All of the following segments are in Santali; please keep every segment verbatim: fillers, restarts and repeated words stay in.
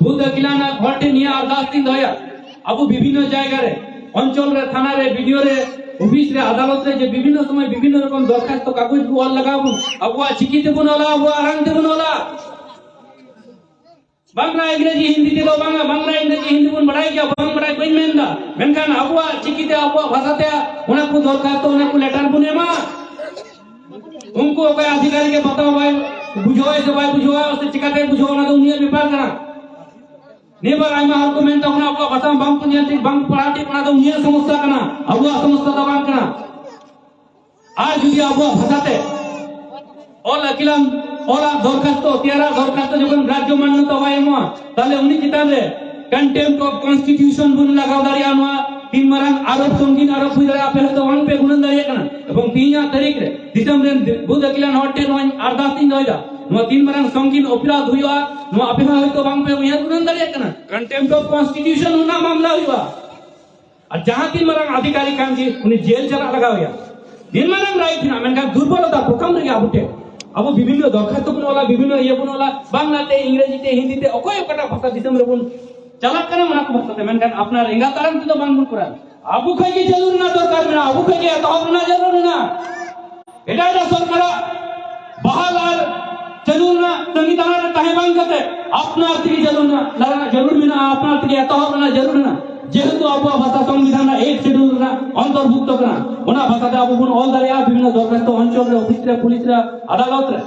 ᱵᱩᱫ ᱟᱹᱠᱤᱞᱟᱱ ᱦᱚᱲ ᱴᱷᱮᱱ ᱱᱤᱭᱟᱹ ᱟᱨᱫᱟᱥ ᱤᱧ ᱫᱚᱦᱚᱭᱟ, ᱟᱵᱚ ᱵᱤᱵᱷᱤᱱᱱᱚ ᱡᱟᱭᱜᱟ ᱨᱮ, ᱚᱧᱪᱚᱞ ᱨᱮ, ᱛᱷᱟᱱᱟ ᱨᱮ, ᱵᱤᱰᱤᱳ ᱨᱮ, ᱚᱯᱷᱤᱥ ᱨᱮ, ᱟᱫᱟᱞᱚᱛ ᱨᱮ, ᱡᱮ ᱵᱤᱵᱷᱤᱱᱱᱚ ᱥᱚᱢᱚᱭ ᱵᱤᱵᱷᱤᱱᱱᱚ ᱨᱚᱠᱚᱢ ᱫᱚᱨᱠᱷᱟᱥᱛᱚ ᱠᱟᱜᱚᱡᱽ ᱵᱚ ᱚᱞ ᱞᱟᱜᱟᱣ ᱵᱚᱱ, ᱟᱵᱚᱣᱟᱜ ᱪᱤᱠᱤ ᱛᱮᱵᱚᱱ ᱚᱞᱟ, ᱟᱵᱚᱣᱟᱜ ᱟᱲᱟᱝ ᱛᱮᱵᱚᱱ ᱚᱞᱟ᱾ ᱵᱟᱝᱞᱟ, ᱤᱝᱨᱮᱡᱤ, ᱦᱤᱱᱫᱤ ᱛᱮᱫᱚ ᱵᱟᱝᱟ, ᱵᱟᱝᱞᱟ, ᱤᱝᱨᱮᱡᱤ, ᱦᱤᱱᱫᱤ ᱵᱚᱱ ᱵᱟᱲᱟᱭ ᱜᱮᱭᱟ, ᱵᱟᱝ ᱵᱟᱲᱟᱭ ᱵᱟᱹᱧ ᱢᱮᱱᱫᱟ, ᱢᱮᱱᱠᱷᱟᱱ ᱟᱵᱚᱣᱟᱜ ᱪᱤᱠᱤᱛᱮ, ᱟᱵᱚᱣᱟᱜ ᱵᱷᱟᱥᱟᱛᱮ ᱚᱱᱟ ᱠᱚ ᱫᱚᱨᱠᱷᱟᱥᱛᱚ, ᱚᱱᱟ ᱠᱚ ᱞᱮᱴᱟᱨ ᱵᱚᱱ ᱮᱢᱟ᱾ ᱩᱱᱠᱩ ᱚᱠᱚᱭ ᱟᱫᱷᱤᱠᱟᱨᱤᱠ ᱮ ᱯᱟᱛᱟᱣ ᱵᱟᱭ ᱵᱩᱡᱷᱟᱹᱣᱟᱭ ᱥᱮ ᱵᱟᱭ ᱵᱩᱡᱷᱟᱹᱣᱟ ᱥᱮ ᱪᱤᱠᱟᱛᱮ ᱵᱩᱡᱷᱟᱹᱣᱟ, ᱚᱱᱟ ᱫᱚ ᱩᱱᱤᱭᱟᱜ ᱵᱮᱯᱟᱨ ᱠᱟᱱᱟ᱾ ᱱᱤᱭᱟᱹ ᱵᱟᱨ ᱟᱭᱢᱟ ᱦᱚᱲ ᱠᱚ ᱢᱮᱱ ᱛᱟᱵᱚᱱᱟ, ᱟᱵᱚᱣᱟᱜ ᱵᱷᱟᱥᱟ ᱵᱟᱝ ᱠᱚ ᱧᱮᱞ ᱴᱷᱤᱠ, ᱵᱟᱝ ᱠᱚ ᱯᱟᱲᱦᱟᱣ ᱴᱷᱤᱠ, ᱚᱱᱟ ᱫᱚ ᱩᱱᱤᱭᱟᱜ ᱥᱚᱢᱚᱥᱥᱟ ᱠᱟᱱᱟ, ᱟᱵᱚᱣᱟᱜ ᱥᱚᱢᱚᱥᱥᱟ ᱫᱚ ᱵᱟᱝ ᱠᱟᱱᱟ᱾ ᱟᱨ ᱡᱩᱫᱤ ᱟᱵᱚᱣᱟᱜ ᱵᱷᱟᱥᱟᱛᱮ ᱚᱞ ᱟᱹᱠᱤᱞᱟᱱ, ᱚᱞᱟᱜ ᱫᱚᱨᱠᱷᱟᱥᱛᱚ, ᱛᱮᱭᱟᱨᱟᱜ ᱫᱚᱨᱠᱷᱟᱥᱛᱚ ᱡᱚᱠᱷᱚᱱ ᱨᱟᱡᱽᱡᱚ ᱢᱟᱱᱱᱚᱛᱟ ᱵᱟᱭ ᱮᱢᱚᱜᱼᱟ, ᱛᱟᱦᱞᱮ ᱩᱱᱤ ᱪᱮᱛᱟᱱ ᱨᱮ contempt of constitution ᱵᱚᱱ ᱞᱟᱜᱟᱣ ᱫᱟᱲᱮᱭᱟᱜᱼᱟ᱾ ᱱᱚᱣᱟ ᱛᱤᱱ ᱢᱟᱨᱟᱝ ᱟᱨᱳᱯ, ᱥᱚᱝᱜᱤᱱ ᱟᱨᱳᱯ ᱦᱩᱭ ᱫᱟᱲᱮᱭᱟᱜᱼᱟ, ᱟᱯᱮ ᱦᱚᱭᱛᱳ ᱵᱟᱝ ᱯᱮ ᱜᱩᱱᱟᱹᱱ ᱫᱟᱲᱮᱭᱟᱜ ᱠᱟᱱᱟ᱾ ᱮᱵᱚᱝ ᱛᱮᱦᱮᱧᱟᱜ ᱛᱟᱹᱨᱤᱠᱷ ᱨᱮ ᱫᱤᱥᱚᱢ ᱨᱮᱱ ᱵᱩᱫ ᱟᱹᱠᱤᱞᱟᱱ ᱦᱚᱲ ᱴᱷᱮᱱ ᱱᱚᱣᱟᱧ ᱟᱨᱫᱟᱥ ᱤᱧ ᱫᱚᱦᱚᱭᱮᱫᱟ, ᱱᱚᱣᱟ ᱛᱤᱱ ᱢᱟᱨᱟᱝ ᱥᱚᱝᱜᱤᱱ ᱚᱯᱨᱟᱫᱷ ᱦᱩᱭᱩᱜᱼᱟ, ᱱᱚᱣᱟ ᱟᱯᱮ ᱦᱚᱸ ᱦᱚᱭᱛᱳ ᱵᱟᱝ ᱯᱮ ᱩᱭᱦᱟᱹᱨ ᱜᱩᱱᱟᱹᱱ ᱫᱟᱲᱮᱭᱟᱜ ᱠᱟᱱᱟ᱾ Contempt of constitution ᱨᱮᱱᱟᱜ ᱢᱟᱢᱞᱟ ᱦᱩᱭᱩᱜᱼᱟ᱾ ᱟᱨ ᱡᱟᱦᱟᱸ ᱛᱤᱱ ᱢᱟᱨᱟᱝ ᱟᱫᱷᱤᱠᱟᱨᱤ ᱠᱟᱱ ᱜᱮ, ᱩᱱᱤ ᱡᱮᱞ ᱪᱟᱞᱟᱜ ᱞᱟᱜᱟᱣ ᱮᱭᱟ᱾ ᱛᱤᱱ ᱢᱟᱨᱟᱝ ᱨᱟᱭᱤᱴ ᱦᱮᱱᱟᱜ, ᱢᱮᱱᱠᱷᱟᱱ ᱫᱩᱨᱵᱚᱞᱚᱛᱟ ᱯᱨᱚᱛᱷᱚᱢ ᱨᱮᱜᱮ ᱟᱵᱚ ᱴᱷᱮᱱ᱾ ᱟᱵᱚ ᱵᱤᱵᱷᱤᱱᱱᱚ ᱫᱚᱨᱠᱷᱟᱥᱛᱚ ᱵᱚᱱ ᱚᱞᱟ, ᱵᱤᱵᱷᱤᱱᱱᱚ ᱤᱭᱟᱹ ᱵᱚᱱ ᱚᱞᱟ, ᱵᱟᱝᱞᱟᱛᱮ, ᱤᱝᱨᱮᱡᱤ ᱛᱮ, ᱦᱤᱱᱫᱤ ᱛᱮ, ᱚᱠᱚᱭ ᱚᱠᱟᱴᱟᱜ ᱵᱷᱟᱥᱟ ᱫᱤᱥᱚᱢ ᱨᱮᱵᱚᱱ ᱪᱟᱞᱟᱜ ᱠᱟᱱᱟ, ᱚᱱᱟ ᱠᱚ ᱵᱷᱟᱥᱟ ᱛᱮ, ᱢᱮᱱᱠᱷᱟᱱ ᱟᱯᱱᱟᱨ ᱮᱸᱜᱟᱛ ᱟᱲᱟᱝ ᱛᱮᱫᱚ ᱵᱟᱝ ᱵᱚᱱ ᱠᱚᱨᱟᱣ᱾ ᱟᱵᱚ ᱠᱷᱚᱡ ᱜᱮ ᱪᱟᱹᱞᱩ ᱨᱮᱱᱟᱜ ᱫᱚᱨᱠᱟᱨ ᱢᱮᱱᱟᱜᱼᱟ, ᱟᱵᱚ ᱠᱷᱚᱡ ᱜᱮ ᱮᱛᱚᱦᱚᱵ ᱨᱮᱱᱟᱜ ᱡᱟᱹᱨᱩᱲ ᱢᱮᱱᱟᱜᱼᱟ᱾ ᱮᱴᱟᱜ ᱮᱴᱟᱜ ᱥᱚᱨᱠᱟᱨᱟᱜ ᱵᱟᱦᱟᱞ ᱟᱨ ᱪᱟᱹᱞᱩ ᱨᱮᱱᱟᱜ ᱛᱟᱺᱜᱤ ᱛᱟᱲᱟᱜ ᱨᱮ ᱛᱟᱦᱮᱸ ᱵᱟᱝ ᱠᱟᱛᱮ, ᱟᱯᱱᱟᱨ ᱛᱮᱜᱮ ᱪᱟᱹᱞᱩ ᱨᱮᱱᱟᱜ ᱞᱟᱲᱟᱜ ᱡᱟᱹᱨᱩᱲ ᱢᱮᱱᱟᱜᱼᱟ, ᱟᱯᱱᱟᱨ ᱛᱮᱜᱮ ᱮᱛᱚᱦᱚᱵ ᱨᱮᱱᱟᱜ ᱡᱟᱹᱨᱩᱲ ᱢᱮᱱᱟᱜᱼᱟ᱾ ᱡᱮᱦᱮᱛᱩ ᱟᱵᱚᱣᱟᱜ ᱵᱷᱟᱥᱟ ᱥᱚᱝᱵᱤᱫᱷᱟᱱ ᱨᱮᱱᱟᱜ ᱮᱭᱤᱴ ᱥᱤᱰᱩᱞ ᱨᱮᱱᱟᱜ ᱚᱱᱛᱚᱨᱵᱷᱩᱠᱛᱚ ᱠᱟᱱᱟ, ᱚᱱᱟ ᱵᱷᱟᱥᱟ ᱛᱮ ᱟᱵᱚ ᱵᱚᱱ ᱚᱞ ᱫᱟᱲᱮᱭᱟᱜᱼᱟ, ᱵᱤᱵᱷᱤᱱᱱᱚ ᱫᱚᱨᱠᱷᱟᱥᱛᱚ ᱚᱧᱪᱚᱞ ᱨᱮ, ᱚᱯᱷᱤᱥ ᱨᱮ, ᱯᱩᱞᱤᱥ ᱨᱮ, ᱟᱫᱟᱞᱚᱛ ᱨᱮ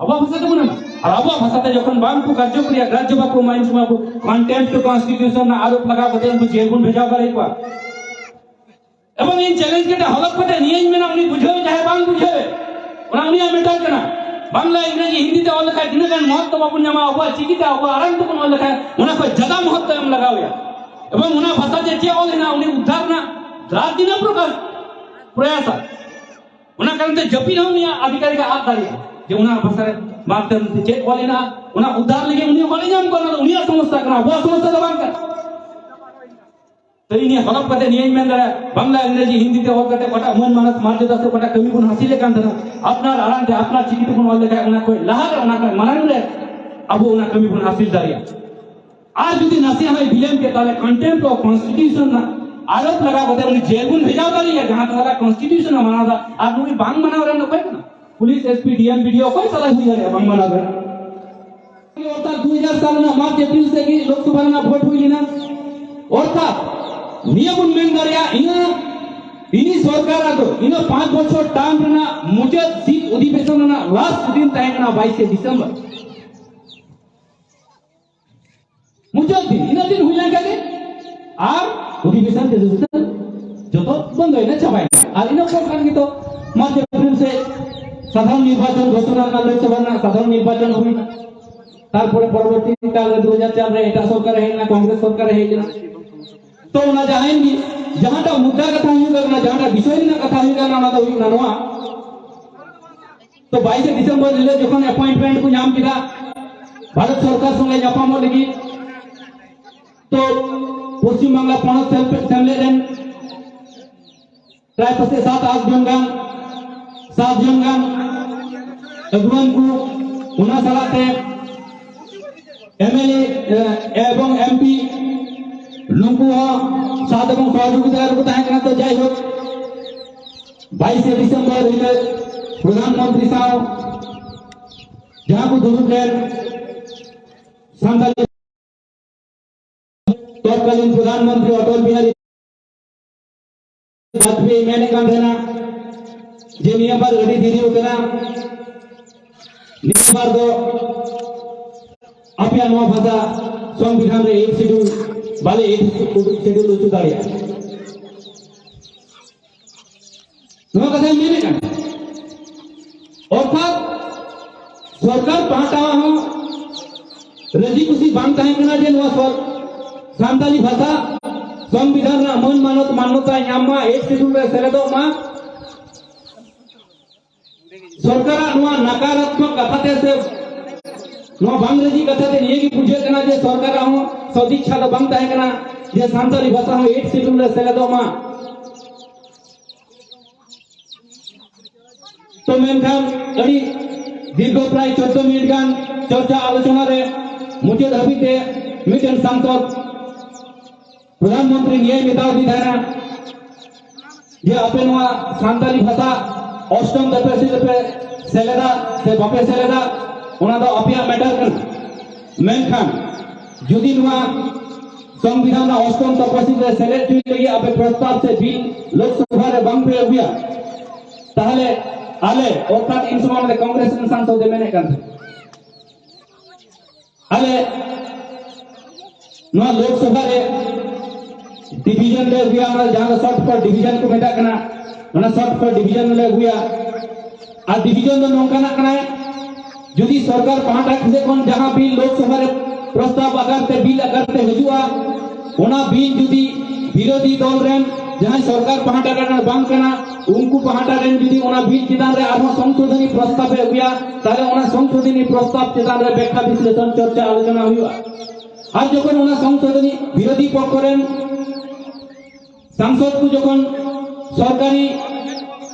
ᱟᱵᱚᱣᱟᱜ ᱵᱷᱟᱥᱟ ᱛᱮᱵᱚᱱ ᱮᱢᱟ᱾ ᱟᱨ ᱟᱵᱚᱣᱟᱜ ᱵᱷᱟᱥᱟ ᱛᱮ ᱡᱚᱠᱷᱚᱱ ᱵᱟᱝ ᱠᱚ ᱠᱟᱨᱡᱚᱠᱚᱨᱤᱭᱟ, ᱜᱨᱟᱡᱽᱡᱚ ᱵᱟᱠᱚ ᱮᱢᱟ, ᱩᱱ ᱥᱚᱢᱚᱭ ᱟᱵᱚ contempt of constitution ᱨᱮᱱᱟᱜ ᱟᱨᱳᱯ ᱞᱟᱜᱟᱣ ᱠᱟᱛᱮ ᱩᱱᱠᱩ ᱡᱮᱞ ᱵᱚᱱ ᱵᱷᱮᱡᱟ ᱫᱟᱲᱮᱭᱟᱠᱚᱣᱟ᱾ ᱮᱵᱚᱝ ᱤᱧ ᱪᱮᱞᱮᱧᱡᱽ ᱠᱟᱛᱮ ᱦᱚᱞᱚᱯ ᱠᱟᱛᱮ ᱱᱤᱭᱟᱹᱧ ᱢᱮᱱᱟ, ᱩᱱᱤ ᱵᱩᱡᱷᱟᱹᱣ ᱪᱟᱦᱮ ᱵᱟᱝ ᱵᱩᱡᱷᱟᱹᱣ, ᱚᱱᱟ ᱩᱱᱤᱭᱟᱜ ᱢᱮᱴᱟᱨ ᱠᱟᱱᱟ᱾ ᱵᱟᱝᱞᱟ, ᱤᱝᱨᱮᱡᱤ, ᱦᱤᱱᱫᱤ ᱛᱮ ᱚᱞ ᱞᱮᱠᱷᱟᱡ ᱛᱤᱱᱟᱹᱜ ᱜᱟᱱ ᱢᱚᱦᱚᱛ ᱛᱚ ᱵᱟᱵᱚᱱ ᱧᱟᱢᱟ, ᱟᱵᱚᱣᱟᱜ ᱪᱤᱠᱤ ᱛᱮ, ᱟᱵᱚᱣᱟᱜ ᱟᱲᱟᱝ ᱛᱮᱵᱚᱱ ᱚᱞ ᱞᱮᱠᱷᱟᱡ ᱚᱱᱟ ᱠᱷᱚᱡ ᱡᱟᱫᱟ ᱢᱚᱦᱚᱛ ᱛᱚ ᱮᱢ ᱞᱟᱜᱟᱣ ᱮᱭᱟ᱾ ᱮᱵᱚᱝ ᱚᱱᱟ ᱵᱷᱟᱥᱟ ᱛᱮ ᱪᱮᱫ ᱚᱞ ᱦᱮᱱᱟᱜ, ᱩᱱᱤ ᱩᱫᱽᱫᱷᱟᱨ ᱨᱮᱱᱟᱜ ᱡᱟᱦᱟᱸ ᱛᱤᱱᱟᱹᱜ ᱯᱨᱚᱠᱟᱨ ᱯᱨᱚᱭᱟᱥᱟ, ᱚᱱᱟ ᱠᱟᱨᱚᱱ ᱛᱮ ᱡᱟᱹᱯᱤᱫ ᱦᱚᱸ ᱩᱱᱤᱭᱟᱜ ᱟᱫᱷᱤᱠᱟᱨᱤᱠ ᱟᱫ ᱫᱟᱲᱮᱭᱟᱜᱼᱟ, ᱡᱮ ᱚᱱᱟ ᱵᱷᱟᱥᱟ ᱨᱮ ᱵᱟᱝ ᱛᱮ ᱪᱮᱫ ᱚᱞ ᱦᱮᱱᱟᱜᱼᱟ, ᱚᱱᱟ ᱩᱫᱽᱫᱷᱟᱨ ᱞᱟᱹᱜᱤᱫ ᱩᱱᱤ ᱦᱚᱲᱮ ᱧᱟᱢ ᱠᱚᱣᱟ, ᱚᱱᱟ ᱫᱚ ᱩᱱᱤᱭᱟᱜ ᱥᱚᱢᱚᱥᱥᱟ ᱠᱟᱱᱟ, ᱟᱵᱚᱣᱟᱜ ᱥᱚᱢᱚᱥᱥᱟ ᱫᱚ ᱵᱟᱝ ᱠᱟᱱᱟ᱾ ᱛᱚ ᱤᱧ ᱦᱚᱞᱚᱯ ᱠᱟᱛᱮ ᱱᱤᱭᱟᱹᱧ ᱢᱮᱱ ᱫᱟᱲᱮᱭᱟᱜᱼᱟ, ᱵᱟᱝᱞᱟ, ᱤᱝᱨᱮᱡᱤ, ᱦᱤᱱᱫᱤ ᱛᱮ ᱚᱞ ᱠᱟᱛᱮ ᱚᱠᱟᱴᱟᱜ ᱢᱟᱹᱱ ᱢᱟᱱᱚᱛ ᱢᱚᱨᱡᱟᱫᱟ ᱥᱮ ᱚᱠᱟᱴᱟᱜ ᱠᱟᱹᱢᱤ ᱵᱚᱱ ᱦᱟᱹᱥᱤᱞᱮᱫ ᱠᱟᱱ ᱛᱟᱦᱮᱱᱟ, ᱟᱯᱱᱟᱨ ᱟᱲᱟᱝ ᱛᱮ ᱟᱯᱱᱟᱨ ᱪᱤᱠᱤ ᱛᱮᱵᱚᱱ ᱚᱞ ᱞᱮᱠᱷᱟᱱ ᱚᱱᱟ ᱠᱷᱚᱱ ᱞᱟᱦᱟ ᱨᱮ, ᱚᱱᱟ ᱠᱷᱚᱱ ᱢᱟᱲᱟᱝ ᱨᱮ ᱟᱵᱚ ᱚᱱᱟ ᱠᱟᱹᱢᱤ ᱵᱚᱱ ᱦᱟᱹᱥᱤᱞ ᱫᱟᱲᱮᱭᱟᱜᱼᱟ᱾ ᱟᱨ ᱡᱩᱫᱤ ᱱᱟᱥᱮ ᱦᱚᱸᱭ ᱵᱤᱞᱚᱢ ᱠᱮᱫ, ᱛᱟᱦᱚᱞᱮ contempt of constitution ᱨᱮᱱᱟᱜ ᱟᱨᱳᱯ ᱞᱟᱜᱟᱣ ᱠᱟᱛᱮ ᱩᱱᱤ ᱡᱮᱞ ᱵᱚᱱ ᱵᱷᱮᱡᱟᱣ ᱫᱟᱲᱮᱭᱟᱭᱟ, ᱡᱟᱦᱟᱸ ᱛᱟᱦᱚᱞᱮ constitution ᱮ ᱢᱟᱱᱟᱣ ᱫᱟ᱾ ᱟᱨ ᱱᱩᱭ ᱵᱟᱝ ᱢᱟᱱᱟᱣ ᱨᱮᱱ ᱚᱠᱚᱭ ᱠᱟᱱᱟ? ᱯᱩᱞᱤᱥ, ᱮᱥᱯᱤ, ᱰᱤᱮᱢ, ᱵᱤᱰᱤᱳ, ᱚᱠᱚᱭ ᱥᱟᱞᱟᱭ ᱦᱩᱭ ᱫᱟᱲᱮᱭᱟᱜᱼᱟ ᱵᱟᱝ ᱢᱟᱱᱟᱣ ᱨᱮᱱ? ᱚᱨᱛᱷᱟᱛ ᱫᱩ ᱦᱟᱡᱟᱨ ᱥᱟᱞ ᱨᱮᱱᱟᱜ ᱢᱟᱨᱪ ᱮᱯᱨᱤᱞ ᱥᱮᱫ ᱜᱮ ᱞᱳᱠᱥᱚᱵᱷᱟ ᱨᱮᱱᱟᱜ ᱵᱷᱳᱴ ᱦᱩᱭ ᱞᱮᱱᱟ᱾ ᱚᱨᱛᱷᱟᱛ ᱱᱤᱭᱟᱹ ᱵᱚᱱ ᱢᱮᱱ ᱫᱟᱲᱮᱭᱟᱜᱼᱟ, ᱤᱱᱟᱹ ᱤᱱᱤ ᱥᱚᱨᱠᱟᱨ ᱟᱫᱚ ᱤᱱᱟᱹ ᱯᱟᱸᱪ ᱵᱚᱪᱷᱚᱨ ᱴᱟᱨᱢ ᱨᱮᱱᱟᱜ ᱢᱩᱪᱟᱹᱫ ᱫᱤᱱ, ᱚᱫᱷᱤᱵᱮᱥᱚᱱ ᱨᱮᱱᱟᱜ ᱞᱟᱥᱴ ᱫᱤᱱ ᱛᱟᱦᱮᱸ ᱠᱟᱱᱟ ᱵᱟᱭᱤᱥᱮ ᱰᱤᱥᱮᱢᱵᱚᱨ᱾ ᱢᱩᱪᱟᱹᱫ ᱫᱤᱱ, ᱤᱱᱟᱹ ᱫᱤᱱ ᱦᱩᱭ ᱞᱮᱱᱠᱷᱟᱱ ᱜᱮ ᱟᱨ ᱚᱫᱷᱤᱵᱮᱥᱚᱱ ᱴᱮᱫᱤᱵᱮᱥᱚᱱ ᱡᱚᱛᱚ ᱵᱚᱱᱫᱚᱭᱮᱱᱟ, ᱪᱟᱵᱟᱭᱮᱱᱟ᱾ ᱟᱨ ᱤᱱᱟᱹ ᱯᱚᱨ ᱠᱷᱟᱱ ᱜᱮᱛᱚ ᱢᱟᱨᱪ ᱮᱯᱨᱤᱞ ᱥᱮ ᱥᱟᱫᱷᱟᱨᱚᱱ ᱱᱤᱨᱵᱟᱪᱚᱱ ᱜᱷᱳᱥᱚᱱᱟ ᱨᱮᱱᱟᱜ, ᱞᱳᱠᱥᱚᱵᱷᱟ ᱨᱮᱱᱟᱜ ᱥᱟᱫᱷᱟᱨᱚᱱ ᱱᱤᱨᱵᱟᱪᱚᱱ ᱦᱩᱭᱱᱟ᱾ ᱛᱟᱨᱯᱚᱨᱮ ᱯᱚᱨᱚᱵᱚᱨᱛᱤ ᱠᱟᱞ ᱨᱮ ᱫᱩ ᱦᱟᱡᱟᱨ ᱪᱟᱨ ᱨᱮ ᱮᱴᱟᱜ ᱥᱚᱨᱠᱟᱨ ᱦᱮᱡ ᱮᱱᱟ, ᱠᱚᱝᱜᱨᱮᱥ ᱥᱚᱨᱠᱟᱨ ᱦᱮᱡ ᱮᱱᱟ᱾ ᱛᱚ ᱚᱱᱟ ᱡᱟᱦᱟᱸᱭ ᱜᱮ, ᱡᱟᱦᱟᱸᱴᱟᱜ ᱢᱩᱫᱽᱫᱟ ᱠᱟᱛᱷᱟ ᱦᱩᱭᱩᱜ ᱠᱟᱱᱟ, ᱡᱟᱦᱟᱸᱴᱟᱜ ᱵᱤᱥᱚᱭ ᱨᱮᱱᱟᱜ ᱠᱟᱛᱷᱟ ᱦᱩᱭᱩᱜ ᱠᱟᱱᱟ, ᱚᱱᱟ ᱫᱚ ᱦᱩᱭᱩᱜ ᱠᱟᱱᱟ ᱱᱚᱣᱟ, ᱛᱚ ᱵᱟᱭᱤᱥᱮ ᱰᱤᱥᱮᱢᱵᱚᱨ ᱦᱤᱞᱳᱜ ᱡᱚᱠᱷᱚᱱ ᱮᱯᱚᱭᱮᱱᱴᱢᱮᱱᱴ ᱠᱚ ᱧᱟᱢ ᱠᱮᱫᱟ ᱵᱷᱟᱨᱚᱛ ᱥᱚᱨᱠᱟᱨ ᱥᱚᱸᱜᱮ ᱧᱟᱯᱟᱢᱚᱜ ᱞᱟᱹᱜᱤᱫ, ᱛᱚ ᱯᱚᱥᱪᱤᱢ ᱵᱟᱝᱞᱟ ᱯᱚᱱᱚᱛ ᱥᱮᱢ-, ᱥᱮᱢᱞᱮᱫ ᱨᱮᱱ ᱯᱨᱟᱭ ᱯᱟᱥᱮ ᱥᱟᱛ ᱟᱴ ᱡᱚᱱ ᱜᱟᱱ, ᱥᱟᱛ ᱡᱚᱱ ᱜᱟᱱ ᱟᱹᱜᱩᱣᱟᱹᱱ ᱠᱚ, ᱚᱱᱟ ᱥᱟᱞᱟᱜ ᱛᱮ ᱮᱢᱮᱞᱮ, ᱮ, ᱮᱵᱚᱝ ᱮᱢᱯᱤ, ᱱᱩᱠᱩ ᱦᱚᱸ ᱥᱟᱛ ᱮᱵᱚᱝ ᱥᱚᱦᱚᱡᱳᱜᱤᱛᱟ ᱨᱮᱠᱚ ᱛᱟᱦᱮᱸ ᱠᱟᱱᱟ᱾ ᱛᱚ ᱡᱟᱭᱦᱳᱠ, ᱵᱟᱭᱤᱥᱮ ᱰᱤᱥᱮᱢᱵᱚᱨ ᱦᱤᱞᱳᱜ ᱯᱨᱚᱫᱷᱟᱱ ᱢᱚᱱᱛᱨᱤ ᱥᱟᱶ ᱡᱟᱦᱟᱸ ᱠᱚ ᱫᱩᱲᱩᱵ ᱞᱮᱱ ᱥᱟᱱᱛᱟᱲᱤ ᱛᱚᱛᱠᱟᱞᱤᱱ ᱯᱨᱚᱫᱷᱟᱱ ᱢᱚᱱᱛᱨᱤ ᱚᱴᱚᱞ ᱵᱤᱦᱟᱨᱤ ᱵᱟᱡᱽᱯᱮᱭᱤ ᱢᱮᱱᱮᱫ ᱠᱟᱱ ᱛᱟᱦᱮᱱᱟ ᱡᱮ ᱱᱤᱭᱟᱹ ᱵᱟᱨ ᱟᱹᱰᱤ ᱫᱮᱨᱤ ᱟᱠᱟᱱᱟ, ᱱᱤᱭᱟᱹ ᱵᱟᱨ ᱫᱚ ᱟᱯᱮᱭᱟᱜ ᱱᱚᱣᱟ ᱵᱷᱟᱥᱟ ᱥᱚᱝᱵᱤᱫᱷᱟᱱ ᱨᱮ ᱮᱭᱤᱴ ᱥᱤᱰᱩᱞ, ᱵᱟᱞᱮ ᱮᱭᱤᱴ ᱥᱤᱰᱩᱞ ᱦᱚᱪᱚ ᱫᱟᱲᱮᱭᱟᱜᱼᱟ᱾ ᱱᱚᱣᱟ ᱠᱟᱛᱷᱟᱧ ᱢᱮᱱᱮᱫ ᱠᱟᱱᱟ᱾ ᱚᱨᱛᱷᱟᱛ ᱥᱚᱨᱠᱟᱨ ᱯᱟᱦᱴᱟ ᱦᱚᱸ ᱨᱟᱹᱡᱤ ᱠᱩᱥᱤ ᱵᱟᱝ ᱛᱟᱦᱮᱸ ᱠᱟᱱᱟ ᱡᱮ ᱱᱚᱣᱟ ᱥᱚᱨ-, ᱥᱟᱱᱛᱟᱞᱤ ᱵᱷᱟᱥᱟ ᱥᱚᱝᱵᱤᱫᱷᱟᱱ ᱨᱮᱱᱟᱜ ᱢᱟᱹᱱ ᱢᱟᱱᱚᱛ ᱢᱟᱱᱱᱚᱛᱟᱭ ᱧᱟᱢ ᱢᱟ, ᱮᱭᱤᱴ ᱥᱤᱰᱩᱞ ᱨᱮ ᱥᱮᱞᱮᱫᱚᱜ ᱢᱟ᱾ ᱥᱚᱨᱠᱟᱨᱟᱜ ᱱᱚᱣᱟ ᱱᱟᱠᱟᱨᱟᱛᱢᱚᱠ ᱠᱟᱛᱷᱟ ᱛᱮ ᱥᱮ ᱱᱚᱣᱟ ᱵᱟᱝ ᱨᱟᱹᱡᱤ ᱠᱟᱛᱷᱟ ᱛᱮ ᱱᱤᱭᱟᱹ ᱜᱮ ᱵᱩᱡᱷᱟᱹᱜ ᱠᱟᱱᱟ ᱡᱮ ᱥᱚᱨᱠᱟᱨᱟᱜ ᱦᱚᱸ ᱥᱚᱫᱤᱪᱪᱷᱟ ᱫᱚ ᱵᱟᱝ ᱛᱟᱦᱮᱸ ᱠᱟᱱᱟ ᱡᱮ ᱥᱟᱱᱛᱟᱲᱤ ᱵᱷᱟᱥᱟ ᱦᱚᱸ ᱮᱭᱤᱴ ᱥᱤᱰᱩᱞ ᱨᱮ ᱥᱮᱞᱮᱫᱚᱜ ᱢᱟ᱾ ᱛᱚ ᱢᱮᱱᱠᱷᱟᱱ ᱟᱹᱰᱤ ᱫᱤᱨᱜᱷᱚ ᱯᱨᱟᱭ ᱪᱳᱫᱽᱫᱳ ᱢᱤᱱᱤᱴ ᱜᱟᱱ ᱪᱚᱨᱪᱟ ᱟᱞᱳᱪᱚᱱᱟ ᱨᱮ ᱢᱩᱪᱟᱹᱫ ᱦᱟᱹᱵᱤᱡ ᱛᱮ ᱢᱤᱫᱴᱮᱱ ᱥᱟᱝᱥᱚᱫ ᱯᱨᱚᱫᱷᱟᱱ ᱢᱚᱱᱛᱨᱤ ᱱᱤᱭᱟᱹᱭ ᱢᱮᱛᱟᱣ ᱫᱤ ᱛᱟᱦᱮᱱᱟ ᱡᱮ ᱟᱯᱮ ᱱᱚᱣᱟ ᱥᱟᱱᱛᱟᱞᱤ ᱵᱷᱟᱥᱟ ᱚᱥᱴᱚᱢ ᱛᱚᱯᱚᱥᱤᱞ ᱨᱮᱯᱮ ᱥᱮᱞᱮᱫᱟ ᱥᱮ ᱵᱟᱯᱮ ᱥᱮᱞᱮᱫᱟ, ᱚᱱᱟ ᱫᱚ ᱟᱯᱮᱭᱟᱜ ᱢᱮᱴᱟᱨ ᱠᱟᱱᱟ᱾ ᱢᱮᱱᱠᱷᱟᱱ ᱡᱩᱫᱤ ᱱᱚᱣᱟ ᱥᱚᱝᱵᱤᱫᱷᱟᱱ ᱨᱮᱱᱟᱜ ᱚᱥᱴᱚᱢ ᱛᱚᱯᱚᱥᱤᱞ ᱨᱮ ᱥᱮᱞᱮᱫ ᱦᱚᱪᱚᱭ ᱞᱟᱹᱜᱤᱫ ᱟᱯᱮ ᱯᱨᱚᱥᱛᱟᱵ ᱥᱮ ᱵᱤᱞ ᱞᱳᱠᱥᱚᱵᱷᱟ ᱨᱮ ᱵᱟᱝ ᱯᱮ ᱟᱹᱜᱩᱭᱟ, ᱛᱟᱦᱞᱮ ᱟᱞᱮ, ᱚᱨᱛᱷᱟᱛ ᱤᱱ ᱥᱚᱢᱚᱭ ᱚᱸᱰᱮ ᱠᱚᱝᱜᱨᱮᱥ ᱨᱮᱱ ᱥᱟᱝᱥᱚᱫ ᱮ ᱢᱮᱱᱮᱫ ᱠᱟᱱ ᱛᱟᱦᱮᱸᱫ, ᱟᱞᱮ ᱱᱚᱣᱟ ᱞᱳᱠᱥᱚᱵᱷᱟ ᱨᱮ ᱰᱤᱵᱷᱤᱡᱚᱱ ᱞᱮ ᱟᱹᱜᱩᱭᱟ, ᱚᱱᱟ ᱡᱟᱦᱟᱸ ᱫᱚ short for division ᱠᱚ ᱢᱮᱛᱟᱜ ᱠᱟᱱᱟ, ᱚᱱᱟ short for division ᱞᱮ ᱟᱹᱜᱩᱭᱟ᱾ ᱟᱨ ᱰᱤᱵᱷᱤᱡᱚᱱ ᱫᱚ ᱱᱚᱝᱠᱟᱱᱟᱜ ᱠᱟᱱᱟᱭ, ᱡᱩᱫᱤ ᱥᱚᱨᱠᱟᱨ ᱯᱟᱦᱴᱟ ᱥᱮᱫ ᱠᱷᱚᱱ ᱡᱟᱦᱟᱸ ᱵᱤᱞ ᱞᱳᱠᱥᱚᱵᱷᱟ ᱨᱮ ᱯᱨᱚᱥᱛᱟᱵ ᱟᱠᱟᱨ ᱛᱮ, ᱵᱤᱞ ᱟᱠᱟᱨ ᱛᱮ ᱦᱤᱡᱩᱜᱼᱟ, ᱚᱱᱟ ᱵᱤᱞ ᱡᱩᱫᱤ ᱵᱤᱨᱳᱫᱷᱤ ᱫᱚᱞ ᱨᱮᱱ ᱡᱟᱦᱟᱸᱭ ᱥᱚᱨᱠᱟᱨ ᱯᱟᱦᱴᱟ ᱨᱮᱱ ᱵᱟᱝ ᱠᱟᱱᱟ, ᱩᱱᱠᱩ ᱯᱟᱦᱴᱟ ᱨᱮᱱ ᱡᱩᱫᱤ ᱚᱱᱟ ᱵᱤᱞ ᱪᱮᱛᱟᱱ ᱨᱮ ᱟᱨᱦᱚᱸ ᱥᱚᱝᱥᱳᱫᱷᱚᱱᱤ ᱯᱨᱚᱥᱛᱟᱵ ᱮ ᱟᱹᱜᱩᱭᱟ, ᱛᱟᱦᱞᱮ ᱚᱱᱟ ᱥᱚᱝᱥᱳᱫᱷᱚᱱᱤ ᱯᱨᱚᱥᱛᱟᱵ ᱪᱮᱛᱟᱱ ᱨᱮ ᱵᱮᱠᱠᱷᱟ ᱵᱤᱥᱞᱮᱥᱚᱱ ᱪᱚᱨᱪᱟ ᱟᱞᱳᱪᱚᱱᱟ ᱦᱩᱭᱩᱜᱼᱟ᱾ ᱟᱨ ᱡᱚᱠᱷᱚᱱ ᱚᱱᱟ ᱥᱚᱝᱥᱳᱫᱷᱚᱱᱤ ᱵᱤᱨᱳᱫᱷᱤ ᱯᱚᱠᱠᱷᱚ ᱨᱮᱱ ᱥᱟᱝᱥᱚᱫ ᱠᱚ ᱡᱚᱠᱷᱚᱱ ᱥᱚᱨᱠᱟᱨᱤ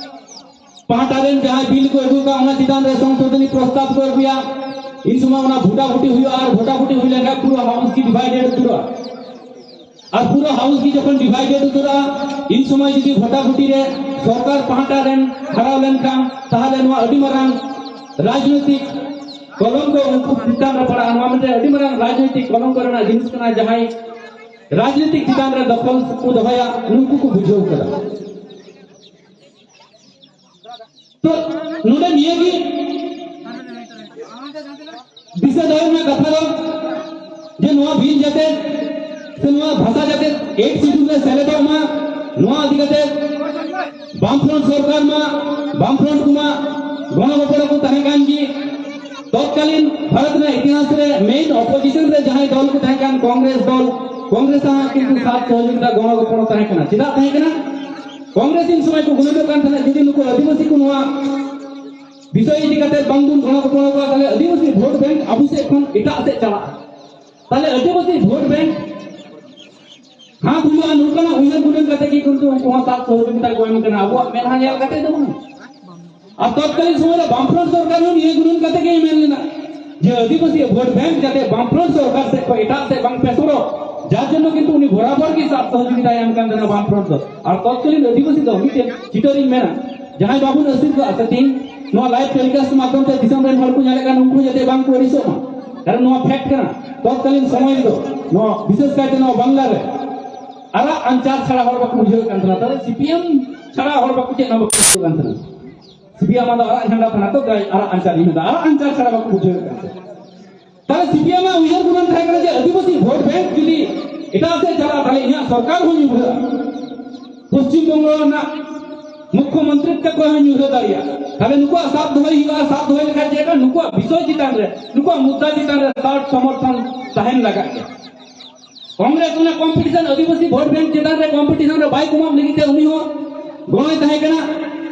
ᱯᱟᱦᱴᱟ ᱨᱮᱱ ᱡᱟᱦᱟᱸᱭ ᱵᱤᱞ ᱠᱚ ᱟᱹᱜᱩ ᱠᱟᱜ, ᱚᱱᱟ ᱪᱮᱛᱟᱱ ᱨᱮ ᱥᱚᱝᱥᱳᱫᱷᱚᱱᱤ ᱯᱨᱚᱥᱛᱟᱵ ᱠᱚ ᱟᱹᱜᱩᱭᱟ, ᱤᱱ ᱥᱚᱢᱚᱭ ᱚᱱᱟ ᱵᱷᱳᱴᱟᱵᱷᱩᱴᱤ ᱦᱩᱭᱩᱜᱼᱟ᱾ ᱟᱨ ᱵᱷᱳᱴᱟᱵᱷᱩᱴᱤ ᱦᱩᱭ ᱞᱮᱱᱠᱷᱟᱱ ᱯᱩᱨᱟᱹ ᱦᱟᱣᱩᱥ ᱜᱮ ᱰᱤᱵᱷᱟᱭᱰᱮᱰ ᱩᱛᱟᱹᱨᱚᱜᱼᱟ᱾ ᱟᱨ ᱯᱩᱨᱟᱹ ᱦᱟᱣᱩᱥ ᱜᱮ ᱡᱚᱠᱷᱚᱱ ᱰᱤᱵᱷᱟᱭᱰᱮᱰ ᱩᱛᱟᱹᱨᱚᱜᱼᱟ, ᱤᱱ ᱥᱚᱢᱚᱭ ᱡᱩᱫᱤ ᱵᱷᱳᱴᱟᱵᱷᱩᱴᱤ ᱨᱮ ᱥᱚᱨᱠᱟᱨ ᱯᱟᱦᱴᱟ ᱨᱮᱱ ᱦᱟᱨᱟᱣ ᱞᱮᱱᱠᱷᱟᱱ, ᱛᱟᱦᱞᱮ ᱱᱚᱣᱟ ᱟᱹᱰᱤ ᱢᱟᱨᱟᱝ ᱨᱟᱡᱽᱱᱳᱭᱛᱤᱠ ᱠᱚᱞᱚᱝᱠᱚ ᱩᱱᱠᱩ ᱪᱮᱛᱟᱱ ᱨᱮ ᱯᱟᱲᱟᱜᱼᱟ᱾ ᱱᱚᱣᱟ ᱢᱤᱫᱴᱮᱱ ᱟᱹᱰᱤ ᱢᱟᱨᱟᱝ ᱨᱟᱡᱽᱱᱳᱭᱛᱤᱠ ᱠᱚᱞᱚᱝᱠᱚ ᱨᱮᱱᱟᱜ ᱡᱤᱱᱤᱥ ᱠᱟᱱᱟ᱾ ᱡᱟᱦᱟᱸᱭ ᱨᱟᱡᱽᱱᱤᱛᱤᱠ ᱪᱮᱛᱟᱱ ᱨᱮ ᱫᱚᱠᱷᱚᱞ ᱠᱚ ᱫᱚᱦᱚᱭᱟ, ᱱᱩᱠᱩ ᱠᱚ ᱵᱩᱡᱷᱟᱹᱣ ᱠᱟᱫᱟ᱾ ᱛᱚ ᱱᱚᱰᱮ ᱱᱤᱭᱟᱹ ᱜᱮ ᱫᱤᱥᱟᱹ ᱫᱚᱦᱚᱭ ᱨᱮᱱᱟᱜ ᱠᱟᱛᱷᱟ ᱫᱚ ᱡᱮ ᱱᱚᱣᱟ ᱵᱤᱞ ᱡᱟᱛᱮ ᱥᱮ ᱱᱚᱣᱟ ᱵᱷᱟᱥᱟ ᱡᱟᱛᱮ ᱮᱭᱤᱴ ᱥᱤᱰᱩᱞ ᱨᱮ ᱥᱮᱞᱮᱫᱚᱜ ᱢᱟ, ᱱᱚᱣᱟ ᱤᱫᱤ ᱠᱟᱛᱮ ᱵᱟᱢᱯᱷᱨᱚᱱᱴ ᱥᱚᱨᱠᱟᱨ ᱢᱟ, ᱵᱟᱢᱯᱷᱨᱚᱱᱴ ᱠᱚᱢᱟ ᱜᱚᱲᱚ ᱜᱚᱯᱚᱲᱚ ᱠᱚ ᱛᱟᱦᱮᱸ ᱠᱟᱱ ᱜᱮ᱾ ᱛᱚᱛᱠᱟᱞᱤᱱ ᱵᱷᱟᱨᱚᱛ ᱨᱮᱱᱟᱜ ᱤᱛᱤᱦᱟᱥ ᱨᱮ ᱢᱮᱭᱤᱱ ᱚᱯᱳᱡᱤᱥᱚᱱ ᱨᱮ ᱡᱟᱦᱟᱸᱭ ᱫᱚᱞ ᱠᱚ ᱛᱟᱦᱮᱸ ᱠᱟᱱ, ᱠᱚᱝᱜᱨᱮᱥ ᱫᱚᱞ, ᱠᱚᱝᱜᱨᱮᱥ ᱥᱟᱶ ᱠᱤᱱᱛᱩ ᱥᱟᱛ ᱥᱚᱦᱚᱡᱳᱜᱤᱛᱟ ᱜᱚᱲᱚ ᱜᱚᱯᱚᱲᱚ ᱛᱟᱦᱮᱸ ᱠᱟᱱᱟ᱾ ᱪᱮᱫᱟᱜ ᱛᱟᱦᱮᱸ ᱠᱟᱱᱟ? ᱠᱚᱝᱜᱨᱮᱥ ᱤᱱ ᱥᱚᱢᱚᱭ ᱠᱚ ᱜᱩᱱᱟᱹᱱᱚᱜ ᱠᱟᱱ ᱛᱟᱦᱮᱸᱱᱟ, ᱡᱩᱫᱤ ᱱᱩᱠᱩ ᱟᱹᱫᱤᱵᱟᱹᱥᱤ ᱠᱚ ᱱᱚᱣᱟ ᱵᱤᱥᱚᱭ ᱤᱫᱤ ᱠᱟᱛᱮ ᱵᱟᱝᱵᱚᱱ ᱜᱚᱲᱚ ᱜᱚᱯᱚᱲᱚ ᱠᱚᱣᱟ, ᱛᱟᱦᱞᱮ ᱟᱹᱫᱤᱵᱟᱹᱥᱤ ᱵᱷᱳᱴ ᱵᱮᱝᱠ ᱟᱵᱚ ᱥᱮᱫ ᱠᱷᱚᱱ ᱮᱴᱟᱜ ᱥᱮᱫ ᱪᱟᱞᱟᱜᱼᱟ᱾ ᱛᱟᱦᱞᱮ ᱟᱹᱫᱤᱵᱟᱹᱥᱤ ᱵᱷᱳᱴ ᱵᱮᱝᱠ ᱦᱟᱛ ᱦᱩᱭᱩᱜᱼᱟ, ᱱᱚᱝᱠᱟᱱᱟᱜ ᱩᱭᱦᱟᱹᱨ ᱜᱩᱱᱟᱹᱱ ᱠᱟᱛᱮ ᱜᱮ ᱠᱤᱱᱛᱩ ᱩᱱᱠᱩ ᱦᱚᱸ ᱥᱟᱛ ᱥᱚᱦᱚᱡᱳᱜᱤᱛᱟ ᱠᱚ ᱮᱢ ᱠᱟᱱᱟ, ᱟᱵᱚᱣᱟᱜ ᱢᱮᱫᱦᱟ ᱧᱮᱞ ᱠᱟᱛᱮ ᱫᱚ ᱵᱟᱝ᱾ ᱟᱨ ᱛᱚᱛᱠᱟᱞᱤᱱ ᱥᱚᱢᱚᱭ ᱨᱮ ᱵᱟᱢᱯᱷᱨᱚᱱᱴ ᱥᱚᱨᱠᱟᱨ ᱦᱚᱸ ᱱᱤᱭᱟᱹ ᱜᱩᱱᱟᱹᱱ ᱠᱟᱛᱮ ᱜᱮᱭ ᱢᱮᱱ ᱞᱮᱱᱟ, ᱡᱮ ᱟᱹᱫᱤᱵᱟᱹᱥᱤ ᱵᱷᱳᱴ ᱵᱮᱝᱠ ᱡᱟᱛᱮ ᱵᱟᱢ ᱯᱷᱨᱚᱱᱴ ᱥᱚᱨᱠᱟᱨ ᱥᱮᱫ ᱠᱷᱚᱱ ᱮᱴᱟᱜ ᱥᱮᱫ ᱵᱟᱝ ᱯᱮᱥᱚᱨᱚᱜ, ᱡᱟᱨ ᱡᱚᱱᱱᱚ ᱠᱤᱱᱛᱩ ᱩᱱᱤ ᱵᱚᱨᱟᱵᱚᱨ ᱜᱮ ᱥᱟᱛ ᱥᱚᱦᱚᱡᱳᱜᱤᱛᱟᱭ ᱮᱢ ᱠᱟᱱ ᱛᱟᱦᱮᱱᱟ ᱵᱟᱢ ᱯᱷᱨᱚᱱᱴ ᱫᱚ᱾ ᱟᱨ ᱛᱚᱛᱠᱟᱞᱤᱱ ᱟᱹᱫᱤᱵᱟᱹᱥᱤ ᱫᱚ ᱢᱤᱫᱴᱮᱱ ᱪᱤᱛᱟᱹᱨᱤᱧ ᱢᱮᱱᱟ, ᱡᱟᱦᱟᱸᱭ ᱵᱟᱵᱚᱱ ᱟᱹᱥᱤᱨ ᱠᱚᱜᱼᱟ ᱥᱮ ᱛᱤᱦᱤᱧ ᱱᱚᱣᱟ ᱞᱟᱭᱤᱵᱷ ᱴᱮᱞᱤᱠᱟᱥᱴ ᱢᱟᱫᱽᱫᱷᱚᱢ ᱛᱮ ᱫᱤᱥᱚᱢ ᱨᱮᱱ ᱦᱚᱲ ᱠᱚ ᱧᱮᱞᱮᱫ ᱠᱟᱱ, ᱩᱱᱠᱩ ᱡᱟᱛᱮ ᱵᱟᱝ ᱠᱚ ᱟᱹᱲᱤᱥᱚᱜ ᱢᱟ, ᱠᱟᱨᱚᱱ ᱱᱚᱣᱟ ᱯᱷᱮᱠᱴ ᱠᱟᱱᱟ᱾ ᱛᱚᱛᱠᱟᱞᱤᱱ ᱥᱚᱢᱚᱭ ᱨᱮᱫᱚ ᱱᱚᱣᱟ ᱵᱤᱥᱮᱥ ᱠᱟᱭᱛᱮ ᱱᱚᱣᱟ ᱵᱟᱝᱞᱟ ᱨᱮ ᱟᱨᱟᱜ ᱟᱧᱪᱟᱨ ᱪᱷᱟᱲᱟ ᱦᱚᱲ ᱵᱟᱠᱚ ᱵᱩᱡᱷᱟᱹᱣᱮᱫ ᱠᱟᱱ ᱛᱟᱦᱮᱱᱟ᱾ ᱛᱟᱦᱞᱮ ᱥᱤᱯᱤᱮᱢ ᱪᱷᱟᱲᱟ ᱦᱚᱲ ᱵᱟᱠᱚ ᱪᱮᱫ ᱦᱚᱸ ᱵᱟᱠᱚ ᱵᱩᱡᱷᱟᱹᱣᱮᱫ ᱠᱟᱱ ᱛᱟᱦᱮᱱᱟ᱾ ᱥᱤᱯᱤᱮᱢ ᱫᱚ ᱟᱨᱟᱜ ᱡᱷᱟᱱᱰᱟ ᱛᱟᱦᱮᱱᱟ ᱛᱚ, ᱟᱨᱟᱜ ᱟᱧᱪᱟᱨ ᱤᱧ ᱢᱮᱱᱫᱟ, ᱟᱨᱟᱜ ᱟᱧᱪᱟᱨ ᱪᱷᱟᱲᱟ ᱵᱟᱠᱚ ᱵᱩᱡᱷᱟᱹᱣᱮᱫ ᱠᱟᱱ ᱛᱟᱦᱮᱱᱟ᱾ ᱛᱟᱦᱞᱮ ᱥᱤᱯᱤᱮᱢ ᱟᱜ ᱩᱭᱦᱟᱹᱨ ᱜᱩᱱᱟᱹᱱ ᱛᱟᱦᱮᱸ ᱠᱟᱱᱟ ᱡᱮ ᱟᱹᱫᱤᱵᱟᱹᱥᱤ ᱵᱷᱳᱴ ᱵᱮᱝᱠ ᱡᱩᱫᱤ ᱮᱴᱟᱜ ᱥᱮᱫ ᱪᱟᱞᱟᱜᱼᱟ, ᱛᱟᱦᱞᱮ ᱤᱧᱟᱹᱜ ᱥᱚᱨᱠᱟᱨ ᱦᱚᱸ ᱧᱩᱨᱦᱟᱹᱜᱼᱟ, ᱯᱚᱥᱪᱤᱢ ᱵᱚᱝᱜᱚ ᱨᱮᱱᱟᱜ ᱢᱩᱠᱷᱭᱚᱢᱚᱱᱛᱨᱤ ᱛᱟᱠᱚ ᱦᱚᱸ ᱧᱩᱨᱦᱟᱹ ᱫᱟᱲᱮᱭᱟᱜᱼᱟ᱾ ᱛᱟᱦᱞᱮ ᱱᱩᱠᱩᱣᱟᱜ ᱥᱟᱵ ᱫᱚᱦᱚᱭ ᱦᱩᱭᱩᱜᱼᱟ᱾ ᱥᱟᱵ ᱫᱚᱦᱚᱭ ᱞᱮᱠᱷᱟᱱ ᱪᱮᱫ ᱞᱮᱠᱟ? ᱱᱩᱠᱩᱣᱟᱜ ᱵᱤᱥᱚᱭ ᱪᱮᱛᱟᱱ ᱨᱮ, ᱱᱩᱠᱩᱣᱟᱜ ᱢᱩᱫᱽᱫᱟ ᱪᱮᱛᱟᱱ ᱨᱮ ᱥᱟᱨᱴ ᱥᱚᱢᱚᱨᱛᱷᱚᱱ ᱛᱟᱦᱮᱱ ᱞᱟᱜᱟᱜ ᱜᱮᱭᱟ᱾ ᱠᱚᱝᱜᱨᱮᱥ ᱚᱱᱟ ᱠᱚᱢᱯᱤᱴᱤᱥᱚᱱ, ᱟᱹᱫᱤᱵᱟᱹᱥᱤ ᱵᱷᱳᱴ ᱵᱮᱝᱠ ᱪᱮᱛᱟᱱ ᱨᱮ ᱠᱚᱢᱯᱤᱴᱤᱥᱚᱱ ᱨᱮ ᱵᱟᱭ ᱠᱚᱢᱟᱜ ᱞᱟᱹᱜᱤᱫ ᱛᱮ ᱩᱱᱤ ᱦᱚᱸ ᱜᱚᱲᱚᱭ ᱛᱟᱦᱮᱸ ᱠᱟᱱᱟ,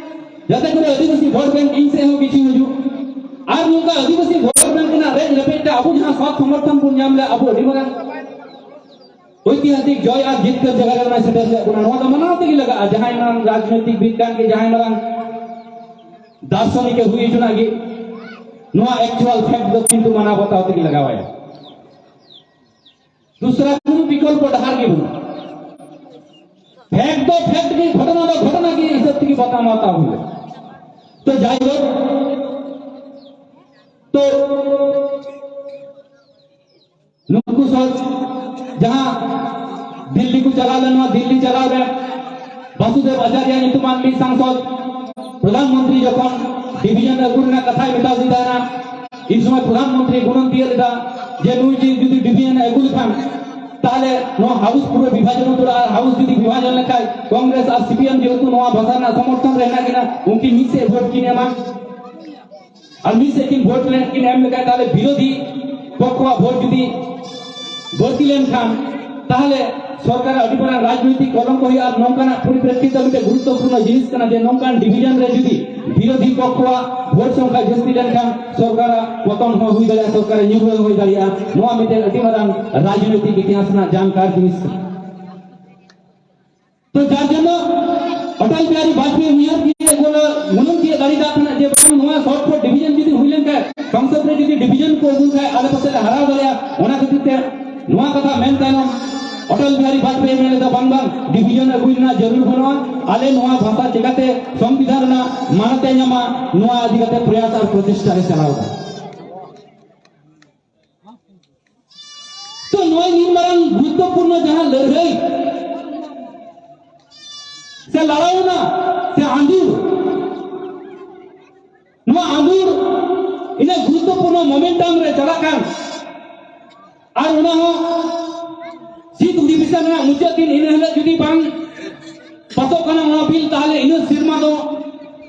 ᱡᱟᱛᱮ ᱠᱚᱨᱮ ᱟᱹᱫᱤᱵᱟᱹᱥᱤ ᱵᱷᱳᱴ ᱵᱮᱝᱠ ᱤᱧ ᱥᱮᱫ ᱦᱚᱸ ᱠᱤᱪᱷᱩ ᱦᱤᱡᱩᱜ᱾ ᱟᱨ ᱱᱚᱝᱠᱟ ᱟᱹᱫᱤᱵᱟᱹᱥᱤ ᱵᱷᱳᱴ ᱵᱮᱝᱠ ᱨᱮᱱᱟᱜ ᱨᱮᱡ ᱨᱮᱯᱮᱡ ᱛᱮ ᱟᱵᱚ ᱡᱟᱦᱟᱸ ᱥᱟᱛ ᱥᱚᱢᱚᱨᱛᱷᱚᱱ ᱵᱚᱱ ᱧᱟᱢ ᱞᱮᱫ, ᱟᱵᱚ ᱟᱹᱰᱤ ᱢᱟᱨᱟᱝ ᱳᱭᱛᱤᱦᱟᱥᱤᱠ ᱡᱚᱭ ᱟᱨ ᱡᱤᱛᱠᱟᱹᱨ ᱡᱟᱭᱜᱟ ᱨᱮ ᱚᱱᱟᱭ ᱥᱮᱴᱮᱨ ᱞᱮᱫ ᱵᱚᱱᱟ᱾ ᱱᱚᱣᱟ ᱫᱚ ᱢᱟᱱᱟᱣ ᱛᱮᱜᱮ ᱞᱟᱜᱟᱜᱼᱟ᱾ ᱡᱟᱦᱟᱸᱭ ᱢᱟᱨᱟᱝ ᱨᱟᱡᱽᱱᱳᱭᱛᱤᱠ ᱵᱤᱫ ᱠᱟᱱ ᱜᱮ, ᱡᱟᱦᱟᱸᱭ ᱢᱟᱨᱟᱝ ᱫᱟᱨᱥᱚᱱᱤᱠ ᱮ ᱦᱩᱭ ᱦᱚᱪᱚᱱᱟᱜ ᱜᱮ, ᱱᱚᱣᱟ ᱮᱠᱪᱩᱣᱟᱞ ᱯᱷᱮᱠᱴ ᱫᱚ ᱠᱤᱱᱛᱩ ᱢᱟᱱᱟᱣ ᱵᱟᱛᱟᱣ ᱛᱮᱜᱮ ᱞᱟᱜᱟᱣᱟᱭᱟ᱾ ᱫᱩᱥᱨᱟ ᱠᱳᱱᱳ ᱵᱤᱠᱚᱞᱯᱚ ᱰᱟᱦᱟᱨ ᱜᱮ ᱵᱟᱹᱱᱩᱜᱼᱟ᱾ ᱯᱷᱮᱠᱴ ᱫᱚ ᱯᱷᱮᱠᱴ ᱜᱮ, ᱜᱷᱚᱴᱚᱱᱟ ᱫᱚ ᱜᱷᱚᱴᱚᱱᱟ ᱜᱮ ᱦᱤᱥᱟᱹᱵ ᱛᱮᱜᱮ ᱵᱟᱛᱟᱣ ᱦᱟᱛᱟᱣ ᱦᱩᱭᱩᱜᱼᱟ᱾ ᱛᱚ ᱡᱟᱭᱦᱳᱠ, ᱛᱚ ᱱᱩᱠᱩ ᱥᱚ ᱡᱟᱦᱟᱸ ᱫᱤᱞᱞᱤ ᱠᱚ ᱪᱟᱞᱟᱣ ᱞᱮᱱ, ᱱᱚᱣᱟ ᱫᱤᱞᱞᱤ ᱪᱟᱞᱟᱣ ᱨᱮ ᱵᱟᱥᱩᱫᱮᱵ ᱟᱪᱟᱨᱭᱟ ᱧᱩᱛᱩᱢᱟᱱ ᱢᱤᱫ ᱥᱟᱝᱥᱚᱫ ᱯᱨᱚᱫᱷᱟᱱ ᱢᱚᱱᱛᱨᱤ ᱡᱚᱠᱷᱚᱱ ᱰᱤᱵᱷᱤᱡᱚᱱ ᱟᱹᱜᱩ ᱨᱮᱱᱟᱜ ᱠᱟᱛᱷᱟᱭ ᱢᱮᱛᱟ ᱫᱤ ᱛᱟᱦᱮᱱᱟ, ᱤᱱ ᱥᱚᱢᱚᱭ ᱯᱨᱚᱫᱷᱟᱱ ᱢᱚᱱᱛᱨᱤ ᱜᱩᱱᱟᱹᱱ ᱛᱤᱭᱟᱹᱜ ᱞᱮᱫᱟ ᱡᱮ ᱱᱩᱭ ᱡᱮ ᱡᱩᱫᱤ ᱰᱤᱵᱷᱤᱡᱚᱱ ᱟᱹᱜᱩ ᱞᱮᱠᱷᱟᱱ, ᱛᱟᱦᱞᱮ ᱱᱚᱣᱟ ᱦᱟᱣᱩᱥ ᱯᱩᱨᱟᱹ ᱵᱤᱵᱷᱟᱡᱚᱱ ᱩᱛᱟᱹᱨᱚᱜᱼᱟ᱾ ᱟᱨ ᱦᱟᱣᱩᱥ ᱡᱩᱫᱤ ᱵᱤᱵᱷᱟᱡᱚᱱ ᱞᱮᱠᱷᱟᱱ, ᱠᱚᱝᱜᱨᱮᱥ ᱟᱨ ᱥᱤᱯᱤᱮᱢ ᱡᱮᱦᱮᱛᱩ ᱱᱚᱣᱟ ᱵᱷᱟᱥᱟ ᱨᱮᱱᱟᱜ ᱥᱚᱢᱚᱨᱛᱷᱚᱱ ᱨᱮ ᱦᱮᱱᱟᱜ ᱠᱤᱱᱟ, ᱩᱱᱠᱤᱱ ᱢᱤᱫ ᱥᱮᱫ ᱵᱷᱳᱴ ᱠᱤᱱ ᱮᱢᱟ᱾ ᱟᱨ ᱢᱤᱫ ᱥᱮᱫ ᱠᱤᱱ ᱵᱷᱳᱴ ᱞᱮᱱ ᱠᱤᱱ ᱮᱢ ᱞᱮᱠᱷᱟᱱ, ᱛᱟᱦᱞᱮ ᱵᱤᱨᱳᱫᱷᱤ ᱯᱚᱠᱷᱚᱣᱟᱜ ᱵᱷᱳᱴ ᱡᱩᱫᱤ ᱵᱟᱹᱲᱛᱤ ᱞᱮᱱᱠᱷᱟᱱ, ᱛᱟᱦᱞᱮ ᱥᱚᱨᱠᱟᱨᱟᱜ ᱟᱹᱰᱤ ᱢᱟᱨᱟᱝ ᱨᱟᱡᱽᱱᱳᱭᱛᱤᱠ ᱠᱚᱞᱚᱝᱠᱚ ᱦᱩᱭᱩᱜᱼᱟ᱾ ᱟᱨ ᱱᱚᱝᱠᱟᱱᱟᱜ ᱯᱚᱨᱤᱯᱨᱮᱠᱠᱷᱤᱛ ᱫᱚ ᱢᱤᱫᱴᱮᱱ ᱜᱩᱨᱩᱛᱛᱚᱯᱩᱨᱱᱚ ᱡᱤᱱᱤᱥ ᱠᱟᱱᱟ ᱡᱮ ᱱᱚᱝᱠᱟᱱ ᱰᱤᱵᱷᱤᱡᱚᱱ ᱨᱮ ᱡᱩᱫᱤ ᱵᱤᱨᱳᱫᱷᱤ ᱯᱚᱠᱷᱚᱣᱟᱜ ᱵᱷᱳᱴ ᱥᱚᱝᱠᱷᱟ ᱡᱟᱹᱥᱛᱤ ᱞᱮᱱᱠᱷᱟᱱ ᱥᱚᱨᱠᱟᱨᱟᱜ ᱯᱚᱛᱚᱱ ᱦᱚᱸ ᱦᱩᱭ ᱫᱟᱲᱮᱭᱟᱜᱼᱟ, ᱥᱚᱨᱠᱟᱨᱮ ᱧᱩᱨᱦᱟᱹ ᱦᱚᱸ ᱦᱩᱭ ᱫᱟᱲᱮᱭᱟᱜᱼᱟ᱾ ᱱᱚᱣᱟ ᱢᱤᱫᱴᱮᱱ ᱟᱹᱰᱤ ᱢᱟᱨᱟᱝ ᱨᱟᱡᱽᱱᱳᱭᱛᱤᱠ ᱤᱛᱤᱦᱟᱥ ᱨᱮᱱᱟᱜ ᱡᱟᱱᱠᱟᱨ ᱡᱤᱱᱤᱥ ᱠᱟᱱᱟ᱾ ᱛᱚ ᱡᱟᱨ ᱡᱚᱱᱱᱚ ᱚᱴᱚᱞ ᱵᱤᱦᱟᱨᱤ ᱵᱟᱡᱽᱯᱮᱭᱤ ᱩᱭᱦᱟᱹᱨ ᱠᱮᱫ ᱠᱚ ᱢᱚᱱᱮ ᱠᱮᱫ ᱫᱟᱲᱮ ᱠᱟᱜ ᱛᱟᱦᱮᱱᱟ ᱡᱮ ᱵᱟᱝ, ᱱᱚᱣᱟ short for division ᱡᱩᱫᱤ ᱦᱩᱭ ᱞᱮᱱᱠᱷᱟᱱ, ᱥᱚᱝᱥᱚᱫ ᱨᱮ ᱡᱩᱫᱤ division ᱠᱚ ᱟᱹᱜᱩ ᱠᱷᱟᱱ ᱟᱞᱮ ᱯᱟᱥᱮ ᱞᱮ ᱦᱟᱨᱟᱣ ᱫᱟᱲᱮᱭᱟᱜᱼᱟ᱾ ᱚᱱᱟ ᱠᱷᱟᱹᱛᱤᱨ ᱛᱮ ᱱᱚᱣᱟ ᱠᱟᱛᱷᱟ ᱢᱮᱱ ᱛᱟᱭᱱᱚᱢ ᱚᱴᱚᱞ ᱵᱤᱦᱟᱨᱤ ᱵᱟᱡᱽᱯᱮᱭᱤ ᱢᱮᱱ ᱞᱮᱫᱟ, ᱵᱟᱝ ᱵᱟᱝ, division ᱟᱹᱜᱩᱭ ᱨᱮᱱᱟᱜ ᱡᱟᱹᱨᱩᱲ ᱵᱟᱹᱱᱩᱜᱼᱟ, ᱟᱞᱮ ᱱᱚᱣᱟ ᱵᱷᱟᱥᱟ ᱪᱤᱠᱟᱹᱛᱮ ᱥᱚᱝᱵᱤᱫᱷᱟᱱ ᱨᱮᱱᱟᱜ ᱢᱟᱱᱚᱛ ᱮ ᱧᱟᱢᱟ, ᱱᱚᱣᱟ ᱤᱫᱤ ᱠᱟᱛᱮ ᱯᱨᱚᱭᱟᱥ ᱟᱨ ᱯᱨᱚᱪᱮᱥᱴᱟ ᱮ ᱪᱟᱞᱟᱣ ᱮᱫᱟ᱾ ᱛᱚ ᱱᱚᱣᱟ ᱱᱤᱱ ᱢᱟᱨᱟᱝ ᱜᱩᱨᱩᱛᱛᱚᱯᱩᱨᱱᱚ ᱡᱟᱦᱟᱸ ᱞᱟᱹᱲᱦᱟᱹᱭ ᱥᱮ ᱞᱟᱲᱟᱣᱱᱟ ᱥᱮ ᱟᱸᱫᱳᱲ, ᱱᱚᱣᱟ ᱟᱸᱫᱳᱲ ᱤᱱᱟᱹ ᱜᱩᱨᱩᱛᱛᱚᱯᱩᱨᱱᱚ momentum ᱨᱮ ᱪᱟᱞᱟᱜ ᱠᱟᱱ, ᱟᱨ ᱚᱱᱟ ᱦᱚᱸ ᱥᱤᱛ ᱚᱫᱷᱤᱵᱮᱥᱚᱱ ᱨᱮᱱᱟᱜ ᱢᱩᱪᱟᱹᱫ ᱫᱤᱱ ᱤᱱᱟᱹ ᱦᱤᱞᱳᱜ ᱡᱩᱫᱤ ᱵᱟᱝ ᱯᱟᱥᱚᱜ ᱠᱟᱱᱟ ᱚᱱᱟ ᱵᱤᱞ, ᱛᱟᱦᱞᱮ ᱤᱱᱟᱹ ᱥᱮᱨᱢᱟ ᱫᱚ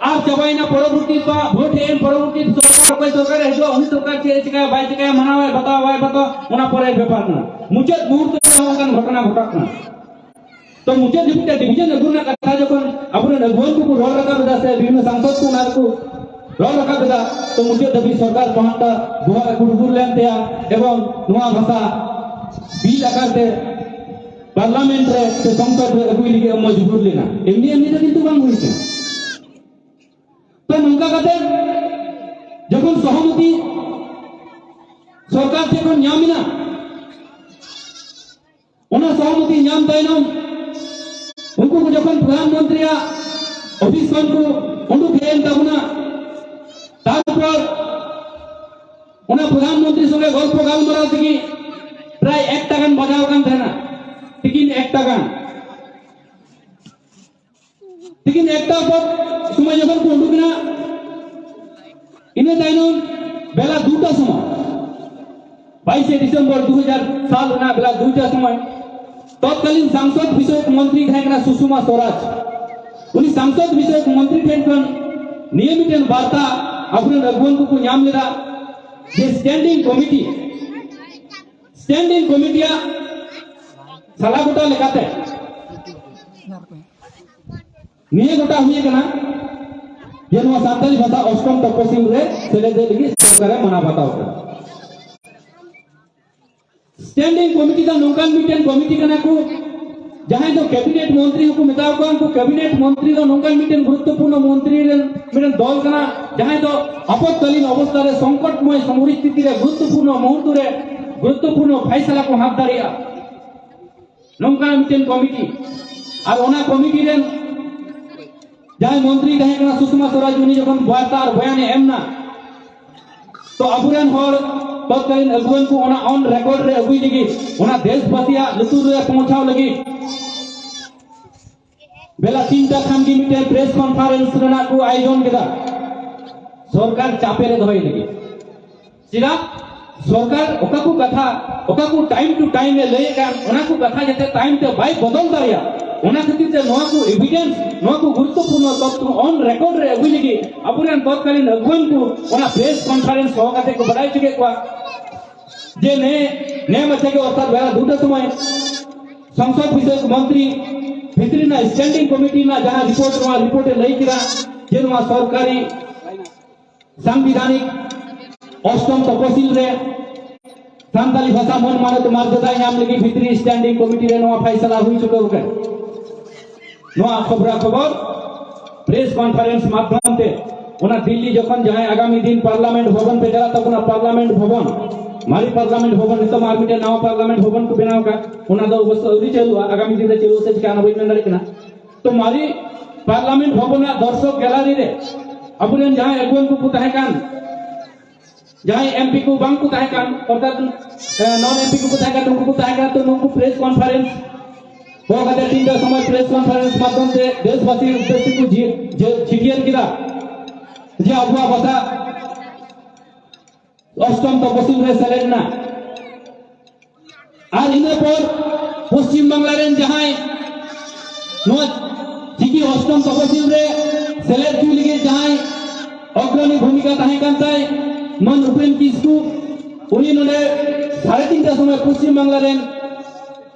ᱟᱨ ᱪᱟᱵᱟᱭᱮᱱᱟ᱾ ᱯᱚᱨᱚᱵᱚᱨᱛᱤ ᱵᱟ-, ᱵᱷᱳᱴ ᱦᱮᱡ ᱮᱱ, ᱯᱚᱨᱚᱵᱚᱨᱛᱤ ᱥᱚᱨᱠᱟᱨ, ᱚᱠᱚᱭ ᱥᱚᱨᱠᱟᱨᱮ ᱦᱤᱡᱩᱜᱼᱟ, ᱩᱱᱤ ᱥᱚᱨᱠᱟᱨ ᱪᱮᱫ ᱮ ᱪᱤᱠᱟᱹᱭᱟ, ᱵᱟᱭ ᱪᱤᱠᱟᱹᱭᱟ, ᱢᱟᱱᱟᱣᱟᱭ ᱵᱟᱛᱟᱣᱟ, ᱵᱟᱭ ᱵᱟᱛᱟᱣᱟ, ᱚᱱᱟ ᱯᱚᱨᱮ ᱵᱮᱯᱟᱨ ᱠᱟᱱᱟ᱾ ᱢᱩᱪᱟᱹᱫ ᱢᱩᱦᱩᱨᱛᱚ ᱨᱮ ᱱᱚᱝᱠᱟᱱ ᱜᱷᱚᱴᱚᱱᱟ ᱜᱷᱚᱴᱟᱜ ᱠᱟᱱᱟ᱾ ᱛᱚ ᱢᱩᱪᱟᱹᱫ ᱫᱷᱟᱹᱵᱤᱡ ᱛᱮ division ᱟᱹᱜᱩ ᱨᱮᱱᱟᱜ ᱠᱟᱛᱷᱟ ᱡᱚᱠᱷᱚᱱ ᱟᱵᱚᱨᱮᱱ ᱟᱹᱜᱩᱣᱟᱹᱱ ᱠᱚᱠᱚ ᱨᱚᱲ ᱨᱟᱠᱟᱵ ᱮᱫᱟ ᱥᱮ ᱵᱤᱵᱷᱤᱱᱱᱚ ᱥᱟᱝᱥᱚᱫ ᱠᱚ ᱚᱱᱟ ᱨᱮᱠᱚ ᱨᱚᱲ ᱨᱟᱠᱟᱵ ᱮᱫᱟ, ᱛᱚ ᱢᱩᱪᱟᱹᱫ ᱫᱷᱟᱹᱵᱤᱡ ᱥᱚᱨᱠᱟᱨ ᱯᱟᱦᱴᱟ ᱜᱚᱦᱚᱲ ᱟᱹᱜᱩ ᱨᱩᱣᱟᱹᱲ ᱞᱮᱱ ᱛᱟᱭᱟ ᱮᱵᱚᱝ ᱱᱚᱣᱟ ᱵᱷᱟᱥᱟ ᱵᱤᱞ ᱟᱠᱟᱨ ᱛᱮ ᱯᱟᱨᱞᱟᱢᱮᱱᱴ ᱨᱮ ᱥᱮ ᱥᱚᱝᱥᱚᱫ ᱨᱮ ᱟᱹᱜᱩᱭ ᱞᱟᱹᱜᱤᱫ ᱮ ᱢᱚᱡᱽᱵᱩᱨ ᱞᱮᱱᱟ᱾ ᱮᱢᱱᱤ ᱮᱢᱱᱤ ᱫᱚ ᱠᱤᱱᱛᱩ ᱵᱟᱝ ᱦᱩᱭ ᱠᱟᱱᱟ᱾ ᱛᱚ ᱱᱚᱝᱠᱟ ᱠᱟᱛᱮ ᱡᱚᱠᱷᱚᱱ ᱥᱚᱦᱚᱢᱚᱛᱤ ᱥᱚᱨᱠᱟᱨ ᱴᱷᱮᱱ ᱠᱷᱚᱱ ᱧᱟᱢ ᱮᱱᱟ, ᱚᱱᱟ ᱥᱚᱦᱚᱢᱚᱛᱤ ᱧᱟᱢ ᱛᱟᱭᱱᱚᱢ ᱩᱱᱠᱩ ᱠᱚ ᱡᱚᱠᱷᱚᱱ ᱯᱨᱚᱫᱷᱟᱱ ᱢᱚᱱᱛᱨᱤᱭᱟᱜ ᱚᱯᱷᱤᱥ ᱠᱷᱚᱱ ᱠᱚ ᱩᱰᱩᱠ ᱦᱮᱡ ᱮᱱ ᱛᱟᱵᱚᱱᱟ, ᱛᱟᱨᱯᱚᱨ ᱚᱱᱟ ᱯᱨᱚᱫᱷᱟᱱ ᱢᱚᱱᱛᱨᱤ ᱥᱚᱸᱜᱮ ᱜᱚᱞᱯᱚ ᱜᱟᱞᱢᱟᱨᱟᱣ ᱛᱮᱜᱮ ᱯᱨᱟᱭ ᱮᱠᱴᱟ ᱜᱟᱱ ᱵᱟᱡᱟᱣ ᱟᱠᱟᱱ ᱛᱟᱦᱮᱱᱟ, ᱛᱤᱠᱤᱱ ᱮᱠᱴᱟ ᱜᱟᱱ᱾ ᱛᱤᱠᱤᱱ ᱮᱠᱴᱟ ᱯᱚᱨ ᱥᱚᱢᱚᱭ ᱡᱚᱠᱷᱚᱱ ᱠᱚ ᱩᱰᱩᱠ ᱮᱱᱟ, ᱤᱱᱟᱹ ᱛᱟᱭᱱᱚᱢ ᱵᱮᱞᱟ ᱫᱩᱴᱟ ᱥᱚᱢᱚᱭ, ᱵᱟᱭᱤᱥᱮ ᱰᱤᱥᱮᱢᱵᱚᱨ ᱫᱩ ᱦᱟᱡᱟᱨ ᱥᱟᱞ ᱨᱮᱱᱟᱜ ᱵᱮᱞᱟ ᱫᱩᱴᱟ ᱥᱚᱢᱚᱭ ᱛᱚᱛᱠᱟᱞᱤᱱ ᱥᱟᱝᱥᱚᱫ ᱵᱤᱥᱚᱭᱚᱠ ᱢᱚᱱᱛᱨᱤ ᱛᱟᱦᱮᱸ ᱠᱟᱱᱟ ᱥᱩᱥᱩᱢᱟ ᱥᱣᱚᱨᱟᱡᱽ᱾ ᱩᱱᱤ ᱥᱟᱝᱥᱚᱫ ᱵᱤᱥᱚᱭᱚᱠ ᱢᱚᱱᱛᱨᱤ ᱴᱷᱮᱱ ᱠᱷᱚᱱ ᱱᱤᱭᱟᱹ ᱢᱤᱫᱴᱮᱱ ᱵᱟᱨᱛᱟ ᱟᱵᱚᱨᱮᱱ ᱟᱹᱜᱩᱣᱟᱹᱱ ᱠᱚᱠᱚ ᱧᱟᱢ ᱞᱮᱫᱟ ᱡᱮ standing committee, standing committee ᱟᱜ ᱥᱟᱞᱟ ᱜᱚᱴᱟ ᱞᱮᱠᱟᱛᱮ ᱱᱤᱭᱟᱹ ᱜᱚᱴᱟ ᱦᱩᱭ ᱟᱠᱟᱱᱟ ᱡᱮ ᱱᱚᱣᱟ ᱥᱟᱱᱛᱟᱲᱤ ᱵᱷᱟᱥᱟ ᱚᱥᱴᱚᱢ ᱛᱚᱯᱚᱥᱤᱞ ᱨᱮ ᱥᱮᱞᱮᱫᱚᱜ ᱞᱟᱹᱜᱤᱫ ᱥᱚᱨᱠᱟᱨᱮ ᱢᱟᱱᱟᱣ ᱵᱟᱛᱟᱣ ᱠᱟᱫᱟ᱾ Standing committee ᱫᱚ ᱱᱚᱝᱠᱟᱱ ᱢᱤᱫᱴᱮᱱ committee ᱠᱟᱱᱟ ᱠᱚ, ᱡᱟᱦᱟᱸᱭ ᱫᱚ ᱠᱮᱵᱤᱱᱮᱴ ᱢᱚᱱᱛᱨᱤ ᱦᱚᱸᱠᱚ ᱢᱮᱛᱟ ᱠᱚᱣᱟ, ᱩᱱᱠᱩ ᱠᱮᱵᱤᱱᱮᱴ ᱢᱚᱱᱛᱨᱤ ᱫᱚ ᱱᱚᱝᱠᱟᱱ ᱢᱤᱫᱴᱮᱱ ᱜᱩᱨᱩᱛᱛᱚᱯᱩᱨᱱᱚ ᱢᱚᱱᱛᱨᱤ ᱨᱮᱱ ᱢᱤᱫᱴᱮᱱ ᱫᱚᱞ ᱠᱟᱱᱟ, ᱡᱟᱦᱟᱸᱭ ᱫᱚ ᱟᱯᱚᱛᱠᱟᱞᱤᱱ ᱚᱵᱚᱥᱛᱷᱟ ᱨᱮ, ᱥᱚᱝᱠᱚᱴᱢᱚᱭ ᱯᱚᱨᱤᱥᱛᱷᱤᱛᱤ ᱨᱮ ᱜᱩᱨᱩᱛᱛᱚᱯᱩᱨᱱᱚ ᱢᱩᱦᱩᱨᱛᱚ ᱨᱮ ᱜᱩᱨᱩᱛᱛᱚᱯᱩᱨᱱᱚ ᱯᱷᱟᱭᱥᱟᱞᱟ ᱠᱚ ᱦᱟᱛᱟᱣ ᱫᱟᱲᱮᱭᱟᱜᱼᱟ, ᱱᱚᱝᱠᱟᱱ ᱢᱤᱫᱴᱮᱱ ᱠᱚᱢᱤᱴᱤ᱾ ᱟᱨ ᱚᱱᱟ ᱠᱚᱢᱤᱴᱤ ᱨᱮᱱ ᱡᱟᱦᱟᱸᱭ ᱢᱚᱱᱛᱨᱤ ᱛᱟᱦᱮᱸ ᱠᱟᱱᱟ ᱥᱩᱥᱢᱟ ᱥᱚᱨᱟᱡᱽ, ᱩᱱᱤ ᱡᱚᱠᱷᱚᱱ ᱵᱟᱨᱛᱟ ᱟᱨ ᱵᱚᱭᱟᱱᱮ ᱮᱢ ᱮᱱᱟ, ᱛᱚ ᱟᱵᱚᱨᱮᱱ ᱦᱚᱲ ᱛᱚᱛᱠᱟᱞᱤᱱ ᱟᱹᱜᱩᱣᱟᱹᱱ ᱠᱚ ᱚᱱᱟ ᱚᱱ ᱨᱮᱠᱚᱨᱰ ᱨᱮ ᱟᱹᱜᱩᱭ ᱞᱟᱹᱜᱤᱫ, ᱚᱱᱟ ᱫᱮᱥᱵᱟᱥᱤᱭᱟᱜ ᱞᱩᱛᱩᱨ ᱨᱮ ᱯᱳᱸᱣᱪᱷᱟᱣ ᱞᱟᱹᱜᱤᱫ ᱵᱮᱞᱟ ᱛᱤᱱᱴᱟ ᱠᱷᱟᱱ ᱜᱮ ᱢᱤᱫᱴᱮᱱ ᱯᱨᱮᱥ ᱠᱚᱱᱯᱷᱟᱨᱮᱱᱥ ᱨᱮᱱᱟᱜ ᱠᱚ ᱟᱭᱳᱡᱚᱱ ᱠᱮᱫᱟ, ᱥᱚᱨᱠᱟᱨ ᱪᱟᱯᱮ ᱨᱮ ᱫᱚᱦᱚᱭ ᱞᱟᱹᱜᱤᱫ᱾ ᱪᱮᱫᱟᱜ? ᱥᱚᱨᱠᱟᱨ ᱚᱠᱟ ᱠᱚ ᱠᱟᱛᱷᱟ, ᱚᱠᱟ ᱠᱚ time to time ᱮ ᱞᱟᱹᱭᱮᱫ ᱠᱟᱱ, ᱚᱱᱟ ᱠᱚ ᱠᱟᱛᱷᱟ ᱡᱟᱛᱮ time ᱛᱮ ᱵᱟᱭ ᱵᱚᱫᱚᱞ ᱫᱟᱲᱮᱭᱟᱜ, ᱚᱱᱟ ᱠᱷᱟᱹᱛᱤᱨ ᱛᱮ ᱱᱚᱣᱟ ᱠᱚ ᱮᱵᱷᱤᱰᱮᱱᱥ, ᱱᱚᱣᱟ ᱠᱚ ᱜᱩᱨᱩᱛᱛᱚᱯᱩᱨᱱᱚ ᱛᱚᱛᱛᱷᱚ ᱚᱱ ᱨᱮᱠᱚᱨᱰ ᱨᱮ ᱟᱹᱜᱩᱭ ᱞᱟᱹᱜᱤᱫ ᱟᱵᱚᱨᱮᱱ ᱛᱚᱛᱠᱟᱞᱤᱱ ᱟᱹᱜᱩᱣᱟᱹᱱ ᱠᱚ ᱚᱱᱟ ᱯᱨᱮᱥ ᱠᱚᱱᱯᱷᱟᱨᱮᱱᱥ ᱦᱚᱦᱚ ᱠᱟᱛᱮ ᱠᱚ ᱵᱟᱰᱟᱭ ᱦᱚᱪᱚ ᱠᱮᱫ ᱠᱚᱣᱟ ᱡᱮ ᱱᱮ, ᱱᱮ ᱢᱟᱪᱷᱟ ᱜᱮ, ᱚᱨᱛᱷᱟᱛ ᱵᱮᱲᱟ ᱫᱩᱴᱟ ᱥᱚᱢᱚᱭ ᱥᱚᱝᱥᱚᱫ ᱵᱤᱥᱚᱭ ᱢᱚᱱᱛᱨᱤ ᱵᱷᱤᱛᱨᱤ ᱨᱮᱱᱟᱜ ᱥᱴᱮᱱᱰᱤᱝ ᱠᱚᱢᱤᱴᱤ ᱨᱮᱱᱟᱜ ᱡᱟᱦᱟᱸ ᱨᱤᱯᱳᱨᱴ, ᱱᱚᱣᱟ ᱨᱤᱯᱳᱨᱴ ᱮ ᱞᱟᱹᱭ ᱠᱮᱫᱟ ᱡᱮ ᱱᱚᱣᱟ ᱥᱚᱨᱠᱟᱨᱤ ᱥᱟᱝᱵᱤᱫᱷᱟᱱᱤᱠ ᱚᱥᱴᱚᱢ ᱛᱚᱯᱚᱥᱤᱞ ᱨᱮ ᱥᱟᱱᱛᱟᱞᱤ ᱵᱷᱟᱥᱟ ᱢᱟᱹᱱ ᱢᱟᱱᱚᱛ ᱢᱚᱨᱡᱟᱫᱟ ᱧᱟᱢ ᱞᱟᱹᱜᱤᱫ ᱵᱷᱤᱛᱨᱤ ᱥᱴᱮᱱᱰᱤᱝ ᱠᱚᱢᱤᱴᱤ ᱨᱮ ᱱᱚᱣᱟ ᱯᱷᱟᱭᱥᱟᱞᱟ ᱦᱩᱭ ᱪᱩᱠᱟᱹᱣ ᱟᱠᱟᱱᱟ᱾ ᱱᱚᱣᱟ ᱠᱷᱚᱵᱽᱨᱟ ᱠᱷᱚᱵᱚᱨ ᱯᱨᱮᱥ ᱠᱚᱱᱯᱷᱟᱨᱮᱱᱥ ᱢᱟᱫᱽᱫᱷᱚᱢ ᱛᱮ ᱚᱱᱟ ᱫᱤᱞᱞᱤ ᱡᱚᱠᱷᱚᱱ ᱡᱟᱦᱟᱸᱭ ᱟᱜᱟᱢᱤ ᱫᱤᱱ ᱯᱟᱨᱞᱟᱢᱮᱱᱴ ᱵᱷᱚᱵᱚᱱ ᱯᱮ ᱪᱟᱞᱟᱜ ᱛᱟᱵᱚᱱᱟ, ᱯᱟᱨᱞᱟᱢᱮᱱᱴ ᱵᱷᱚᱵᱚᱱ, ᱢᱟᱨᱮ ᱯᱟᱨᱞᱟᱢᱮᱱᱴ ᱵᱷᱚᱵᱚᱱ, ᱱᱤᱛᱚᱜ ᱢᱟ ᱟᱨ ᱢᱤᱫᱴᱮᱱ ᱱᱟᱣᱟ ᱯᱟᱨᱞᱟᱢᱮᱱᱴ ᱵᱷᱚᱵᱚᱱ ᱠᱚ ᱵᱮᱱᱟᱣ ᱟᱠᱟᱫ, ᱚᱱᱟ ᱫᱚ ᱚᱵᱚᱥᱥᱳᱭ ᱟᱹᱣᱨᱤ ᱪᱟᱹᱞᱩᱜᱼᱟ, ᱟᱜᱟᱢᱤ ᱫᱤᱱ ᱨᱮ ᱪᱟᱹᱞᱩ ᱥᱮ ᱪᱤᱠᱟᱹᱜᱼᱟ ᱚᱱᱟ ᱵᱟᱹᱧ ᱢᱮᱱ ᱫᱟᱲᱮᱭᱟᱜ ᱠᱟᱱᱟ᱾ ᱛᱚ ᱢᱟᱨᱮ ᱯᱟᱨᱞᱟᱢᱮᱱᱴ ᱵᱷᱚᱵᱚᱱ ᱨᱮᱱᱟᱜ ᱫᱚᱨᱥᱚᱠ ᱜᱮᱞᱟᱨᱤ ᱨᱮ ᱟᱵᱚᱨᱮᱱ ᱡᱟᱦᱟᱸᱭ ᱟᱹᱜᱩᱣᱟᱹᱱ ᱠᱚᱠᱚ ᱛᱟᱦᱮᱸ ᱠᱟᱱ, ᱡᱟᱦᱟᱸᱭ ᱮᱢᱯᱤ ᱠᱚ ᱵᱟᱝ ᱠᱚ ᱛᱟᱦᱮᱸ ᱠᱟᱱ, ᱚᱨᱛᱷᱟᱛ, ᱮ, ᱱᱚᱱ ᱮᱢᱯᱤ ᱠᱚᱠᱚ ᱛᱟᱦᱮᱸ ᱠᱟᱱ, ᱩᱱᱠᱩ ᱠᱚ ᱛᱟᱦᱮᱸ ᱠᱟᱱᱟ, ᱛᱚ ᱱᱩᱠᱩ ᱯᱨᱮᱥ ᱠᱚᱱᱯᱷᱟᱨᱮᱱᱥ ᱦᱚᱦᱚ ᱠᱟᱛᱮ ᱛᱤᱱᱴᱟ ᱥᱚᱢᱚᱭ ᱯᱨᱮᱥ ᱠᱚᱱᱯᱷᱟᱨᱮᱱᱥ ᱢᱟᱫᱽᱫᱷᱚᱢ ᱛᱮ ᱫᱮᱥᱵᱟᱥᱤ ᱩᱫᱽᱫᱮᱥᱥᱚ ᱠᱚ ᱡᱷᱤ-, ᱡᱷᱤ-, ᱪᱷᱤᱴᱭᱟᱹᱨ ᱠᱮᱫᱟ ᱡᱮ ᱟᱵᱚᱣᱟᱜ ᱵᱷᱟᱥᱟ ᱚᱥᱴᱚᱢ ᱛᱚᱯᱚᱥᱤᱞ ᱨᱮ ᱥᱮᱞᱮᱫ ᱮᱱᱟ᱾ ᱟᱨ ᱤᱱᱟᱹ ᱯᱚᱨ ᱯᱚᱥᱪᱤᱢ ᱵᱟᱝᱞᱟ ᱨᱮᱱ ᱡᱟᱦᱟᱸᱭ ᱱᱚᱣᱟ ᱪᱤᱠᱤ ᱚᱥᱴᱚᱢ ᱛᱚᱯᱚᱥᱤᱞ ᱨᱮ ᱥᱮᱞᱮᱫ ᱦᱚᱪᱚᱭ ᱞᱟᱹᱜᱤᱫ ᱡᱟᱦᱟᱸᱭ ᱚᱜᱨᱚᱱᱤ ᱵᱷᱩᱢᱤᱠᱟ ᱛᱟᱦᱮᱸ ᱠᱟᱱ ᱛᱟᱭ, ᱢᱟᱹᱱ ᱩᱯᱮᱱ ᱠᱤᱥᱠᱩ, ᱩᱱᱤ ᱱᱚᱰᱮ ᱥᱟᱲᱮ ᱛᱤᱱᱴᱟ ᱥᱚᱢᱚᱭ ᱯᱚᱥᱪᱤᱢ ᱵᱟᱝᱞᱟ ᱨᱮᱱ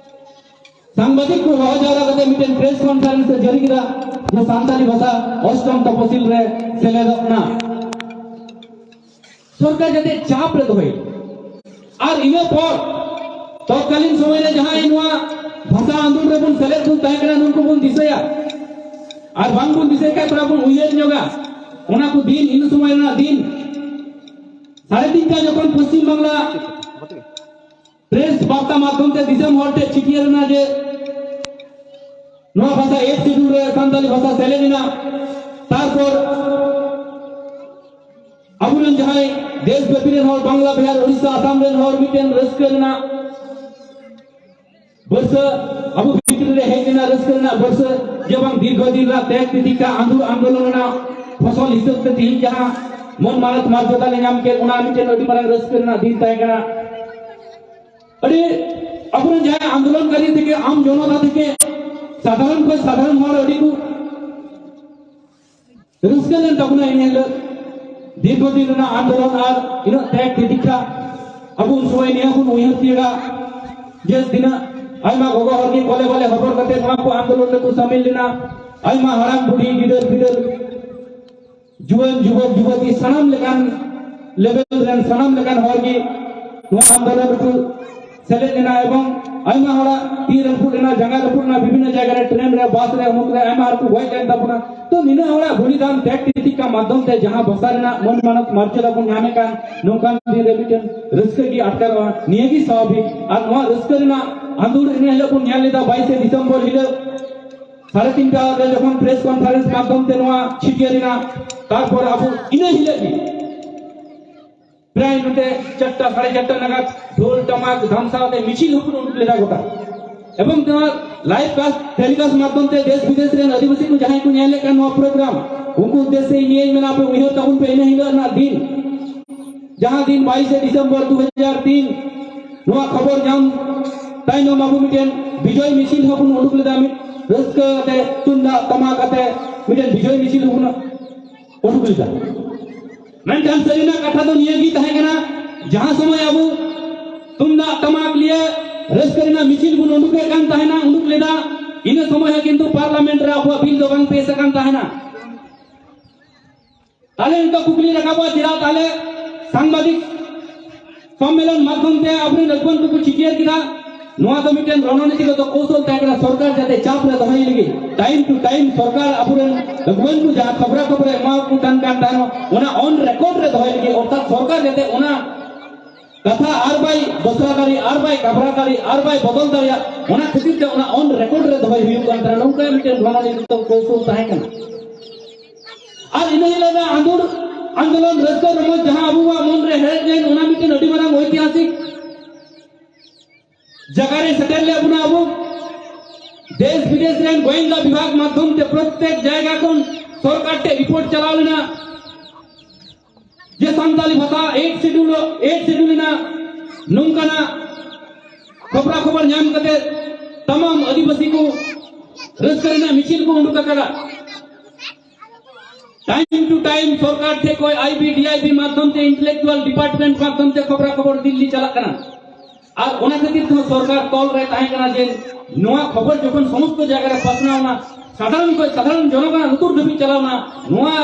ᱥᱟᱝᱵᱟᱫᱤᱠ ᱠᱚ ᱦᱚᱦᱚ ᱡᱟᱣᱨᱟ ᱠᱟᱛᱮ ᱢᱤᱫᱴᱮᱱ ᱯᱨᱮᱥ ᱠᱚᱱᱯᱷᱟᱨᱮᱱᱥ ᱮ ᱡᱟᱹᱨᱤ ᱠᱮᱫᱟ ᱡᱮ ᱥᱟᱱᱛᱟᱲᱤ ᱵᱷᱟᱥᱟ ᱚᱥᱴᱚᱢ ᱛᱚᱯᱚᱥᱤᱞ ᱨᱮ ᱥᱮᱞᱮᱫᱚᱜ ᱠᱟᱱᱟ᱾ ᱥᱚᱨᱠᱟᱨ ᱡᱟᱛᱮ ᱪᱟᱯ ᱨᱮ ᱫᱚᱦᱚᱭ᱾ ᱟᱨ ᱤᱱᱟᱹ ᱯᱚᱨ ᱛᱚᱛᱠᱟᱞᱤᱱ ᱥᱚᱢᱚᱭ ᱨᱮ ᱡᱟᱦᱟᱸᱭ ᱱᱚᱣᱟ ᱵᱷᱟᱥᱟ ᱟᱸᱫᱳᱲ ᱨᱮᱵᱚᱱ ᱥᱮᱞᱮᱫ ᱵᱚᱱ ᱛᱟᱦᱮᱸ ᱠᱟᱱᱟ, ᱱᱩᱠᱩ ᱵᱚᱱ ᱫᱤᱥᱟᱹᱭᱟ᱾ ᱟᱨ ᱵᱟᱝ ᱵᱚᱱ ᱫᱤᱥᱟᱹᱭ ᱠᱷᱟᱡ ᱛᱷᱚᱲᱟ ᱵᱚᱱ ᱩᱭᱦᱟᱹᱨ ᱧᱚᱜᱟ᱾ ᱚᱱᱟ ᱠᱚ ᱫᱤᱱ, ᱤᱱᱟᱹ ᱥᱚᱢᱚᱭ ᱨᱮᱱᱟᱜ ᱫᱤᱱ, ᱥᱟᱲᱮ ᱛᱤᱱᱴᱟ ᱡᱚᱠᱷᱚᱱ ᱯᱚᱥᱪᱤᱢ ᱵᱟᱝᱞᱟ ᱯᱨᱮᱥ ᱵᱟᱨᱛᱟ ᱢᱟᱫᱽᱫᱷᱚᱢ ᱛᱮ ᱫᱤᱥᱚᱢ ᱦᱚᱲ ᱴᱷᱮᱱ ᱪᱷᱤᱴᱭᱟᱹᱨ ᱮᱱᱟ ᱡᱮ ᱱᱚᱣᱟ ᱵᱷᱟᱥᱟ ᱮᱭᱤᱴ ᱥᱤᱰᱩᱞ ᱨᱮ ᱥᱟᱱᱛᱟᱞᱤ ᱵᱷᱟᱥᱟ ᱥᱮᱞᱮᱫ ᱮᱱᱟ᱾ ᱛᱟᱨᱯᱚᱨ ᱟᱵᱚᱨᱮᱱ ᱡᱟᱦᱟᱸᱭ ᱫᱮᱥ ᱵᱮᱯᱤ ᱨᱮᱱ ᱦᱚᱲ, ᱵᱟᱝᱞᱟ, ᱵᱤᱦᱟᱨ, ᱩᱲᱤᱥᱥᱟ, ᱟᱥᱟᱢ ᱨᱮᱱ ᱦᱚᱲ ᱢᱤᱫᱴᱮᱱ ᱨᱟᱹᱥᱠᱟᱹ ᱨᱮᱱᱟᱜ ᱵᱟᱹᱨᱥᱟᱹ ᱟᱵᱚ ᱵᱷᱤᱛᱨᱤ ᱨᱮ ᱦᱮᱡ ᱞᱮᱱᱟ, ᱨᱟᱹᱥᱠᱟᱹ ᱨᱮᱱᱟᱜ ᱵᱟᱹᱨᱥᱟᱹ, ᱡᱮ ᱵᱟᱝ ᱫᱤᱨᱜᱷᱚ ᱫᱤᱱ ᱨᱮᱱᱟᱜ ᱛᱮᱜ ᱛᱤᱛᱤᱠᱟ ᱟᱸᱫᱳᱲ ᱟᱱᱫᱳᱞᱚᱱ ᱨᱮᱱᱟᱜ ᱯᱷᱚᱥᱚᱞ ᱦᱤᱥᱟᱹᱵ ᱛᱮ ᱛᱮᱦᱮᱧ ᱡᱟᱦᱟᱸ ᱢᱟᱹᱱ ᱢᱟᱱᱚᱛ ᱢᱚᱨᱡᱟᱫᱟ ᱞᱮ ᱧᱟᱢ ᱠᱮᱫ, ᱚᱱᱟ ᱢᱤᱫᱴᱮᱱ ᱟᱹᱰᱤ ᱢᱟᱨᱟᱝ ᱨᱟᱹᱥᱠᱟᱹ ᱨᱮᱱᱟᱜ ᱫᱤᱱ ᱛᱟᱦᱮᱸ ᱠᱟᱱᱟ᱾ ᱟᱹᱰᱤ ᱟᱵᱚᱨᱮᱱ ᱡᱟᱦᱟᱸᱭ ᱟᱱᱫᱳᱞᱚᱱᱠᱟᱨᱤ ᱛᱷᱮᱠᱮ ᱟᱢ ᱡᱚᱱᱚᱛᱟ ᱛᱷᱮᱠᱮ ᱥᱟᱫᱷᱟᱨᱚᱱ ᱠᱷᱚᱱ ᱥᱟᱫᱷᱟᱨᱚᱱ ᱦᱚᱲ ᱟᱹᱰᱤ ᱠᱚ ᱨᱟᱹᱥᱠᱟᱹ ᱞᱮᱱ ᱛᱟᱵᱚᱱᱟ ᱤᱱᱟᱹ ᱦᱤᱞᱳᱜ᱾ ᱫᱤᱨᱜᱷᱚ ᱫᱤᱱ ᱨᱮᱱᱟᱜ ᱟᱱᱫᱳᱞᱚᱱ ᱟᱨ ᱤᱱᱟᱹᱜ ᱛᱮᱜ ᱛᱤᱛᱤᱠᱟ, ᱟᱵᱚ ᱩᱱ ᱥᱚᱢᱚᱭ ᱱᱤᱭᱟᱹ ᱵᱚᱱ ᱩᱭᱦᱟᱹᱨ ᱛᱤᱭᱳᱜᱟ ᱡᱮ ᱛᱤᱱᱟᱹᱜ ᱟᱭᱢᱟ ᱜᱚᱜᱚ ᱦᱚᱲ ᱜᱮ ᱠᱚᱞᱮ ᱵᱟᱞᱮ ᱦᱚᱵᱚᱨ ᱠᱟᱛᱮ ᱱᱚᱣᱟ ᱠᱚ ᱟᱱᱫᱳᱞᱚᱱ ᱨᱮᱠᱚ ᱥᱟᱢᱤᱞ ᱞᱮᱱᱟ᱾ ᱟᱭᱢᱟ ᱦᱟᱲᱟᱢ ᱵᱩᱰᱷᱤ, ᱜᱤᱫᱟᱹᱨ ᱯᱤᱫᱟᱹᱨ, ᱡᱩᱣᱟᱹᱱ ᱡᱩᱣᱟᱹᱱ ᱡᱩᱣᱟᱹᱛᱤ, ᱥᱟᱱᱟᱢ ᱞᱮᱠᱟᱱ ᱞᱮᱵᱮᱞ ᱨᱮᱱ ᱥᱟᱱᱟᱢ ᱞᱮᱠᱟᱱ ᱦᱚᱲ ᱜᱮ ᱱᱚᱣᱟ ᱟᱱᱫᱳᱞᱚᱱ ᱨᱮᱠᱚ ᱥᱮᱞᱮᱫ ᱞᱮᱱᱟ ᱮᱵᱚᱝ ᱟᱭᱢᱟ ᱦᱚᱲᱟᱜ ᱛᱤ ᱨᱟᱹᱯᱩᱫ ᱞᱮᱱᱟ, ᱡᱟᱸᱜᱟ ᱨᱟᱹᱯᱩᱫ ᱞᱮᱱᱟ, ᱵᱤᱵᱷᱤᱱᱱᱚ ᱡᱟᱭᱜᱟ ᱨᱮ, ᱴᱨᱮᱱ ᱨᱮ, ᱵᱟᱥ ᱨᱮ, ᱚᱢᱩᱠ ᱨᱮ ᱟᱭᱢᱟ ᱦᱚᱲ ᱠᱚ ᱜᱚᱡ ᱞᱮᱱ ᱛᱟᱵᱚᱱᱟ᱾ ᱛᱚ ᱱᱤᱱᱟᱹᱜ ᱦᱚᱲᱟᱜ ᱵᱚᱞᱤᱫᱟᱱ ᱛᱮᱜ ᱛᱤᱛᱤᱠᱟ ᱢᱟᱫᱽᱫᱷᱚᱢ ᱛᱮ ᱡᱟᱦᱟᱸ ᱵᱷᱟᱥᱟ ᱨᱮᱱᱟᱜ ᱢᱟᱹᱱ ᱢᱟᱱᱚᱛ ᱢᱚᱨᱡᱟᱫᱟ ᱵᱚᱱ ᱧᱟᱢᱮᱫ ᱠᱟᱱ, ᱱᱚᱝᱠᱟᱱ ᱫᱤᱱ ᱨᱮ ᱢᱤᱫᱴᱮᱱ ᱨᱟᱹᱥᱠᱟᱹ ᱜᱮ ᱟᱴᱠᱟᱨᱚᱜᱼᱟ᱾ ᱱᱤᱭᱟᱹ ᱜᱮ ᱥᱟᱵᱷᱟᱵᱤᱠ᱾ ᱟᱨ ᱱᱚᱣᱟ ᱨᱟᱹᱥᱠᱟᱹ ᱨᱮᱱᱟᱜ ᱟᱸᱫᱳᱲ ᱤᱱᱟᱹ ᱦᱤᱞᱳᱜ ᱵᱚᱱ ᱧᱮᱞ ᱞᱮᱫᱟ, ᱵᱟᱭᱤᱥᱮ ᱰᱤᱥᱮᱢᱵᱚᱨ ᱦᱤᱞᱳᱜ ᱥᱟᱲᱮ ᱛᱤᱱᱴᱟ ᱨᱮ ᱡᱚᱠᱷᱚᱱ ᱯᱨᱮᱥ ᱠᱚᱱᱯᱷᱟᱨᱮᱱᱥ ᱢᱟᱫᱽᱫᱷᱚᱢ ᱛᱮ ᱱᱚᱣᱟ ᱪᱷᱤᱴᱭᱟᱹᱨ ᱮᱱᱟ, ᱛᱟᱨᱯᱚᱨ ᱟᱵᱚ ᱤᱱᱟᱹ ᱦᱤᱞᱳᱜ ᱜᱮ ᱯᱨᱟᱭ ᱱᱚᱛᱮ ᱪᱟᱨᱴᱟ, ᱥᱟᱲᱮ ᱪᱟᱨᱴᱟ ᱱᱟᱜᱟᱫ ᱰᱷᱳᱞ ᱴᱟᱢᱟᱠ ᱫᱷᱟᱢᱥᱟᱣ ᱛᱮ ᱢᱤᱪᱷᱤᱞ ᱦᱚᱸᱵᱚᱱ ᱩᱰᱩᱠ ᱞᱮᱫᱟ ᱜᱚᱴᱟ᱾ ᱮᱵᱚᱝ ᱱᱚᱣᱟ ᱞᱟᱭᱤᱵᱷ ᱠᱟᱥᱴ ᱴᱮᱞᱤᱠᱟᱥᱴ ᱢᱟᱫᱽᱫᱷᱚᱢ ᱛᱮ ᱫᱮᱥ ᱵᱤᱫᱮᱥ ᱨᱮᱱ ᱟᱹᱫᱤᱵᱟᱹᱥᱤ ᱠᱚ ᱡᱟᱦᱟᱸᱭ ᱠᱚ ᱧᱮᱞᱮᱫ ᱠᱟᱱ ᱱᱚᱣᱟ ᱯᱨᱳᱜᱨᱟᱢ, ᱩᱱᱠᱩ ᱩᱫᱽᱫᱮᱥᱮ ᱤᱧ ᱱᱤᱭᱟᱹᱧ ᱢᱮᱱᱟ, ᱟᱯᱮ ᱩᱭᱦᱟᱹᱨ ᱛᱟᱵᱚᱱ ᱯᱮ ᱤᱱᱟᱹ ᱦᱤᱞᱳᱜ ᱨᱮᱱᱟᱜ ᱫᱤᱱ, ᱡᱟᱦᱟᱸ ᱫᱤᱱ ᱵᱟᱭᱤᱥᱮ ᱰᱤᱥᱮᱢᱵᱚᱨ ᱫᱩ ᱦᱟᱡᱟᱨ ᱛᱤᱱ, ᱱᱚᱣᱟ ᱠᱷᱚᱵᱚᱨ ᱧᱟᱢ ᱛᱟᱭᱱᱚᱢ ᱟᱵᱚ ᱢᱤᱫᱴᱮᱱ ᱵᱤᱡᱚᱭ ᱢᱤᱪᱷᱤᱞ ᱦᱚᱸᱵᱚᱱ ᱩᱰᱩᱠ ᱞᱮᱫᱟ, ᱢᱤᱫ ᱨᱟᱹᱥᱠᱟᱹ ᱟᱛᱮ ᱛᱩᱢᱫᱟᱜ ᱴᱟᱢᱟᱠ ᱟᱛᱮ ᱢᱤᱫᱴᱮᱱ ᱵᱤᱡᱚᱭ ᱢᱤᱪᱷᱤᱞ ᱦᱚᱸᱵᱚᱱ ᱩᱰᱩᱠ ᱞᱮᱫᱟ᱾ ᱢᱮᱱᱠᱷᱟᱱ ᱥᱟᱹᱨᱤᱱᱟᱜ ᱠᱟᱛᱷᱟ ᱫᱚ ᱱᱤᱭᱟᱹ ᱜᱮ ᱛᱟᱦᱮᱸ ᱠᱟᱱᱟ, ᱡᱟᱦᱟᱸ ᱥᱚᱢᱚᱭ ᱟᱵᱚ ᱛᱩᱢᱫᱟᱜ ᱴᱟᱢᱟᱠ ᱞᱤᱭᱮ ᱨᱟᱹᱥᱠᱟᱹ ᱨᱮᱱᱟᱜ ᱢᱤᱪᱷᱤᱞ ᱵᱚᱱ ᱩᱰᱩᱠᱮᱫ ᱠᱟᱱ ᱛᱟᱦᱮᱱᱟ, ᱩᱰᱩᱠ ᱞᱮᱫᱟ, ᱤᱱᱟᱹ ᱥᱚᱢᱚᱭ ᱦᱚᱸ ᱠᱤᱱᱛᱩ ᱯᱟᱨᱞᱟᱢᱮᱱᱴ ᱨᱮ ᱟᱵᱚᱣᱟᱜ ᱵᱤᱞ ᱫᱚ ᱵᱟᱝ ᱯᱮᱥ ᱟᱠᱟᱱ ᱛᱟᱦᱮᱱᱟ᱾ ᱛᱟᱦᱞᱮ ᱱᱤᱛᱚᱜ ᱠᱩᱠᱞᱤ ᱨᱟᱠᱟᱵᱚᱜᱼᱟ, ᱪᱮᱫᱟᱜ ᱛᱟᱦᱞᱮ ᱥᱟᱝᱵᱟᱫᱤᱠ ᱥᱚᱢᱢᱮᱞᱚᱱ ᱢᱟᱫᱽᱫᱷᱚᱢ ᱛᱮ ᱟᱵᱚᱨᱮᱱ ᱟᱹᱜᱩᱣᱟᱹᱱ ᱠᱚᱠᱚ ᱪᱷᱤᱴᱭᱟᱹᱨ ᱠᱮᱫᱟ? ᱱᱚᱣᱟ ᱫᱚ ᱢᱤᱫᱴᱮᱱ ᱨᱚᱱᱚᱱᱤᱛᱤᱜᱚᱛᱚ ᱠᱚᱣᱥᱚᱞ ᱛᱟᱦᱮᱸ ᱠᱟᱱᱟ ᱥᱚᱨᱠᱟᱨ ᱡᱟᱛᱮ ᱪᱟᱯ ᱨᱮ ᱫᱚᱦᱚᱭ ᱞᱟᱹᱜᱤᱫ, time to time ᱥᱚᱨᱠᱟᱨ ᱟᱵᱚᱨᱮᱱ ᱟᱹᱜᱩᱣᱟᱹᱱ ᱠᱚ ᱡᱟᱦᱟᱸ ᱠᱷᱚᱵᱽᱨᱟ ᱠᱷᱚᱵᱚᱨ ᱮ ᱮᱢᱟ ᱠᱚ ᱠᱟᱱ ᱠᱟᱱ ᱛᱟᱦᱮᱱᱟ, ᱚᱱᱟ on record ᱨᱮ ᱫᱚᱦᱚᱭ ᱞᱟᱹᱜᱤᱫ, ᱚᱨᱛᱷᱟᱛ ᱥᱚᱨᱠᱟᱨ ᱡᱟᱛᱮ ᱚᱱᱟ ᱠᱟᱛᱷᱟ ᱟᱨ ᱵᱟᱭ ᱫᱚᱥᱨᱟ ᱫᱟᱲᱮᱭᱟᱜ, ᱟᱨ ᱵᱟᱭ ᱠᱟᱵᱽᱨᱟ ᱫᱟᱲᱮᱭᱟᱜ, ᱟᱨ ᱵᱟᱭ ᱵᱚᱫᱚᱞ ᱫᱟᱲᱮᱭᱟᱜ, ᱚᱱᱟ ᱠᱷᱟᱹᱛᱤᱨ ᱛᱮ ᱚᱱᱟ on record ᱨᱮ ᱫᱚᱦᱚᱭ ᱦᱩᱭᱩᱜ ᱠᱟᱱ ᱛᱟᱦᱮᱱᱟ᱾ ᱱᱚᱝᱠᱟ ᱢᱤᱫᱴᱮᱱ ᱨᱚᱱᱚᱱᱤᱛᱤᱜᱚᱛᱚ ᱠᱚᱣᱥᱚᱞ ᱛᱟᱦᱮᱸ ᱠᱟᱱᱟ᱾ ᱟᱨ ᱤᱱᱟᱹ ᱦᱤᱞᱳᱜ ᱫᱚ ᱟᱸᱫᱳᱲ ᱟᱱᱫᱳᱞᱚᱱ ᱨᱟᱹᱥᱠᱟᱹ ᱨᱚᱢᱚᱡᱽ ᱡᱟᱦᱟᱸ ᱟᱵᱚᱣᱟᱜ ᱢᱚᱱ ᱨᱮ ᱦᱮᱡ ᱞᱮᱱ, ᱚᱱᱟ ᱢᱤᱫᱴᱮᱱ ᱟᱹᱰᱤ ᱢᱟᱨᱟᱝ ᱳᱭᱛᱤᱦᱟᱥᱤᱠ ᱡᱟᱭᱜᱟ ᱨᱮ ᱥᱮᱴᱮᱨ ᱞᱮᱫ ᱵᱚᱱᱟ ᱟᱵᱚ᱾ ᱫᱮᱥ ᱵᱤᱫᱮᱥ ᱨᱮᱱ ᱜᱳᱭᱮᱱᱫᱟ ᱵᱤᱵᱷᱟᱜᱽ ᱢᱟᱫᱽᱫᱷᱚᱢ ᱛᱮ ᱯᱨᱚᱛᱮᱠ ᱡᱟᱭᱜᱟ ᱠᱷᱚᱱ ᱥᱚᱨᱠᱟᱨ ᱴᱷᱮᱱ ᱨᱤᱯᱳᱨᱴ ᱪᱟᱞᱟᱣ ᱞᱮᱱᱟ ᱡᱮ ᱥᱟᱱᱛᱟᱞᱤ ᱵᱷᱟᱥᱟ ᱮᱭᱤᱴ ᱥᱤᱰᱩᱞ, ᱮᱭᱤᱴ ᱥᱤᱰᱩᱞ ᱮᱱᱟ, ᱱᱚᱝᱠᱟᱱᱟᱜ ᱠᱷᱚᱵᱽᱨᱟ ᱠᱷᱚᱵᱚᱨ ᱧᱟᱢ ᱠᱟᱛᱮ ᱛᱟᱢᱟᱢ ᱟᱹᱫᱤᱵᱟᱹᱥᱤ ᱠᱚ ᱨᱟᱹᱥᱠᱟᱹ ᱨᱮᱱᱟᱜ ᱢᱤᱪᱷᱤᱞ ᱠᱚ ᱩᱰᱩᱠ ᱟᱠᱟᱫᱟ᱾ Time to time ᱥᱚᱨᱠᱟᱨ ᱴᱷᱮᱱ ᱠᱷᱚᱱ I B D I B ᱢᱟᱫᱽᱫᱷᱚᱢ ᱛᱮ, intellectual department ᱢᱟᱫᱽᱫᱷᱚᱢ ᱛᱮ ᱠᱷᱚᱵᱽᱨᱟ ᱠᱷᱚᱵᱚᱨ ᱫᱤᱞᱞᱤ ᱪᱟᱞᱟᱜ ᱠᱟᱱᱟ᱾ ᱟᱨ ᱚᱱᱟ ᱠᱷᱟᱹᱛᱤᱨ ᱛᱮᱦᱚᱸ ᱥᱚᱨᱠᱟᱨ ᱛᱚᱞ ᱨᱮ ᱛᱟᱦᱮᱸ ᱠᱟᱱᱟ ᱡᱮ ᱱᱚᱣᱟ ᱠᱷᱚᱵᱚᱨ ᱡᱚᱠᱷᱚᱱ ᱥᱚᱢᱚᱥᱛᱚ ᱡᱟᱭᱜᱟ ᱨᱮ ᱯᱟᱥᱱᱟᱣ ᱮᱱᱟ, ᱥᱟᱫᱷᱟᱨᱚᱱ ᱠᱷᱚᱱ ᱥᱟᱫᱷᱟᱨᱚᱱ ᱡᱚᱱᱚᱜᱚᱬ ᱞᱩᱛᱩᱨ ᱫᱷᱟᱹᱵᱤᱡ ᱪᱟᱞᱟᱣ ᱮᱱᱟ, ᱱᱚᱣᱟ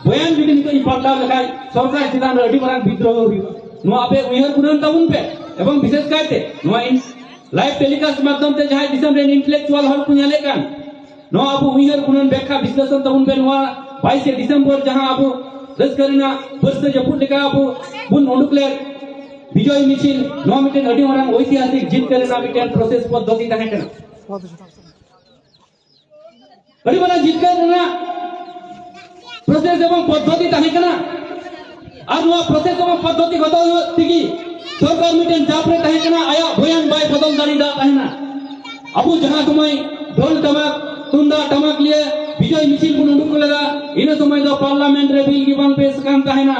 ᱵᱚᱭᱟᱱ ᱡᱩᱫᱤ ᱱᱤᱛᱚᱜ ᱤᱧ ᱯᱟᱞᱴᱟᱣ ᱞᱮᱠᱷᱟᱡ ᱥᱚᱨᱠᱟᱨ ᱪᱮᱛᱟᱱ ᱨᱮ ᱟᱹᱰᱤ ᱢᱟᱨᱟᱝ ᱵᱤᱫᱽᱨᱳᱦᱚ ᱦᱩᱭᱩᱜᱼᱟ᱾ ᱱᱚᱣᱟ ᱟᱯᱮ ᱩᱭᱦᱟᱹᱨ ᱜᱩᱱᱟᱹᱱ ᱛᱟᱵᱚᱱ ᱯᱮ, ᱮᱵᱚᱝ ᱵᱤᱥᱮᱥ ᱠᱟᱭᱛᱮ ᱱᱚᱣᱟ live telecast ᱢᱟᱫᱽᱫᱷᱚᱢ ᱛᱮ ᱡᱟᱦᱟᱸᱭ ᱫᱤᱥᱚᱢ ᱨᱮᱱ intellectual ᱦᱚᱲ ᱠᱚ ᱧᱮᱞᱮᱫ ᱠᱟᱱ, ᱱᱚᱣᱟ ᱟᱵᱚ ᱩᱭᱦᱟᱹᱨ ᱜᱩᱱᱟᱹᱱ ᱵᱮᱠᱠᱷᱟ ᱵᱤᱥᱞᱮᱥᱚᱱ ᱛᱟᱵᱚᱱ ᱯᱮ᱾ ᱱᱚᱣᱟ ᱵᱟᱭᱤᱥᱮ ᱰᱤᱥᱮᱢᱵᱚᱨ ᱡᱟᱦᱟᱸ ᱟᱵᱚ ᱨᱟᱹᱥᱠᱟᱹ ᱨᱮᱱᱟᱜ ᱵᱟᱹᱨᱥᱟᱹ ᱡᱟᱹᱯᱩᱫ ᱞᱮᱠᱟ ᱟᱵᱚ ᱵᱚᱱ ᱩᱰᱩᱠ ᱞᱮᱫ ᱵᱤᱡᱚᱭ ᱢᱤᱪᱷᱤᱞ, ᱱᱚᱣᱟ ᱢᱤᱫᱴᱮᱱ ᱟᱹᱰᱤ ᱢᱟᱨᱟᱝ ᱳᱭᱛᱤᱦᱟᱥᱤᱠ ᱡᱤᱛᱠᱟᱹᱨ ᱨᱮᱱᱟᱜ ᱢᱤᱫᱴᱮᱱ process ᱯᱚᱫᱽᱫᱷᱚᱛᱤ ᱛᱟᱦᱮᱸ ᱠᱟᱱᱟ᱾ ᱟᱹᱰᱤ ᱢᱟᱨᱟᱝ ᱡᱤᱛᱠᱟᱹᱨ ᱨᱮᱱᱟᱜ process ᱮᱵᱚᱝ ᱯᱚᱫᱽᱫᱷᱚᱛᱤ ᱛᱟᱦᱮᱸ ᱠᱟᱱᱟ᱾ ᱟᱨ ᱱᱚᱣᱟ process ᱮᱵᱚᱝ ᱯᱚᱫᱽᱫᱷᱚᱛᱤ ᱜᱚᱛᱚ ᱛᱮᱜᱮ ᱥᱚᱨᱠᱟᱨ ᱢᱤᱫᱴᱮᱱ ᱪᱟᱯ ᱨᱮ ᱛᱟᱦᱮᱸ ᱠᱟᱱᱟ, ᱟᱭᱟᱜ ᱵᱚᱭᱟᱱ ᱵᱟᱭ ᱵᱚᱫᱚᱞ ᱫᱟᱲᱮᱭᱟᱫᱟ ᱛᱟᱦᱮᱱᱟ᱾ ᱟᱵᱚ ᱡᱟᱦᱟᱸ ᱥᱚᱢᱚᱭ ᱰᱷᱳᱞ ᱴᱟᱢᱟᱠ, ᱛᱩᱢᱫᱟᱜ ᱴᱟᱢᱟᱠ ᱞᱤᱭᱮ ᱵᱤᱡᱚᱭ ᱢᱤᱪᱷᱤᱞ ᱵᱚᱱ ᱩᱰᱩᱠ ᱞᱮᱫᱟ, ᱤᱱᱟᱹ ᱥᱚᱢᱚᱭ ᱫᱚ parliament ᱨᱮ bill ᱜᱮ ᱵᱟᱝ pass ᱠᱟᱱ ᱛᱟᱦᱮᱱᱟ᱾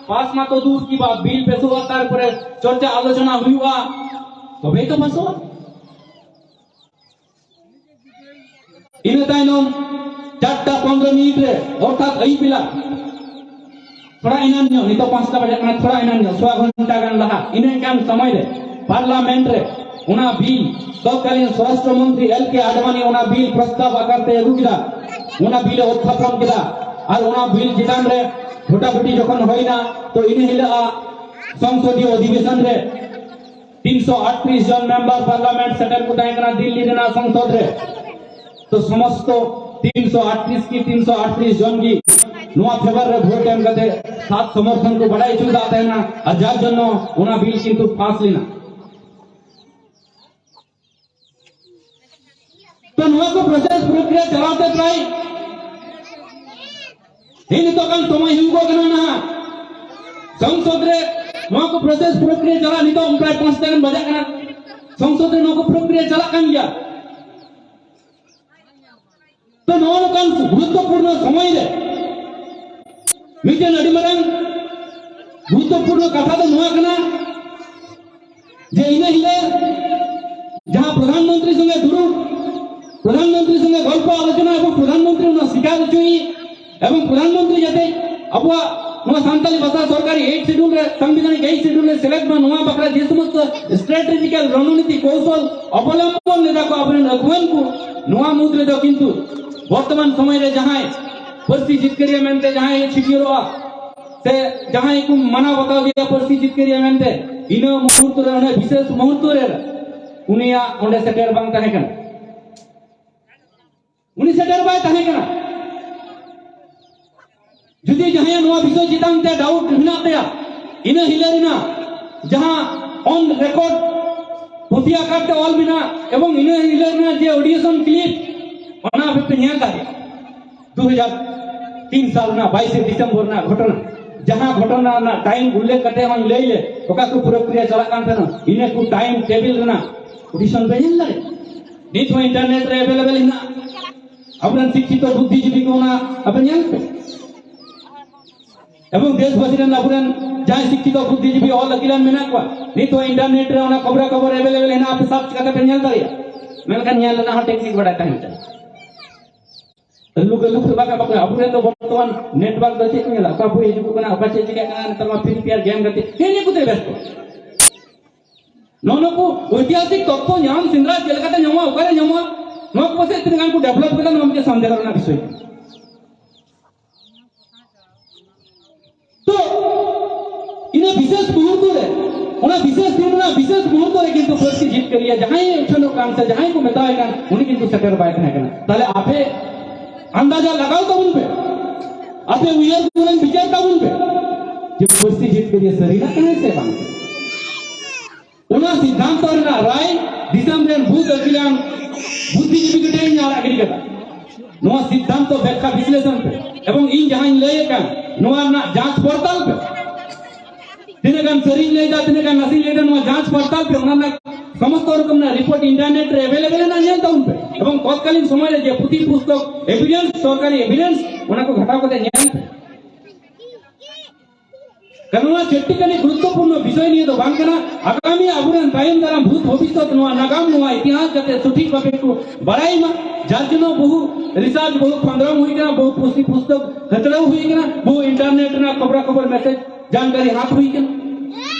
pass ᱢᱟ ᱛᱚ ᱫᱩᱨ ᱠᱤ ᱵᱟᱛ, bill passᱚᱜᱼᱟ, ᱛᱟᱨᱯᱚᱨᱮ ᱪᱚᱨᱪᱟ ᱟᱞᱳᱪᱚᱱᱟ ᱦᱩᱭᱩᱜᱼᱟ, ᱛᱚᱵᱮ ᱛᱚ passᱚᱜᱼᱟ᱾ ᱤᱱᱟᱹ ᱛᱟᱭᱱᱚᱢ ᱪᱟᱨᱴᱟ ᱯᱚᱱᱨᱚ ᱢᱤᱱᱤᱴ ᱨᱮ, ᱚᱨᱛᱷᱟᱛ ᱟᱹᱭᱩᱵ ᱵᱮᱞᱟ, ᱛᱷᱚᱲᱟ ᱮᱱᱟᱱ ᱧᱚᱜ, ᱱᱤᱛᱚᱜ ᱯᱟᱸᱪᱴᱟ ᱵᱟᱡᱟᱜ ᱠᱟᱱᱟ, ᱛᱷᱚᱲᱟ ᱮᱱᱟᱱ ᱧᱚᱜ, ᱥᱚᱣᱟ ᱜᱷᱚᱱᱴᱟ ᱜᱟᱱ ᱞᱟᱦᱟ, ᱤᱱᱟᱹ ᱠᱟᱱ ᱥᱚᱢᱚᱭ ᱨᱮ parliament ᱨᱮ ᱚᱱᱟ bill, ᱛᱚᱛᱠᱟᱞᱤᱱ ᱥᱚᱨᱟᱥᱴᱨᱚ ᱢᱚᱱᱛᱨᱤ ᱮᱞ ᱠᱮ ᱟᱰᱵᱟᱱᱤ ᱚᱱᱟ bill ᱯᱨᱚᱥᱛᱟᱵ ᱟᱠᱟᱨ ᱛᱮ ᱟᱹᱜᱩ ᱠᱮᱫᱟ᱾ ᱚᱱᱟ bill ᱮ ᱩᱛᱛᱷᱟᱯᱚᱱ ᱠᱮᱫᱟ᱾ ᱟᱨ ᱚᱱᱟ bill ᱪᱮᱛᱟᱱ ᱨᱮ ᱵᱷᱳᱴᱟᱵᱷᱩᱴᱤ ᱡᱚᱠᱷᱚᱱ ᱦᱩᱭᱱᱟ, ᱛᱚ ᱤᱱᱟᱹ ᱦᱤᱞᱳᱜ ᱟᱜ ᱥᱚᱝᱥᱚᱫᱤᱭᱚ ᱚᱫᱷᱤᱵᱮᱥᱚᱱ ᱨᱮ ᱛᱤᱱᱥᱚ ᱟᱴᱛᱨᱤᱥ ᱡᱚᱱ ᱢᱮᱢᱵᱟᱨ ᱯᱟᱨᱞᱟᱢᱮᱱᱴ ᱥᱮᱴᱮᱨ ᱠᱚ ᱛᱟᱦᱮᱸ ᱠᱟᱱᱟ ᱫᱤᱞᱞᱤ ᱨᱮᱱᱟᱜ ᱥᱚᱝᱥᱚᱫ ᱨᱮ᱾ ᱛᱚ ᱥᱚᱢᱚᱥᱛᱚ ᱛᱤᱱᱥᱚ ᱟᱴᱛᱨᱤᱥ ᱠᱤ ᱛᱤᱱᱥᱚ ᱟᱴᱛᱨᱤᱥ ᱡᱚᱱ ᱜᱮ ᱱᱚᱣᱟ ᱯᱷᱮᱵᱟᱨ ᱨᱮ ᱵᱷᱳᱴ ᱮᱢ ᱠᱟᱛᱮ ᱥᱟᱛ ᱥᱚᱢᱚᱨᱛᱷᱚᱱ ᱠᱚ ᱵᱟᱰᱟᱭ ᱦᱚᱪᱚ ᱞᱮᱫᱟ ᱛᱟᱦᱮᱱᱟ, ᱟᱨ ᱡᱟᱨ ᱡᱚᱱᱱᱚ ᱚᱱᱟ ᱵᱤᱞ ᱠᱤᱱᱛᱩ ᱯᱟᱥ ᱞᱮᱱᱟ᱾ ᱛᱚ ᱱᱚᱣᱟ ᱠᱚ ᱯᱨᱚᱥᱮᱥ ᱯᱨᱚᱠᱨᱤᱭᱟ ᱪᱟᱞᱟᱣ ᱛᱮ ᱯᱨᱟᱭ ᱦᱮᱸ, ᱱᱤᱛᱚᱜ ᱜᱟᱱ ᱥᱚᱢᱚᱭ ᱦᱩᱭᱩᱜᱚᱜ ᱠᱟᱱᱟ ᱱᱟᱦᱟᱜ᱾ ᱥᱚᱝᱥᱚᱫ ᱨᱮ ᱱᱚᱣᱟ ᱠᱚ ᱯᱨᱚᱥᱮᱥ ᱯᱨᱚᱠᱨᱤᱭᱟ ᱪᱟᱞᱟᱜ ᱱᱤᱛᱚᱜ ᱯᱨᱟᱭ ᱯᱟᱸᱪᱴᱟ ᱜᱟᱱ ᱵᱟᱡᱟᱜ ᱠᱟᱱᱟ᱾ ᱥᱚᱝᱥᱚᱫ ᱨᱮ ᱱᱚᱣᱟ ᱠᱚ ᱯᱨᱚᱠᱨᱤᱭᱟ ᱪᱟᱞᱟᱜ ᱠᱟᱱ ᱜᱮᱭᱟ᱾ ᱛᱚ ᱱᱚᱣᱟ ᱞᱮᱠᱟᱱ ᱜᱩᱨᱩᱛᱛᱚᱯᱩᱨᱱᱚ ᱥᱚᱢᱚᱭ ᱨᱮ ᱢᱤᱫᱴᱮᱱ ᱟᱹᱰᱤ ᱢᱟᱨᱟᱝ ᱜᱩᱨᱩᱛᱛᱚᱯᱩᱨᱱᱚ ᱠᱟᱛᱷᱟ ᱫᱚ ᱱᱚᱣᱟ ᱠᱟᱱᱟ ᱡᱮ ᱤᱱᱟᱹ ᱦᱤᱞᱳᱜ ᱡᱟᱦᱟᱸ ᱯᱨᱚᱫᱷᱟᱱ ᱢᱚᱱᱛᱨᱤ ᱥᱚᱸᱜᱮ ᱫᱩᱲᱩᱵ, ᱯᱨᱚᱫᱷᱟᱱ ᱢᱚᱱᱛᱨᱤ ᱥᱚᱸᱜᱮ ᱜᱚᱞᱯᱚ ᱟᱞᱳᱪᱚᱱᱟ ᱮᱵᱚᱝ ᱯᱨᱚᱫᱷᱟᱱ ᱢᱚᱱᱛᱨᱤ ᱚᱱᱟ ᱥᱤᱠᱟᱨ ᱦᱚᱪᱚᱭ ᱮᱵᱚᱝ ᱯᱨᱚᱫᱷᱟᱱ ᱢᱚᱱᱛᱨᱤ ᱡᱟᱛᱮ ᱟᱵᱚᱣᱟᱜ ᱱᱚᱣᱟ ᱥᱟᱱᱛᱟᱞᱤ ᱵᱷᱟᱥᱟ ᱥᱚᱨᱠᱟᱨᱤ ᱮᱭᱤᱴ ᱥᱤᱰᱩᱞ ᱨᱮ, ᱥᱟᱝᱵᱤᱫᱷᱟᱱᱤᱠ ᱮᱭᱤᱴ ᱥᱤᱰᱩᱞ ᱨᱮ ᱥᱮᱞᱮᱫ ᱢᱟ, ᱱᱚᱣᱟ ᱵᱟᱠᱷᱨᱟ ᱡᱮ ᱥᱚᱢᱚᱥᱛᱚ ᱥᱴᱨᱮᱴᱮᱡᱤᱠᱟᱞ ᱨᱚᱱᱱᱤᱛᱤ ᱠᱚᱣᱥᱚᱞ ᱚᱵᱚᱞᱚᱢᱵᱚᱱ ᱞᱮᱫᱟ ᱠᱚ ᱟᱵᱚᱨᱮᱱ ᱟᱹᱠᱷᱩᱣᱟᱹᱱ ᱠᱚ, ᱱᱚᱣᱟ ᱢᱩᱫᱽ ᱨᱮᱫᱚ ᱠᱤᱱᱛᱩ ᱵᱚᱨᱛᱚᱢᱟᱱ ᱥᱚᱢᱚᱭ ᱨᱮ ᱡᱟᱦᱟᱸᱭ ᱯᱟᱹᱨᱥᱤ ᱡᱤᱛᱠᱟᱹᱨᱤᱭᱟᱹ ᱢᱮᱱᱛᱮ ᱡᱟᱦᱟᱸᱭ ᱪᱷᱤᱴᱭᱟᱹᱨᱚᱜᱼᱟ ᱥᱮ ᱡᱟᱦᱟᱸᱭ ᱠᱚ ᱢᱟᱱᱟᱣ ᱵᱟᱛᱟᱣ ᱜᱮᱭᱟ ᱯᱟᱹᱨᱥᱤ ᱡᱤᱛᱠᱟᱹᱨᱤᱭᱟᱹ ᱢᱮᱱᱛᱮ, ᱤᱱᱟᱹ ᱢᱩᱦᱩᱨᱛᱚ ᱨᱮ, ᱚᱱᱟ ᱵᱤᱥᱮᱥ ᱢᱩᱦᱩᱨᱛᱚ ᱨᱮ ᱩᱱᱤᱭᱟᱜ ᱚᱸᱰᱮ ᱥᱮᱴᱮᱨ ᱵᱟᱝ ᱛᱟᱦᱮᱸ ᱠᱟᱱᱟ᱾ ᱩᱱᱤ ᱥᱮᱴᱮᱨ ᱵᱟᱭ ᱛᱟᱦᱮᱸ ᱠᱟᱱᱟ᱾ ᱡᱩᱫᱤ ᱡᱟᱦᱟᱸᱭᱟᱜ ᱱᱚᱣᱟ ᱵᱤᱥᱚᱭ ᱪᱮᱛᱟᱱ ᱛᱮ ᱰᱟᱣᱩᱴ ᱢᱮᱱᱟᱜ ᱛᱟᱭᱟ, ᱤᱱᱟᱹ ᱦᱤᱞᱳᱜ ᱨᱮᱱᱟᱜ ᱡᱟᱦᱟᱸ ᱚᱱ ᱨᱮᱠᱚᱨᱰ ᱯᱩᱛᱷᱤ ᱟᱠᱟᱨ ᱛᱮ ᱚᱞ ᱢᱮᱱᱟᱜ ᱮᱵᱚᱝ ᱤᱱᱟᱹ ᱦᱤᱞᱳᱜ ᱨᱮᱱᱟᱜ ᱡᱮ ᱚᱰᱤᱭᱮᱥᱚᱱ ᱠᱞᱤᱯ, ᱚᱱᱟ ᱟᱯᱮ ᱯᱮ ᱧᱮᱞ ᱫᱟᱲᱮᱭᱟᱜᱼᱟ᱾ ᱫᱩ ᱦᱟᱡᱟᱨ ᱛᱤᱱ ᱥᱟᱞ ᱨᱮᱱᱟᱜ ᱵᱟᱭᱤᱥᱮ ᱰᱤᱥᱮᱢᱵᱚᱨ ᱨᱮᱱᱟᱜ ᱜᱷᱚᱴᱚᱱᱟ, ᱡᱟᱦᱟᱸ ᱜᱷᱚᱴᱚᱱᱟ ᱨᱮᱱᱟᱜ ᱴᱟᱭᱤᱢ ᱩᱞᱞᱮᱠᱷ ᱠᱟᱛᱮ ᱦᱚᱸᱧ ᱞᱟᱹᱭ ᱞᱮᱫ, ᱚᱠᱟ ᱠᱚ ᱯᱨᱚᱠᱨᱤᱭᱟ ᱪᱟᱞᱟᱜ ᱠᱟᱱ ᱛᱟᱦᱮᱱᱟ, ᱤᱱᱟᱹ ᱠᱚ ᱴᱟᱭᱤᱢ ᱴᱮᱵᱤᱞ ᱨᱮᱱᱟᱜ ᱚᱰᱤᱭᱮᱥᱚᱱ ᱯᱮ ᱧᱮᱞ ᱫᱟᱲᱮᱭᱟᱜᱼᱟ᱾ ᱱᱤᱛ ᱦᱚᱸ ᱤᱱᱴᱟᱨᱱᱮᱴ ᱨᱮ ᱮᱵᱮᱞᱮᱵᱮᱞ ᱦᱮᱱᱟᱜᱼᱟ᱾ ᱟᱵᱚᱨᱮᱱ ᱥᱤᱠᱠᱷᱤᱛᱚ ᱵᱩᱫᱽᱫᱷᱤᱡᱤᱵᱤ ᱠᱚ ᱚᱱᱟ ᱟᱯᱮ ᱧᱮᱞ ᱯᱮ᱾ ᱮᱵᱚᱝ ᱫᱮᱥᱵᱟᱥᱤ ᱨᱮᱱ ᱟᱵᱚᱨᱮᱱ ᱡᱟᱦᱟᱸᱭ ᱥᱤᱠᱠᱷᱤᱛᱚ ᱵᱩᱫᱽᱫᱷᱤᱡᱤᱵᱤ ᱚᱞ ᱟᱹᱠᱤᱞᱟᱱ ᱢᱮᱱᱟᱜ ᱠᱚᱣᱟ, ᱱᱤᱛ ᱦᱚᱸ ᱤᱱᱴᱟᱨᱱᱮᱴ ᱨᱮ ᱚᱱᱟ ᱠᱷᱚᱵᱽᱨᱟ ᱠᱷᱚᱵᱚᱨ ᱮᱵᱮᱞᱮᱵᱮᱞ ᱦᱮᱱᱟᱜᱼᱟ, ᱟᱯᱮ ᱥᱟᱨᱪ ᱠᱟᱛᱮ ᱯᱮ ᱧᱮᱞ ᱫᱟᱲᱮᱭᱟᱜᱼᱟ᱾ ᱢᱮᱱᱠᱷᱟᱱ ᱧᱮᱞ ᱨᱮᱱᱟᱜ ᱦᱚᱸ ᱴᱮᱠᱱᱤᱠ ᱵᱟᱲᱟᱭ ᱛᱟᱦᱮᱱ ᱠᱟᱱᱟ᱾ ᱞᱩᱠ ᱞᱩᱠ ᱵᱟᱠᱟ ᱵᱟᱠᱟ ᱟᱵᱚᱨᱮᱱ ᱫᱚ ᱵᱚᱨᱛᱚᱢᱟᱱ ᱱᱮᱴᱣᱟᱨᱠ ᱫᱚ ᱪᱮᱫ ᱠᱚ ᱧᱮᱞᱟ? ᱚᱠᱟ ᱵᱳᱭ ᱦᱤᱡᱩᱜ ᱠᱟᱱᱟ, ᱚᱠᱟ ᱪᱮᱫ ᱪᱤᱠᱟᱹᱜ ᱠᱟᱱᱟ, ᱱᱮᱛᱟᱨ ᱢᱟ ᱯᱷᱨᱤ ᱯᱷᱟᱭᱟᱨ ᱜᱮᱢ ᱜᱟᱛᱮ, ᱦᱮᱸ, ᱱᱤᱭᱟᱹ ᱠᱚᱛᱮ ᱵᱮᱥᱛᱚ᱾ ᱱᱚᱜᱼᱚ ᱱᱩᱠᱩ ᱳᱭᱛᱤᱦᱟᱥᱤᱠ ᱛᱚᱛᱛᱷᱚ ᱧᱟᱢ, ᱥᱮᱸᱫᱽᱨᱟ ᱪᱮᱫ ᱞᱮᱠᱟᱛᱮ ᱧᱟᱢᱚᱜᱼᱟ, ᱚᱠᱟᱨᱮ ᱧᱟᱢᱚᱜᱼᱟ, ᱱᱚᱣᱟ ᱠᱚ ᱯᱟᱥᱮᱡ ᱛᱤᱱᱟᱹᱜ ᱜᱟᱱ ᱠᱚ ᱰᱮᱵᱷᱞᱚᱯ ᱠᱮᱫᱟ, ᱱᱚᱣᱟ ᱢᱤᱫᱴᱮᱱ ᱥᱟᱢᱡᱷᱟᱣ ᱨᱮᱱᱟᱜ ᱵᱤᱥᱚᱭ ᱠᱟᱱᱟ᱾ ᱛᱚ ᱤᱱᱟᱹ ᱵᱤᱥᱮᱥ ᱢᱩᱦᱩᱨᱛᱚ ᱨᱮ ᱚᱱᱟ ᱵᱤᱥᱮᱥ ᱫᱤᱱ ᱨᱮᱱᱟᱜ ᱵᱤᱥᱮᱥ ᱢᱩᱦᱩᱨᱛᱚ ᱨᱮ ᱠᱤᱱᱛᱩ ᱯᱟᱹᱨᱥᱤ ᱡᱤᱛᱠᱟᱹᱨᱤᱭᱟᱹ ᱡᱟᱦᱟᱸᱭ ᱩᱪᱷᱟᱹᱱᱚᱜ ᱠᱟᱱ ᱥᱮ ᱡᱟᱦᱟᱸᱭ ᱠᱚ ᱢᱮᱛᱟᱭ ᱠᱟᱱ, ᱩᱱᱤ ᱠᱤᱱᱛᱩ ᱥᱮᱴᱮᱨ ᱵᱟᱭ ᱛᱟᱦᱮᱸ ᱠᱟᱱᱟ᱾ ᱛᱟᱦᱞᱮ ᱟᱯᱮ ᱟᱱᱫᱟᱡᱟ ᱞᱟᱜᱟᱣ ᱛᱟᱵᱚᱱ ᱯᱮ, ᱟᱯᱮ ᱩᱭᱦᱟᱹᱨ ᱛᱟᱵᱚᱱ, ᱵᱤᱪᱟᱹᱨ ᱛᱟᱵᱚᱱ ᱯᱮ ᱡᱮ ᱯᱟᱹᱨᱥᱤ ᱡᱤᱛᱠᱟᱹᱨᱤᱭᱟᱹ ᱥᱟᱹᱨᱤᱱᱟᱜ ᱠᱟᱱᱟᱭ ᱥᱮ ᱵᱟᱝ᱾ ᱚᱱᱟ ᱥᱤᱫᱽᱫᱷᱟᱱᱛᱚ ᱨᱮᱱᱟᱜ ᱨᱟᱭ ᱫᱤᱥᱚᱢ ᱨᱮᱱ ᱵᱩᱫ ᱟᱹᱠᱤᱞᱟᱱ ᱵᱩᱫᱽᱫᱷᱤᱡᱤᱵᱤ ᱠᱚ ᱴᱷᱮᱱ ᱤᱧ ᱟᱲᱟᱜ ᱜᱤᱰᱤ ᱠᱟᱫᱟ᱾ ᱱᱚᱣᱟ ᱥᱤᱫᱽᱫᱷᱟᱱᱛᱚ ᱵᱮᱠᱠᱷᱟ ᱵᱤᱥᱞᱮᱥᱚᱱ ᱯᱮ ᱮᱵᱚᱝ ᱤᱧ ᱡᱟᱦᱟᱸᱧ ᱞᱟᱹᱭ ᱟᱠᱟᱱ ᱱᱚᱣᱟ ᱨᱮᱱᱟᱜ ᱡᱟᱸᱪ ᱯᱚᱲᱛᱟᱞ ᱯᱮ᱾ ᱛᱤᱱᱟᱹᱜ ᱜᱟᱱ ᱥᱟᱹᱨᱤᱧ ᱞᱟᱹᱭ ᱮᱫᱟ, ᱛᱤᱱᱟᱹᱜ ᱜᱟᱱ ᱱᱟᱥᱮᱧ ᱞᱟᱹᱭ ᱮᱫᱟ, ᱱᱚᱣᱟ ᱡᱟᱸᱪ ᱯᱚᱲᱛᱟᱞ ᱯᱮ᱾ ᱚᱱᱟ ᱨᱮᱱᱟᱜ ᱥᱚᱢᱚᱥᱛᱚ ᱨᱚᱠᱚᱢ ᱨᱮᱱᱟᱜ ᱨᱤᱯᱳᱨᱴ ᱤᱱᱴᱟᱨᱱᱮᱴ ᱨᱮ ᱮᱵᱮᱞᱮᱵᱮᱞ ᱦᱮᱱᱟᱜ, ᱧᱮᱞ ᱛᱟᱵᱚᱱ ᱯᱮ᱾ ᱮᱵᱚᱝ ᱛᱚᱛᱠᱟᱞᱤᱱ ᱥᱚᱢᱚᱭ ᱨᱮ ᱡᱮ ᱯᱩᱛᱷᱤ ᱯᱩᱥᱛᱚᱠ, ᱮᱵᱷᱤᱰᱮᱱᱥ, ᱥᱚᱨᱠᱟᱨᱤ ᱮᱵᱷᱤᱰᱮᱱᱥ, ᱚᱱᱟ ᱠᱚ ᱜᱷᱟᱴᱟᱣ ᱠᱟᱛᱮ ᱧᱮᱞ ᱯᱮ᱾ ᱠᱟᱨᱚᱱ ᱱᱚᱣᱟ ᱪᱟᱹᱴᱴᱤ ᱠᱟᱹᱱᱤ ᱜᱩᱨᱩᱛᱛᱚᱯᱩᱨᱱᱚ ᱵᱤᱥᱚᱭ ᱱᱤᱭᱮ ᱫᱚ ᱵᱟᱝ ᱠᱟᱱᱟ᱾ ᱟᱜᱟᱢᱤ ᱟᱵᱚᱨᱮᱱ ᱛᱟᱭᱚᱢ ᱫᱟᱨᱟᱢ ᱵᱷᱩᱛ ᱵᱷᱚᱵᱤᱥᱥᱚᱛ ᱱᱚᱣᱟ ᱱᱟᱜᱟᱢ, ᱱᱚᱣᱟ ᱤᱛᱤᱦᱟᱥ ᱡᱟᱛᱮ ᱥᱚᱴᱷᱤᱠ ᱵᱷᱟᱵᱮ ᱠᱚ ᱵᱟᱲᱟᱭ ᱢᱟ, ᱡᱟᱨ ᱡᱚᱱᱱᱚ ᱵᱚᱦᱩ ᱨᱤᱥᱟᱨᱪ, ᱵᱚᱦᱩ ᱠᱷᱚᱸᱫᱽᱨᱚᱝ ᱦᱩᱭ ᱠᱟᱱᱟ, ᱵᱚᱦᱩ ᱯᱩᱛᱷᱤ ᱯᱩᱥᱛᱚᱠ ᱦᱟᱹᱛᱲᱟᱹᱣ ᱦᱩᱭ ᱠᱟᱱᱟ, ᱵᱚᱦᱩ ᱤᱱᱴᱟᱨᱱᱮᱴ ᱨᱮᱱᱟᱜ ᱠᱷᱚᱵᱽᱨᱟ ᱠᱷᱚᱵᱚᱨ ᱢᱮᱥᱮᱡᱽ ᱡᱟᱱᱠᱟᱨᱤ ᱦᱟᱛ ᱦᱩᱭ ᱠᱟᱱᱟ᱾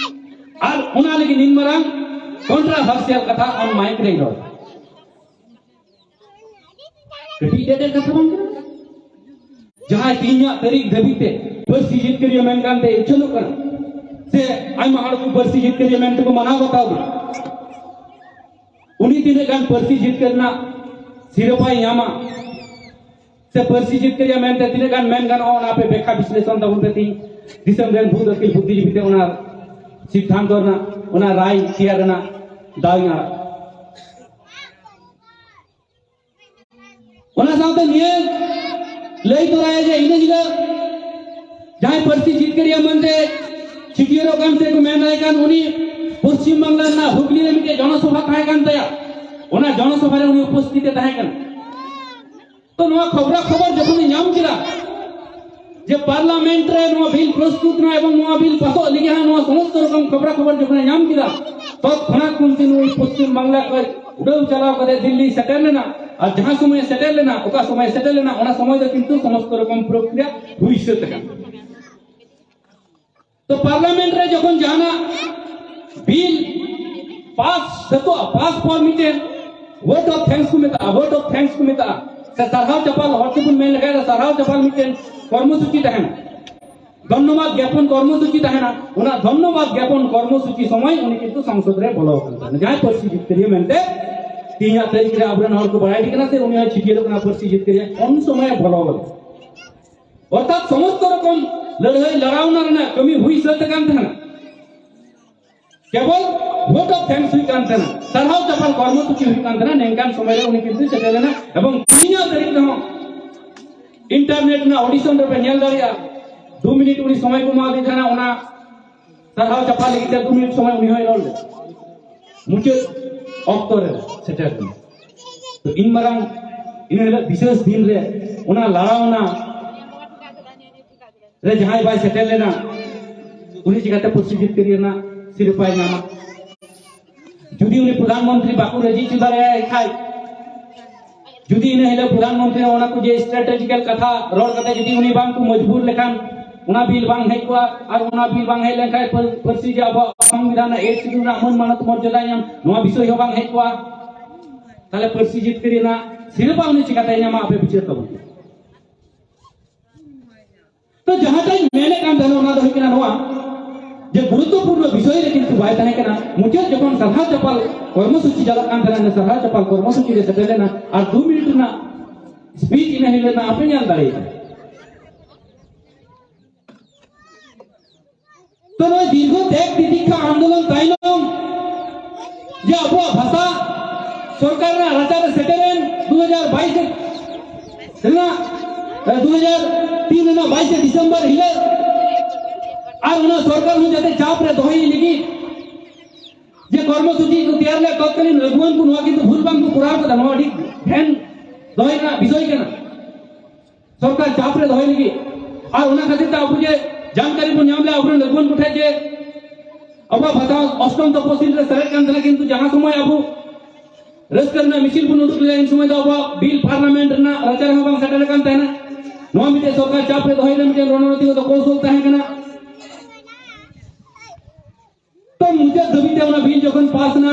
ᱟᱨ ᱚᱱᱟ ᱞᱟᱹᱜᱤᱫ ᱱᱤᱱ ᱢᱟᱨᱟᱝ ᱠᱚᱱᱴᱨᱟᱵᱷᱟᱨᱥᱤᱭᱟᱞ ᱠᱟᱛᱷᱟ ᱚᱱ ᱢᱟᱭᱤᱠ ᱨᱮᱧ ᱨᱚᱲ᱾ ᱠᱟᱹᱴᱤᱡ ᱰᱮᱰᱮ ᱠᱟᱛᱷᱟ ᱵᱟᱝ ᱠᱟᱱᱟ᱾ ᱡᱟᱦᱟᱸᱭ ᱛᱮᱦᱮᱧᱟᱜ ᱛᱟᱹᱨᱤᱠᱷ ᱫᱷᱟᱹᱵᱤᱡ ᱛᱮ ᱯᱟᱹᱨᱥᱤ ᱡᱤᱛᱠᱟᱹᱨᱤᱭᱟᱹ ᱢᱮᱱ ᱠᱟᱱᱛᱮ ᱩᱪᱷᱟᱹᱱᱚᱜ ᱠᱟᱱᱟ, ᱥᱮ ᱟᱭᱢᱟ ᱦᱚᱲ ᱠᱚ ᱯᱟᱹᱨᱥᱤ ᱡᱤᱛᱠᱟᱹᱨᱤᱭᱟᱹ ᱢᱮᱱ ᱛᱮᱠᱚ ᱢᱟᱱᱟᱣ ᱵᱟᱛᱟᱣ ᱠᱟᱱᱟ, ᱩᱱᱤ ᱛᱤᱱᱟᱹᱜ ᱜᱟᱱ ᱯᱟᱹᱨᱥᱤ ᱡᱤᱛᱠᱟᱹᱨ ᱨᱮᱱᱟᱜ ᱥᱤᱨᱯᱟᱭ ᱧᱟᱢᱟ, ᱥᱮ ᱯᱟᱹᱨᱥᱤ ᱡᱤᱛᱠᱟᱹᱨᱤᱭᱟᱹ ᱢᱮᱱᱛᱮ ᱛᱤᱱᱟᱹᱜ ᱜᱟᱱ ᱢᱮᱱ ᱜᱟᱱᱚᱜᱼᱟ, ᱚᱱᱟ ᱟᱯᱮ ᱵᱮᱠᱠᱷᱟ ᱵᱤᱥᱞᱮᱥᱚᱱ ᱛᱟᱵᱚᱱ ᱯᱮ ᱛᱤᱦᱤᱧ ᱫᱤᱥᱚᱢ ᱨᱮᱱ ᱵᱩᱫ ᱟᱹᱠᱤᱞ ᱵᱩᱫᱽᱫᱷᱤᱡᱤᱵᱤ ᱛᱮ ᱚᱱᱟ ᱥᱤᱫᱽᱫᱷᱟᱱᱛᱚ ᱨᱮᱱᱟᱜ, ᱚᱱᱟ ᱨᱟᱭ ᱛᱮᱭᱟᱨ ᱨᱮᱱᱟᱜ ᱫᱟᱣ ᱤᱧ ᱟᱲᱟᱜ᱾ ᱚᱱᱟ ᱥᱟᱶᱛᱮ ᱱᱤᱭᱟᱹ ᱞᱟᱹᱭ ᱛᱚᱨᱟᱭᱟ ᱡᱮ ᱤᱱᱟᱹ ᱦᱤᱞᱳᱜ ᱡᱟᱦᱟᱸᱭ ᱯᱟᱹᱨᱥᱤ ᱡᱤᱛᱠᱟᱹᱨᱤᱭᱟᱹ ᱢᱮᱱᱛᱮ ᱪᱷᱟᱹᱴᱭᱟᱹᱨᱚᱜ ᱠᱟᱱ ᱥᱮ ᱠᱚ ᱢᱮᱱ ᱫᱟᱲᱮᱭᱟᱜ ᱠᱟᱱ, ᱩᱱᱤ ᱯᱚᱥᱪᱤᱢ ᱵᱟᱝᱞᱟ ᱨᱮᱱᱟᱜ ᱦᱩᱜᱽᱞᱤ ᱨᱮ ᱢᱤᱫᱴᱮᱡ ᱡᱚᱱᱚᱥᱚᱵᱷᱟ ᱛᱟᱦᱮᱸ ᱠᱟᱱ ᱛᱟᱭᱟ᱾ ᱚᱱᱟ ᱡᱚᱱᱚᱥᱚᱵᱷᱟ ᱨᱮ ᱩᱱᱤ ᱩᱯᱚᱥᱛᱷᱤᱛ ᱮ ᱛᱟᱦᱮᱸ ᱠᱟᱱᱟ᱾ ᱛᱚ ᱱᱚᱣᱟ ᱠᱷᱚᱵᱽᱨᱟ ᱠᱷᱚᱵᱚᱨ ᱡᱚᱠᱷᱚᱱᱮ ᱧᱟᱢ ᱠᱮᱫᱟ ᱡᱮ ᱯᱟᱨᱞᱟᱢᱮᱱᱴ ᱨᱮ ᱱᱚᱣᱟ ᱵᱤᱞ ᱯᱨᱚᱥᱛᱩᱛ ᱮᱱᱟ ᱮᱵᱚᱝ ᱱᱚᱣᱟ ᱵᱤᱞ ᱯᱟᱥᱚᱜ ᱞᱟᱹᱜᱤᱫ ᱦᱟᱸᱜ, ᱱᱚᱣᱟ ᱥᱚᱢᱚᱥᱛᱚ ᱨᱚᱠᱚᱢ ᱠᱷᱚᱵᱽᱨᱟ ᱠᱷᱚᱵᱚᱨ ᱡᱚᱠᱷᱚᱱᱮ ᱧᱟᱢ ᱠᱮᱫᱟ, ᱛᱚᱛᱠᱷᱚᱱᱟᱛ ᱠᱩᱱᱛᱤ ᱱᱩᱭ ᱯᱚᱥᱪᱤᱢ ᱵᱟᱝᱞᱟ ᱠᱷᱚᱱ ᱩᱰᱟᱹᱣ ᱪᱟᱞᱟᱣ ᱠᱟᱛᱮ ᱫᱤᱞᱞᱤ ᱥᱮᱴᱮᱨ ᱞᱮᱱᱟ᱾ ᱟᱨ ᱡᱟᱦᱟᱸ ᱥᱚᱢᱚᱭᱮ ᱥᱮᱴᱮᱨ ᱞᱮᱱᱟ, ᱚᱠᱟ ᱥᱚᱢᱚᱭᱮ ᱥᱮᱴᱮᱨ ᱞᱮᱱᱟ, ᱚᱱᱟ ᱥᱚᱢᱚᱭ ᱫᱚ ᱠᱤᱱᱛᱩ ᱥᱚᱢᱚᱥᱛᱚ ᱨᱚᱠᱚᱢ ᱯᱨᱚᱠᱨᱤᱭᱟ ᱦᱩᱭ ᱥᱟᱹᱛ ᱟᱠᱟᱱᱟ᱾ ᱛᱚ ᱯᱟᱨᱞᱟᱢᱮᱱᱴ ᱨᱮ ᱡᱚᱠᱷᱚᱱ ᱡᱟᱦᱟᱱᱟᱜ ᱵᱤᱞ ᱯᱟᱥ ᱥᱟᱹᱛᱚᱜᱼᱟ, ᱯᱟᱥ ᱯᱚᱨ ᱢᱤᱫᱴᱮᱱ ᱣᱳᱴ ᱚᱯᱷ ᱛᱷᱮᱝᱠᱥ ᱠᱚ ᱢᱮᱛᱟᱜᱼᱟ, ᱣᱳᱴ ᱚᱯᱷ ᱛᱷᱮᱝᱠᱥ ᱠᱚ ᱢᱮᱛᱟᱜᱼᱟ, ᱥᱮ ᱥᱟᱨᱦᱟᱣ ᱪᱟᱯᱟᱞ, ᱦᱚᱲ ᱛᱮᱵᱚᱱ ᱢᱮᱱ ᱞᱮᱠᱷᱟᱱ ᱫᱚ ᱥᱟᱨᱦᱟᱣ ᱪᱟᱯᱟᱞ ᱢᱤᱫᱴᱮᱱ ᱠᱚᱨᱢᱚᱥᱩᱪᱤ ᱛᱟᱦᱮᱱᱟ᱾ ᱫᱷᱚᱱᱱᱚᱵᱟᱫ ᱜᱮᱯᱚᱱ ᱠᱚᱨᱢᱚᱥᱩᱪᱤ ᱛᱟᱦᱮᱱᱟ, ᱚᱱᱟ ᱫᱷᱚᱱᱱᱚᱵᱟᱫ ᱜᱮᱯᱚᱱ ᱠᱚᱨᱢᱚᱥᱩᱪᱤ ᱥᱚᱢᱚᱭ ᱩᱱᱤ ᱠᱤᱱᱛᱩ ᱥᱚᱝᱥᱚᱫ ᱨᱮ ᱵᱚᱞᱚ ᱟᱠᱟᱱ ᱛᱟᱦᱮᱱᱟ᱾ ᱡᱟᱦᱟᱸᱭ ᱯᱟᱹᱨᱥᱤ ᱡᱤᱛᱠᱟᱹᱨᱤᱭᱟᱹ ᱢᱮᱱᱛᱮ ᱛᱮᱦᱮᱧᱟᱜ ᱛᱟᱹᱨᱤᱠᱷ ᱨᱮ ᱟᱵᱚᱨᱮᱱ ᱦᱚᱲ ᱠᱚ ᱵᱟᱲᱟᱭ ᱴᱷᱤᱠ ᱠᱟᱱᱟ, ᱥᱮ ᱩᱱᱤ ᱦᱚᱸ ᱪᱷᱟᱹᱴᱭᱟᱹᱨ ᱠᱟᱱᱟ ᱯᱟᱹᱨᱥᱤ ᱡᱤᱛᱠᱟᱹᱨᱤᱭᱟᱹ, ᱩᱱ ᱥᱚᱢᱚᱭ ᱵᱚᱞᱚ ᱟᱠᱟᱱᱟ᱾ ᱚᱨᱛᱷᱟᱛ ᱥᱚᱢᱚᱥᱛᱚ ᱨᱚᱠᱚᱢ ᱞᱟᱹᱲᱦᱟᱹᱭ ᱞᱟᱲᱟᱣᱱᱟ ᱨᱮᱱᱟᱜ ᱠᱟᱹᱢᱤ ᱦᱩᱭ ᱥᱟᱹᱛ ᱟᱠᱟᱱ ᱛᱟᱦᱮᱱᱟ᱾ ᱠᱮᱵᱚᱞ vote of thanks ᱦᱩᱭᱩᱜ ᱠᱟᱱ ᱛᱟᱦᱮᱱᱟ, ᱥᱟᱨᱦᱟᱣ ᱪᱟᱯᱟᱞ ᱠᱚᱨᱢᱚᱥᱩᱪᱤ ᱦᱩᱭᱩᱜ ᱠᱟᱱ ᱛᱟᱦᱮᱱᱟ᱾ ᱱᱤᱝᱠᱟᱱ ᱥᱚᱢᱚᱭ ᱨᱮ ᱩᱱᱤ ᱠᱤᱱᱛᱩ ᱥᱮᱴᱮᱨ ᱞᱮᱱᱟ, ᱮᱵᱚᱝ ᱛᱮᱦᱮᱧᱟᱜ ᱛᱟᱹᱨᱤᱠᱷ ᱨᱮᱦᱚᱸ internet ᱨᱮᱱᱟᱜ audition ᱨᱮᱯᱮ ᱧᱮᱞ ᱫᱟᱲᱮᱭᱟᱜᱼᱟ, ᱫᱩ ᱢᱤᱱᱤᱴ ᱩᱱᱤ ᱥᱚᱢᱚᱭ ᱠᱚ ᱮᱢᱟᱣᱟᱫᱮ ᱛᱟᱦᱮᱱᱟ, ᱚᱱᱟ ᱥᱟᱨᱦᱟᱣ ᱪᱟᱯᱟᱞ ᱞᱟᱹᱜᱤᱫ ᱛᱮ ᱫᱩ ᱢᱤᱱᱤᱴ ᱥᱚᱢᱚᱭ ᱩᱱᱤ ᱦᱚᱸᱭ ᱨᱚᱲ ᱞᱮᱫᱟ᱾ ᱢᱩᱪᱟᱹᱫ ᱚᱠᱛᱚ ᱨᱮ ᱥᱮᱴᱮᱨ ᱞᱮᱱᱟ᱾ ᱛᱚ ᱤᱱ ᱢᱟᱨᱟᱝ, ᱤᱱᱟᱹ ᱦᱤᱞᱳᱜ ᱵᱤᱥᱮᱥ ᱫᱤᱱ ᱨᱮ ᱚᱱᱟ ᱞᱟᱲᱟᱣᱱᱟ ᱨᱮ ᱡᱟᱦᱟᱸᱭ ᱵᱟᱭ ᱥᱮᱴᱮᱨ ᱞᱮᱱᱟ, ᱩᱱᱤ ᱪᱤᱠᱟᱹᱛᱮ ᱯᱟᱹᱨᱥᱤ ᱡᱤᱛᱠᱟᱹᱨᱤᱭᱟᱹ ᱨᱮᱱᱟᱜ ᱥᱤᱨᱯᱟᱭ ᱧᱟᱢᱟ? ᱡᱩᱫᱤ ᱩᱱᱤ ᱯᱨᱚᱫᱷᱟᱱ ᱢᱚᱱᱛᱨᱤ ᱵᱟᱠᱚ ᱨᱟᱹᱡᱤ ᱦᱚᱪᱚ ᱫᱟᱲᱮᱭᱟᱭ ᱠᱷᱟᱡ, ᱡᱩᱫᱤ ᱤᱱᱟᱹ ᱦᱤᱞᱳᱜ ᱯᱨᱚᱫᱷᱟᱱ ᱢᱚᱱᱛᱨᱤ ᱚᱱᱟ ᱠᱚ ᱡᱮ strategical ᱠᱟᱛᱷᱟ ᱨᱚᱲ ᱠᱟᱛᱮ ᱡᱩᱫᱤ ᱩᱱᱤ ᱵᱟᱝ ᱠᱚ ᱢᱚᱡᱽᱵᱩᱨ ᱞᱮᱠᱷᱟᱱ, ᱚᱱᱟ ᱵᱤᱞ ᱵᱟᱝ ᱦᱮᱡ ᱠᱚᱜᱼᱟ᱾ ᱟᱨ ᱚᱱᱟ ᱵᱤᱞ ᱵᱟᱝ ᱦᱮᱡ ᱞᱮᱱᱠᱷᱟᱱ ᱯᱟᱹᱨ-, ᱯᱟᱹᱨᱥᱤ ᱡᱮ ᱟᱵᱚᱣᱟᱜ ᱥᱚᱝᱵᱤᱫᱷᱟᱱ ᱨᱮᱱᱟᱜ eighth schedule ᱨᱮᱱᱟᱜ ᱢᱟᱹᱱ ᱢᱟᱱᱚᱛ ᱢᱚᱨᱡᱟᱫᱟᱭ ᱧᱟᱢ, ᱱᱚᱣᱟ ᱵᱤᱥᱚᱭ ᱦᱚᱸ ᱵᱟᱝ ᱦᱮᱡ ᱠᱚᱜᱼᱟ᱾ ᱛᱟᱦᱞᱮ ᱯᱟᱹᱨᱥᱤ ᱡᱤᱛᱠᱟᱹᱨᱤ ᱨᱮᱱᱟᱜ ᱥᱤᱨᱯᱟᱭ ᱩᱱᱤ ᱪᱤᱠᱟᱛᱮᱭ ᱧᱟᱢᱟ? ᱟᱯᱮ ᱵᱤᱪᱟᱹᱨ ᱛᱟᱵᱚᱱ ᱯᱮ᱾ ᱛᱚ ᱡᱟᱦᱟᱸᱴᱟᱜ ᱤᱧ ᱢᱮᱱᱮᱫ ᱠᱟᱱ ᱛᱟᱦᱮᱱᱟ, ᱚᱱᱟ ᱫᱚ ᱦᱩᱭᱩᱜ ᱠᱟᱱᱟ ᱱᱚᱣᱟ, ᱡᱮ ᱜᱩᱨᱩᱛᱛᱚᱯᱩᱨᱱᱚ ᱵᱤᱥᱚᱭ ᱨᱮ ᱠᱤᱱᱛᱩ ᱵᱟᱭ ᱛᱟᱦᱮᱸ ᱠᱟᱱᱟ᱾ ᱢᱩᱪᱟᱹᱫ ᱡᱚᱠᱷᱚᱱ ᱥᱟᱨᱦᱟᱣ ᱪᱟᱯᱟᱞ ᱠᱚᱨᱢᱚᱥᱩᱪᱤ ᱪᱟᱞᱟᱜ ᱠᱟᱱ ᱛᱟᱦᱮᱱᱟ, ᱤᱱᱟᱹ ᱥᱟᱨᱦᱟᱣ ᱪᱟᱯᱟᱞ ᱠᱚᱨᱢᱚᱥᱩᱪᱤ ᱨᱮ ᱥᱮᱴᱮᱨ ᱞᱮᱱᱟ ᱟᱨ ᱫᱩ ᱢᱤᱱᱤᱴ ᱨᱮᱱᱟᱜ speech ᱤᱱᱟᱹ ᱦᱤᱞᱳᱜ ᱨᱮᱱᱟᱜ ᱟᱯᱮ ᱧᱮᱞ ᱫᱟᱲᱮᱭᱟᱜᱼᱟ᱾ ᱛᱚ ᱱᱚᱜᱼᱚᱭ ᱫᱤᱨᱜᱷᱚ ᱛᱮᱜ ᱛᱤᱛᱤᱠᱷᱟ ᱟᱱᱫᱳᱞᱚᱱ ᱛᱟᱭᱱᱚᱢ ᱡᱮ ᱟᱵᱚᱣᱟᱜ ᱵᱷᱟᱥᱟ ᱥᱚᱨᱠᱟᱨ ᱨᱮᱱᱟᱜ ᱨᱟᱪᱟᱨᱮ ᱥᱮᱴᱮᱨᱮᱱ ᱫᱩ ᱦᱟᱡᱟᱨ ᱵᱟᱭᱤᱥ ᱨᱮᱱᱟᱜ, ᱮ, ᱫᱩ ᱦᱟᱡᱟᱨ ᱛᱤᱱ ᱨᱮᱱᱟᱜ ᱵᱟᱭᱤᱥᱮ ᱰᱤᱥᱮᱢᱵᱚᱨ ᱦᱤᱞᱳᱜ, ᱟᱨ ᱚᱱᱟ ᱥᱚᱨᱠᱟᱨ ᱦᱚᱸ ᱡᱟᱛᱮ ᱪᱟᱯ ᱨᱮ ᱫᱚᱦᱚᱭ ᱞᱟᱹᱜᱤᱫ ᱡᱮ ᱠᱚᱨᱢᱚᱥᱩᱪᱤ ᱠᱚ ᱛᱮᱭᱟᱨ ᱞᱮᱫ ᱛᱚᱛᱠᱟᱞᱤᱱ ᱟᱹᱜᱩᱣᱟᱹᱱ ᱠᱚ, ᱱᱚᱣᱟ ᱠᱤᱱᱛᱩ ᱵᱷᱩᱞ ᱵᱟᱝ ᱠᱚ ᱠᱚᱨᱟᱣ ᱠᱟᱫᱟ᱾ ᱱᱚᱣᱟ ᱟᱹᱰᱤ ᱫᱷᱮᱭᱟᱱ ᱫᱚᱦᱚᱭ ᱨᱮᱱᱟᱜ ᱵᱤᱥᱚᱭ ᱠᱟᱱᱟ᱾ ᱥᱚᱨᱠᱟᱨ ᱪᱟᱯ ᱨᱮ ᱫᱚᱦᱚᱭ ᱞᱟᱹᱜᱤᱫ᱾ ᱟᱨ ᱚᱱᱟ ᱠᱷᱟᱹᱛᱤᱨ ᱛᱮ ᱟᱵᱚ ᱡᱮ ᱡᱟᱱᱠᱟᱨᱤ ᱵᱚᱱ ᱧᱟᱢ ᱞᱮᱫᱟ ᱟᱵᱚᱨᱮᱱ ᱟᱹᱜᱩᱣᱟᱹᱱ ᱠᱚᱴᱷᱮᱱ ᱡᱮ ᱟᱵᱚᱣᱟᱜ ᱵᱷᱟᱥᱟ ᱚᱥᱴᱚᱢ ᱛᱚᱯᱚᱥᱤᱞ ᱨᱮ ᱥᱮᱞᱮᱫ ᱠᱟᱱ ᱛᱟᱦᱮᱱᱟ, ᱠᱤᱱᱛᱩ ᱡᱟᱦᱟᱸ ᱥᱚᱢᱚᱭ ᱟᱵᱚ ᱨᱟᱹᱥᱠᱟᱹ ᱨᱮᱱᱟᱜ ᱢᱤᱪᱷᱤᱞ ᱵᱚᱱ ᱩᱰᱩᱠ ᱞᱮᱫᱟ, ᱤᱱ ᱥᱚᱢᱚᱭ ᱫᱚ ᱟᱵᱚᱣᱟᱜ ᱵᱤᱞ ᱯᱟᱨᱞᱟᱢᱮᱱᱴ ᱨᱮᱱᱟᱜ ᱨᱟᱪᱟ ᱨᱮᱦᱚᱸ ᱵᱟᱝ ᱥᱮᱴᱮᱨ ᱟᱠᱟᱱ ᱛᱟᱦᱮᱱᱟ᱾ ᱱᱚᱣᱟ ᱢᱤᱫᱴᱮᱱ ᱥᱚᱨᱠᱟᱨ ᱪᱟᱯ ᱨᱮ ᱫᱚᱦᱚᱭ ᱨᱮᱱᱟᱜ ᱢᱤᱫᱴᱮᱱ ᱨᱚᱱᱚᱱᱤᱛᱤᱜᱚᱛ ᱠᱚᱣᱥᱚᱞ ᱛᱟᱦᱮᱸ ᱠᱟᱱᱟ᱾ ᱛᱚ ᱢᱩᱪᱟᱹᱫ ᱫᱷᱟᱹᱵᱤᱡ ᱛᱮ ᱚᱱᱟ ᱵᱤᱞ ᱡᱚᱠᱷᱚᱱ ᱯᱟᱥ ᱮᱱᱟ,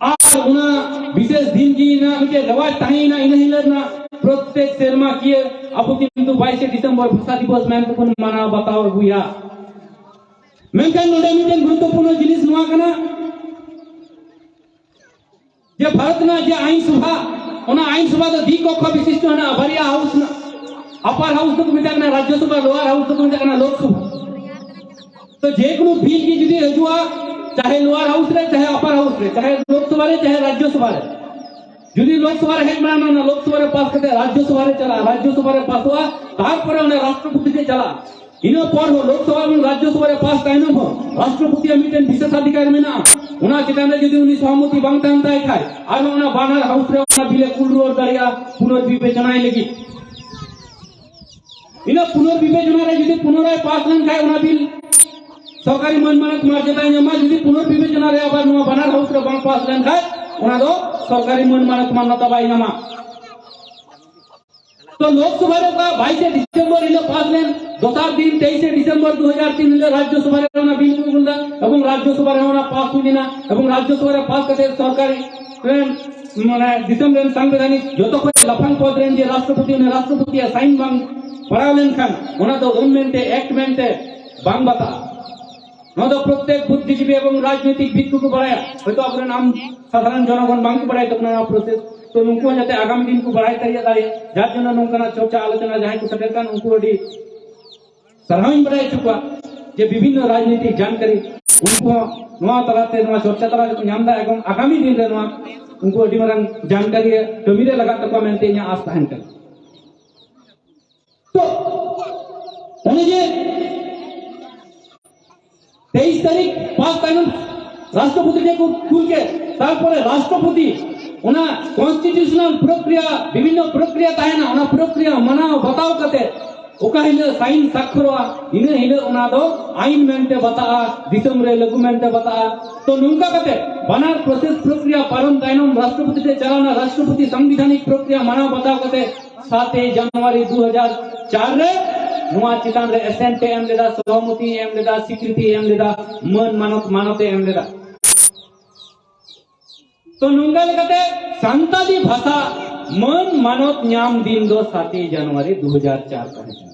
ᱟᱨ ᱚᱱᱟ ᱵᱤᱥᱮᱥ ᱫᱤᱱ ᱜᱮ ᱨᱮᱱᱟᱜ ᱢᱤᱫᱴᱮᱱ ᱨᱮᱣᱟᱡᱽ ᱛᱟᱦᱮᱸᱭᱮᱱᱟ, ᱤᱱᱟᱹ ᱦᱤᱞᱳᱜ ᱨᱮᱱᱟᱜ ᱯᱨᱚᱛᱮᱠ ᱥᱮᱨᱢᱟ ᱠᱤᱭᱟᱹ ᱟᱵᱚ ᱠᱤᱱᱛᱩ ᱵᱟᱭᱤᱥᱮ ᱰᱤᱥᱮᱢᱵᱚᱨ ᱵᱷᱟᱥᱟ ᱫᱤᱵᱚᱥ ᱢᱮᱱᱛᱮᱵᱚᱱ ᱢᱟᱱᱟᱣ ᱵᱟᱛᱟᱣ ᱟᱹᱜᱩᱭᱟ᱾ ᱢᱮᱱᱠᱷᱟᱱ ᱱᱚᱰᱮ ᱢᱤᱫᱴᱮᱱ ᱜᱩᱨᱩᱛᱛᱚᱯᱩᱨᱱᱚ ᱡᱤᱱᱤᱥ ᱱᱚᱣᱟ ᱠᱟᱱᱟ ᱡᱮ ᱵᱷᱟᱨᱚᱛ ᱨᱮᱱᱟᱜ ᱡᱮ ᱟᱭᱤᱱ ᱥᱚᱵᱷᱟ, ᱚᱱᱟ ᱟᱭᱤᱱ ᱥᱚᱵᱷᱟ ᱫᱚ ᱫᱤ ᱠᱚᱠᱠᱷᱚ ᱵᱤᱥᱤᱥᱴᱚ ᱦᱮᱱᱟᱜᱼᱟ, ᱵᱟᱨᱭᱟ ᱦᱟᱣᱩᱥ ᱦᱮᱱᱟᱜᱼᱟ᱾ ᱟᱯᱟᱨ ᱦᱟᱣᱩᱥ ᱫᱚᱠᱚ ᱢᱮᱛᱟᱜ ᱠᱟᱱᱟ ᱨᱟᱡᱽᱡᱚ ᱥᱚᱵᱷᱟ, ᱞᱳᱣᱟᱨ ᱦᱟᱣᱩᱥ ᱫᱚᱠᱚ ᱢᱮᱛᱟᱜ ᱠᱟᱱᱟ ᱞᱳᱠ ᱥᱚᱵᱷᱟ᱾ ᱛᱚ ᱡᱮᱠᱳᱱᱳ ᱵᱤᱞ ᱜᱮ ᱡᱩᱫᱤ ᱦᱤᱡᱩᱜᱼᱟ, ᱪᱟᱦᱮ ᱞᱳᱣᱟᱨ ᱦᱟᱣᱩᱥ ᱨᱮ, ᱪᱟᱦᱮ ᱟᱯᱟᱨ ᱦᱟᱣᱩᱥ ᱨᱮ, ᱪᱟᱦᱮ ᱞᱳᱠ ᱥᱚᱵᱷᱟ ᱨᱮ, ᱪᱟᱦᱮ ᱨᱟᱡᱽᱡᱚ ᱥᱚᱵᱷᱟ ᱨᱮ, ᱡᱩᱫᱤ ᱞᱳᱠ ᱥᱚᱵᱷᱟ ᱨᱮ ᱦᱮᱡ ᱵᱟᱲᱟᱭᱱᱟ, ᱚᱱᱟ ᱞᱳᱠ ᱥᱚᱵᱷᱟ ᱨᱮ ᱯᱟᱥ ᱠᱟᱛᱮ ᱨᱟᱡᱽᱡᱚ ᱥᱚᱵᱷᱟ ᱨᱮ ᱪᱟᱞᱟᱜᱼᱟ, ᱨᱟᱡᱽᱡᱚ ᱥᱚᱵᱷᱟ ᱨᱮ ᱯᱟᱥᱚᱜᱼᱟ, ᱛᱟᱨᱯᱚᱨᱮ ᱚᱱᱟ ᱨᱟᱥᱴᱨᱚᱯᱚᱛᱤ ᱴᱷᱮᱡ ᱪᱟᱞᱟᱜᱼᱟ᱾ ᱤᱱᱟᱹ ᱯᱚᱨ ᱦᱚᱸ ᱞᱳᱠ ᱥᱚᱵᱷᱟ ᱮᱵᱚᱝ ᱨᱟᱡᱽᱡᱚ ᱥᱚᱵᱷᱟ ᱨᱮ ᱯᱟᱥ ᱛᱟᱭᱱᱚᱢ ᱦᱚᱸ ᱨᱟᱥᱴᱨᱚᱯᱚᱛᱤᱭᱟᱜ ᱢᱤᱫᱴᱮᱱ ᱵᱤᱥᱮᱥᱟᱫᱷᱤᱠᱟᱨ ᱢᱮᱱᱟᱜᱼᱟ᱾ ᱚᱱᱟ ᱪᱮᱛᱟᱱ ᱨᱮ ᱡᱩᱫᱤ ᱩᱱᱤ ᱥᱚᱦᱚᱢᱚᱛᱤ ᱵᱟᱝ ᱛᱟᱦᱮᱱ ᱛᱟᱭ ᱠᱷᱟᱡ, ᱟᱨᱦᱚᱸ ᱚᱱᱟ ᱵᱟᱱᱟᱨ ᱦᱟᱣᱩᱥ ᱨᱮ ᱚᱱᱟ ᱵᱤᱞᱮ ᱠᱩᱞ ᱨᱩᱣᱟᱹᱲ ᱫᱟᱲᱮᱭᱟᱜᱼᱟ ᱯᱩᱱᱚᱨᱵᱤᱵᱮᱪᱚᱱᱟᱭ ᱞᱟᱹᱜᱤᱫ᱾ ᱤᱱᱟᱹ ᱯᱩᱱᱚᱨᱵᱤᱵᱮᱪᱚᱱᱟ ᱨᱮ ᱡᱩᱫᱤ ᱯᱩᱱᱚᱨᱟᱭ ᱯᱟᱥ ᱞᱮᱱᱠᱷᱟᱡ ᱚᱱᱟ ᱵᱤᱞ ᱥᱚᱨᱠᱟᱨᱤ ᱢᱟᱹᱱ ᱢᱟᱱᱚᱛ ᱢᱚᱨᱡᱟᱫᱟᱭ ᱧᱟᱢᱟ᱾ ᱡᱩᱫᱤ ᱯᱩᱱᱚᱨᱵᱤᱵᱮᱪᱚᱱᱟ ᱨᱮ ᱟᱵᱟᱨ ᱱᱚᱣᱟ ᱵᱟᱱᱟᱨ ᱦᱟᱣᱩᱥ ᱨᱮ ᱵᱟᱝ ᱯᱟᱥ ᱞᱮᱱᱠᱷᱟᱡ ᱚᱱᱟ ᱫᱚ ᱥᱚᱨᱠᱟᱨᱤ ᱢᱟᱹᱱ ᱢᱟᱱᱚᱛ ᱢᱟᱱᱱᱚᱛᱟ ᱵᱟᱭ ᱧᱟᱢᱟ᱾ ᱛᱚ ᱞᱳᱠ ᱥᱚᱵᱷᱟ ᱨᱮ ᱚᱠᱟ ᱵᱟᱭᱤᱥᱮ ᱰᱤᱥᱮᱢᱵᱚᱨ ᱦᱤᱞᱳᱜ ᱯᱟᱥ ᱞᱮᱱ, ᱫᱚᱥᱟᱨ ᱫᱤᱱ ᱛᱮᱭᱤᱥᱮ ᱰᱤᱥᱮᱢᱵᱚᱨ ᱫᱩ ᱦᱟᱡᱟᱨ ᱛᱤᱱ ᱦᱤᱞᱳᱜ ᱨᱟᱡᱽᱡᱚ ᱥᱚᱵᱷᱟ ᱨᱮ ᱚᱱᱟ ᱵᱤᱞ ᱠᱚ ᱟᱹᱜᱩ ᱞᱮᱫᱟ ᱮᱵᱚᱝ ᱨᱟᱡᱽᱡᱚ ᱥᱚᱵᱷᱟ ᱨᱮ ᱚᱱᱟ ᱯᱟᱥ ᱦᱩᱭ ᱞᱮᱱᱟ ᱮᱵᱚᱝ ᱨᱟᱡᱽᱡᱚ ᱥᱚᱵᱷᱟ ᱨᱮ ᱯᱟᱥ ᱠᱟᱛᱮ ᱥᱚᱨᱠᱟᱨᱤ ᱨᱮᱱ ᱢᱟᱱᱮ ᱫᱤᱥᱚᱢ ᱨᱮᱱ ᱥᱟᱝᱵᱤᱫᱷᱟᱱᱤᱠ ᱡᱚᱛᱚ ᱠᱷᱚᱱ ᱞᱟᱯᱷᱟᱝ ᱯᱚᱫ ᱨᱮᱱ ᱡᱮ ᱨᱟᱥᱴᱨᱚᱯᱚᱛᱤ, ᱩᱱᱤ ᱨᱟᱥᱴᱨᱚᱯᱚᱛᱤᱭᱟᱜ ᱥᱟᱭᱤᱱ ᱵᱟᱝ ᱯᱟᱲᱟᱣ ᱞᱮᱱᱠᱷᱟᱱ ᱚᱱᱟ ᱫᱚ ᱟᱹᱱ ᱢᱮᱱᱛᱮ, ᱮᱠᱴ ᱢᱮᱱᱛᱮ ᱵᱟᱝ ᱵᱟᱛᱟᱜᱼᱟ᱾ ᱱᱚᱣᱟ ᱫᱚ ᱯᱨᱚᱛᱮᱠ ᱵᱩᱫᱽᱫᱷᱤᱡᱤᱵᱤ ᱮᱵᱚᱝ ᱨᱟᱡᱽᱱᱳᱭᱛᱤᱠ ᱵᱤᱫ ᱠᱚᱠᱚ ᱵᱟᱲᱟᱭᱟ, ᱦᱚᱭᱛᱚ ᱟᱵᱚᱨᱮᱱ ᱟᱢ ᱥᱟᱫᱷᱟᱨᱚᱱ ᱡᱚᱱᱚᱜᱚᱱ ᱵᱟᱝᱠᱚ ᱵᱟᱲᱟᱭ ᱛᱟᱵᱚᱱᱟ ᱱᱚᱣᱟ ᱯᱨᱚᱥᱮᱥ᱾ ᱛᱚ ᱱᱩᱠᱩ ᱦᱚᱸ ᱡᱟᱛᱮ ᱟᱜᱟᱢ ᱫᱤᱱ ᱠᱚ ᱵᱟᱲᱟᱭ ᱫᱟᱲᱮᱭᱟᱜ ᱫᱟᱲᱮᱭᱟᱜ, ᱡᱟᱨ ᱡᱚᱱᱱᱚ ᱱᱚᱝᱠᱟᱱᱟᱜ ᱪᱚᱨᱪᱟ ᱟᱞᱳᱪᱚᱱᱟ ᱡᱟᱦᱟᱸᱭ ᱠᱚ ᱥᱮᱴᱮᱨ ᱠᱟᱱ, ᱩᱱᱠᱩ ᱟᱹᱰᱤ ᱥᱟᱨᱦᱟᱣᱤᱧ ᱵᱟᱲᱟᱭ ᱦᱚᱪᱚ ᱠᱚᱣᱟ ᱡᱮ ᱵᱤᱵᱷᱤᱱᱱᱚ ᱨᱟᱡᱽᱱᱤᱛᱤᱠ ᱡᱟᱱᱠᱟᱨᱤ ᱩᱱᱠᱩ ᱦᱚᱸ ᱱᱚᱣᱟ ᱛᱟᱞᱟᱛᱮ, ᱱᱚᱣᱟ ᱪᱚᱨᱪᱟ ᱛᱟᱞᱟ ᱨᱮᱠᱚ ᱧᱟᱢ ᱮᱫᱟ ᱮᱵᱚᱝ ᱟᱜᱟᱢᱤ ᱫᱤᱱ ᱨᱮ ᱱᱚᱣᱟ ᱩᱱᱠᱩ ᱟᱹᱰᱤ ᱢᱟᱨᱟᱝ ᱡᱟᱱᱠᱟᱨᱤ ᱠᱟᱹᱢᱤ ᱨᱮ ᱞᱟᱜᱟᱜ ᱛᱟᱠᱚᱣᱟ ᱢᱮᱱᱛᱮ ᱤᱧᱟᱹᱜ ᱟᱥ ᱛᱟᱦᱮᱱ ᱠᱟᱱᱟ᱾ ᱛᱚ ᱚᱱᱮ ᱡᱮ ᱛᱮᱭᱤᱥ ᱛᱟᱹᱨᱤᱠᱷ ᱯᱟᱥ ᱛᱟᱭᱱᱚᱢ ᱨᱟᱥᱴᱨᱚᱯᱚᱛᱤ ᱴᱷᱮᱱ ᱠᱚ ᱠᱩᱞ ᱠᱮᱫ, ᱛᱟᱨᱯᱚᱨᱮ ᱨᱟᱥᱴᱨᱚᱯᱚᱛᱤ ᱚᱱᱟ ᱠᱚᱱᱥᱴᱤᱴᱤᱭᱩᱥᱚᱱᱟᱞ ᱯᱨᱚᱠᱨᱤᱭᱟ, ᱵᱤᱵᱷᱤᱱᱱᱚ ᱯᱨᱚᱠᱨᱤᱭᱟ ᱛᱟᱦᱮᱱᱟ, ᱚᱱᱟ ᱯᱨᱚᱠᱨᱤᱭᱟ ᱢᱟᱱᱟᱣ ᱵᱟᱛᱟᱣ ᱠᱟᱛᱮ ᱚᱠᱟ ᱦᱤᱞᱳᱜ ᱥᱟᱭᱤᱱ ᱥᱟᱠᱷᱚᱨᱚᱜᱼᱟ, ᱤᱱᱟᱹ ᱦᱤᱞᱳᱜ ᱚᱱᱟ ᱫᱚ ᱟᱭᱤᱱ ᱢᱮᱱᱛᱮ ᱵᱟᱛᱟᱜᱼᱟ, ᱫᱤᱥᱚᱢ ᱨᱮ ᱞᱟᱹᱜᱩ ᱢᱮᱱᱛᱮ ᱵᱟᱛᱟᱜᱼᱟ᱾ ᱛᱚ ᱱᱚᱝᱠᱟ ᱠᱟᱛᱮ ᱵᱟᱱᱟᱨ ᱯᱨᱚᱥᱮᱥ ᱯᱨᱚᱠᱨᱤᱭᱟ ᱯᱟᱨᱚᱢ ᱛᱟᱭᱱᱚᱢ ᱨᱟᱥᱴᱨᱚᱯᱚᱛᱤ ᱴᱷᱮᱱ ᱪᱟᱞᱟᱣᱱᱟ, ᱨᱟᱥᱴᱨᱚᱯᱚᱛᱤ ᱥᱚᱝᱵᱤᱫᱷᱟᱱᱤᱠ ᱯᱨᱚᱠᱨᱤᱭᱟ ᱢᱟᱱᱟᱣ ᱵᱟᱛᱟᱣ ᱠᱟᱛᱮ ᱥᱟᱛᱮᱭ ᱡᱟᱱᱩᱣᱟᱨᱤ ᱫᱩ ᱦᱟᱡᱟᱨ ᱪᱟᱨ ᱨᱮ ᱱᱚᱣᱟ ᱪᱮᱛᱟᱱ ᱨᱮ ᱮᱥᱮᱱᱴ ᱮ ᱮᱢ ᱞᱮᱫᱟ, ᱥᱚᱦᱚᱢᱚᱛᱤ ᱮᱢ ᱞᱮᱫᱟ, ᱥᱤᱠᱨᱤᱛᱤ ᱮᱢ ᱞᱮᱫᱟ, ᱢᱟᱹᱱ ᱢᱟᱱᱚᱛ ᱢᱟᱱᱚᱛ ᱮ ᱮᱢ ᱞᱮᱫᱟ᱾ ᱛᱚ ᱱᱚᱝᱠᱟ ᱞᱮᱠᱟᱛᱮ ᱥᱟᱱᱛᱟᱞᱤ ᱵᱷᱟᱥᱟ ᱢᱟᱹᱱ ᱢᱟᱱᱚᱛ ᱧᱟᱢ ᱫᱤᱱ ᱫᱚ ᱥᱟᱛᱮᱭ ᱡᱟᱱᱩᱣᱟᱨᱤ ᱫᱩ ᱦᱟᱡᱟᱨ ᱪᱟᱨ ᱛᱟᱦᱮᱸ ᱠᱟᱱᱟ᱾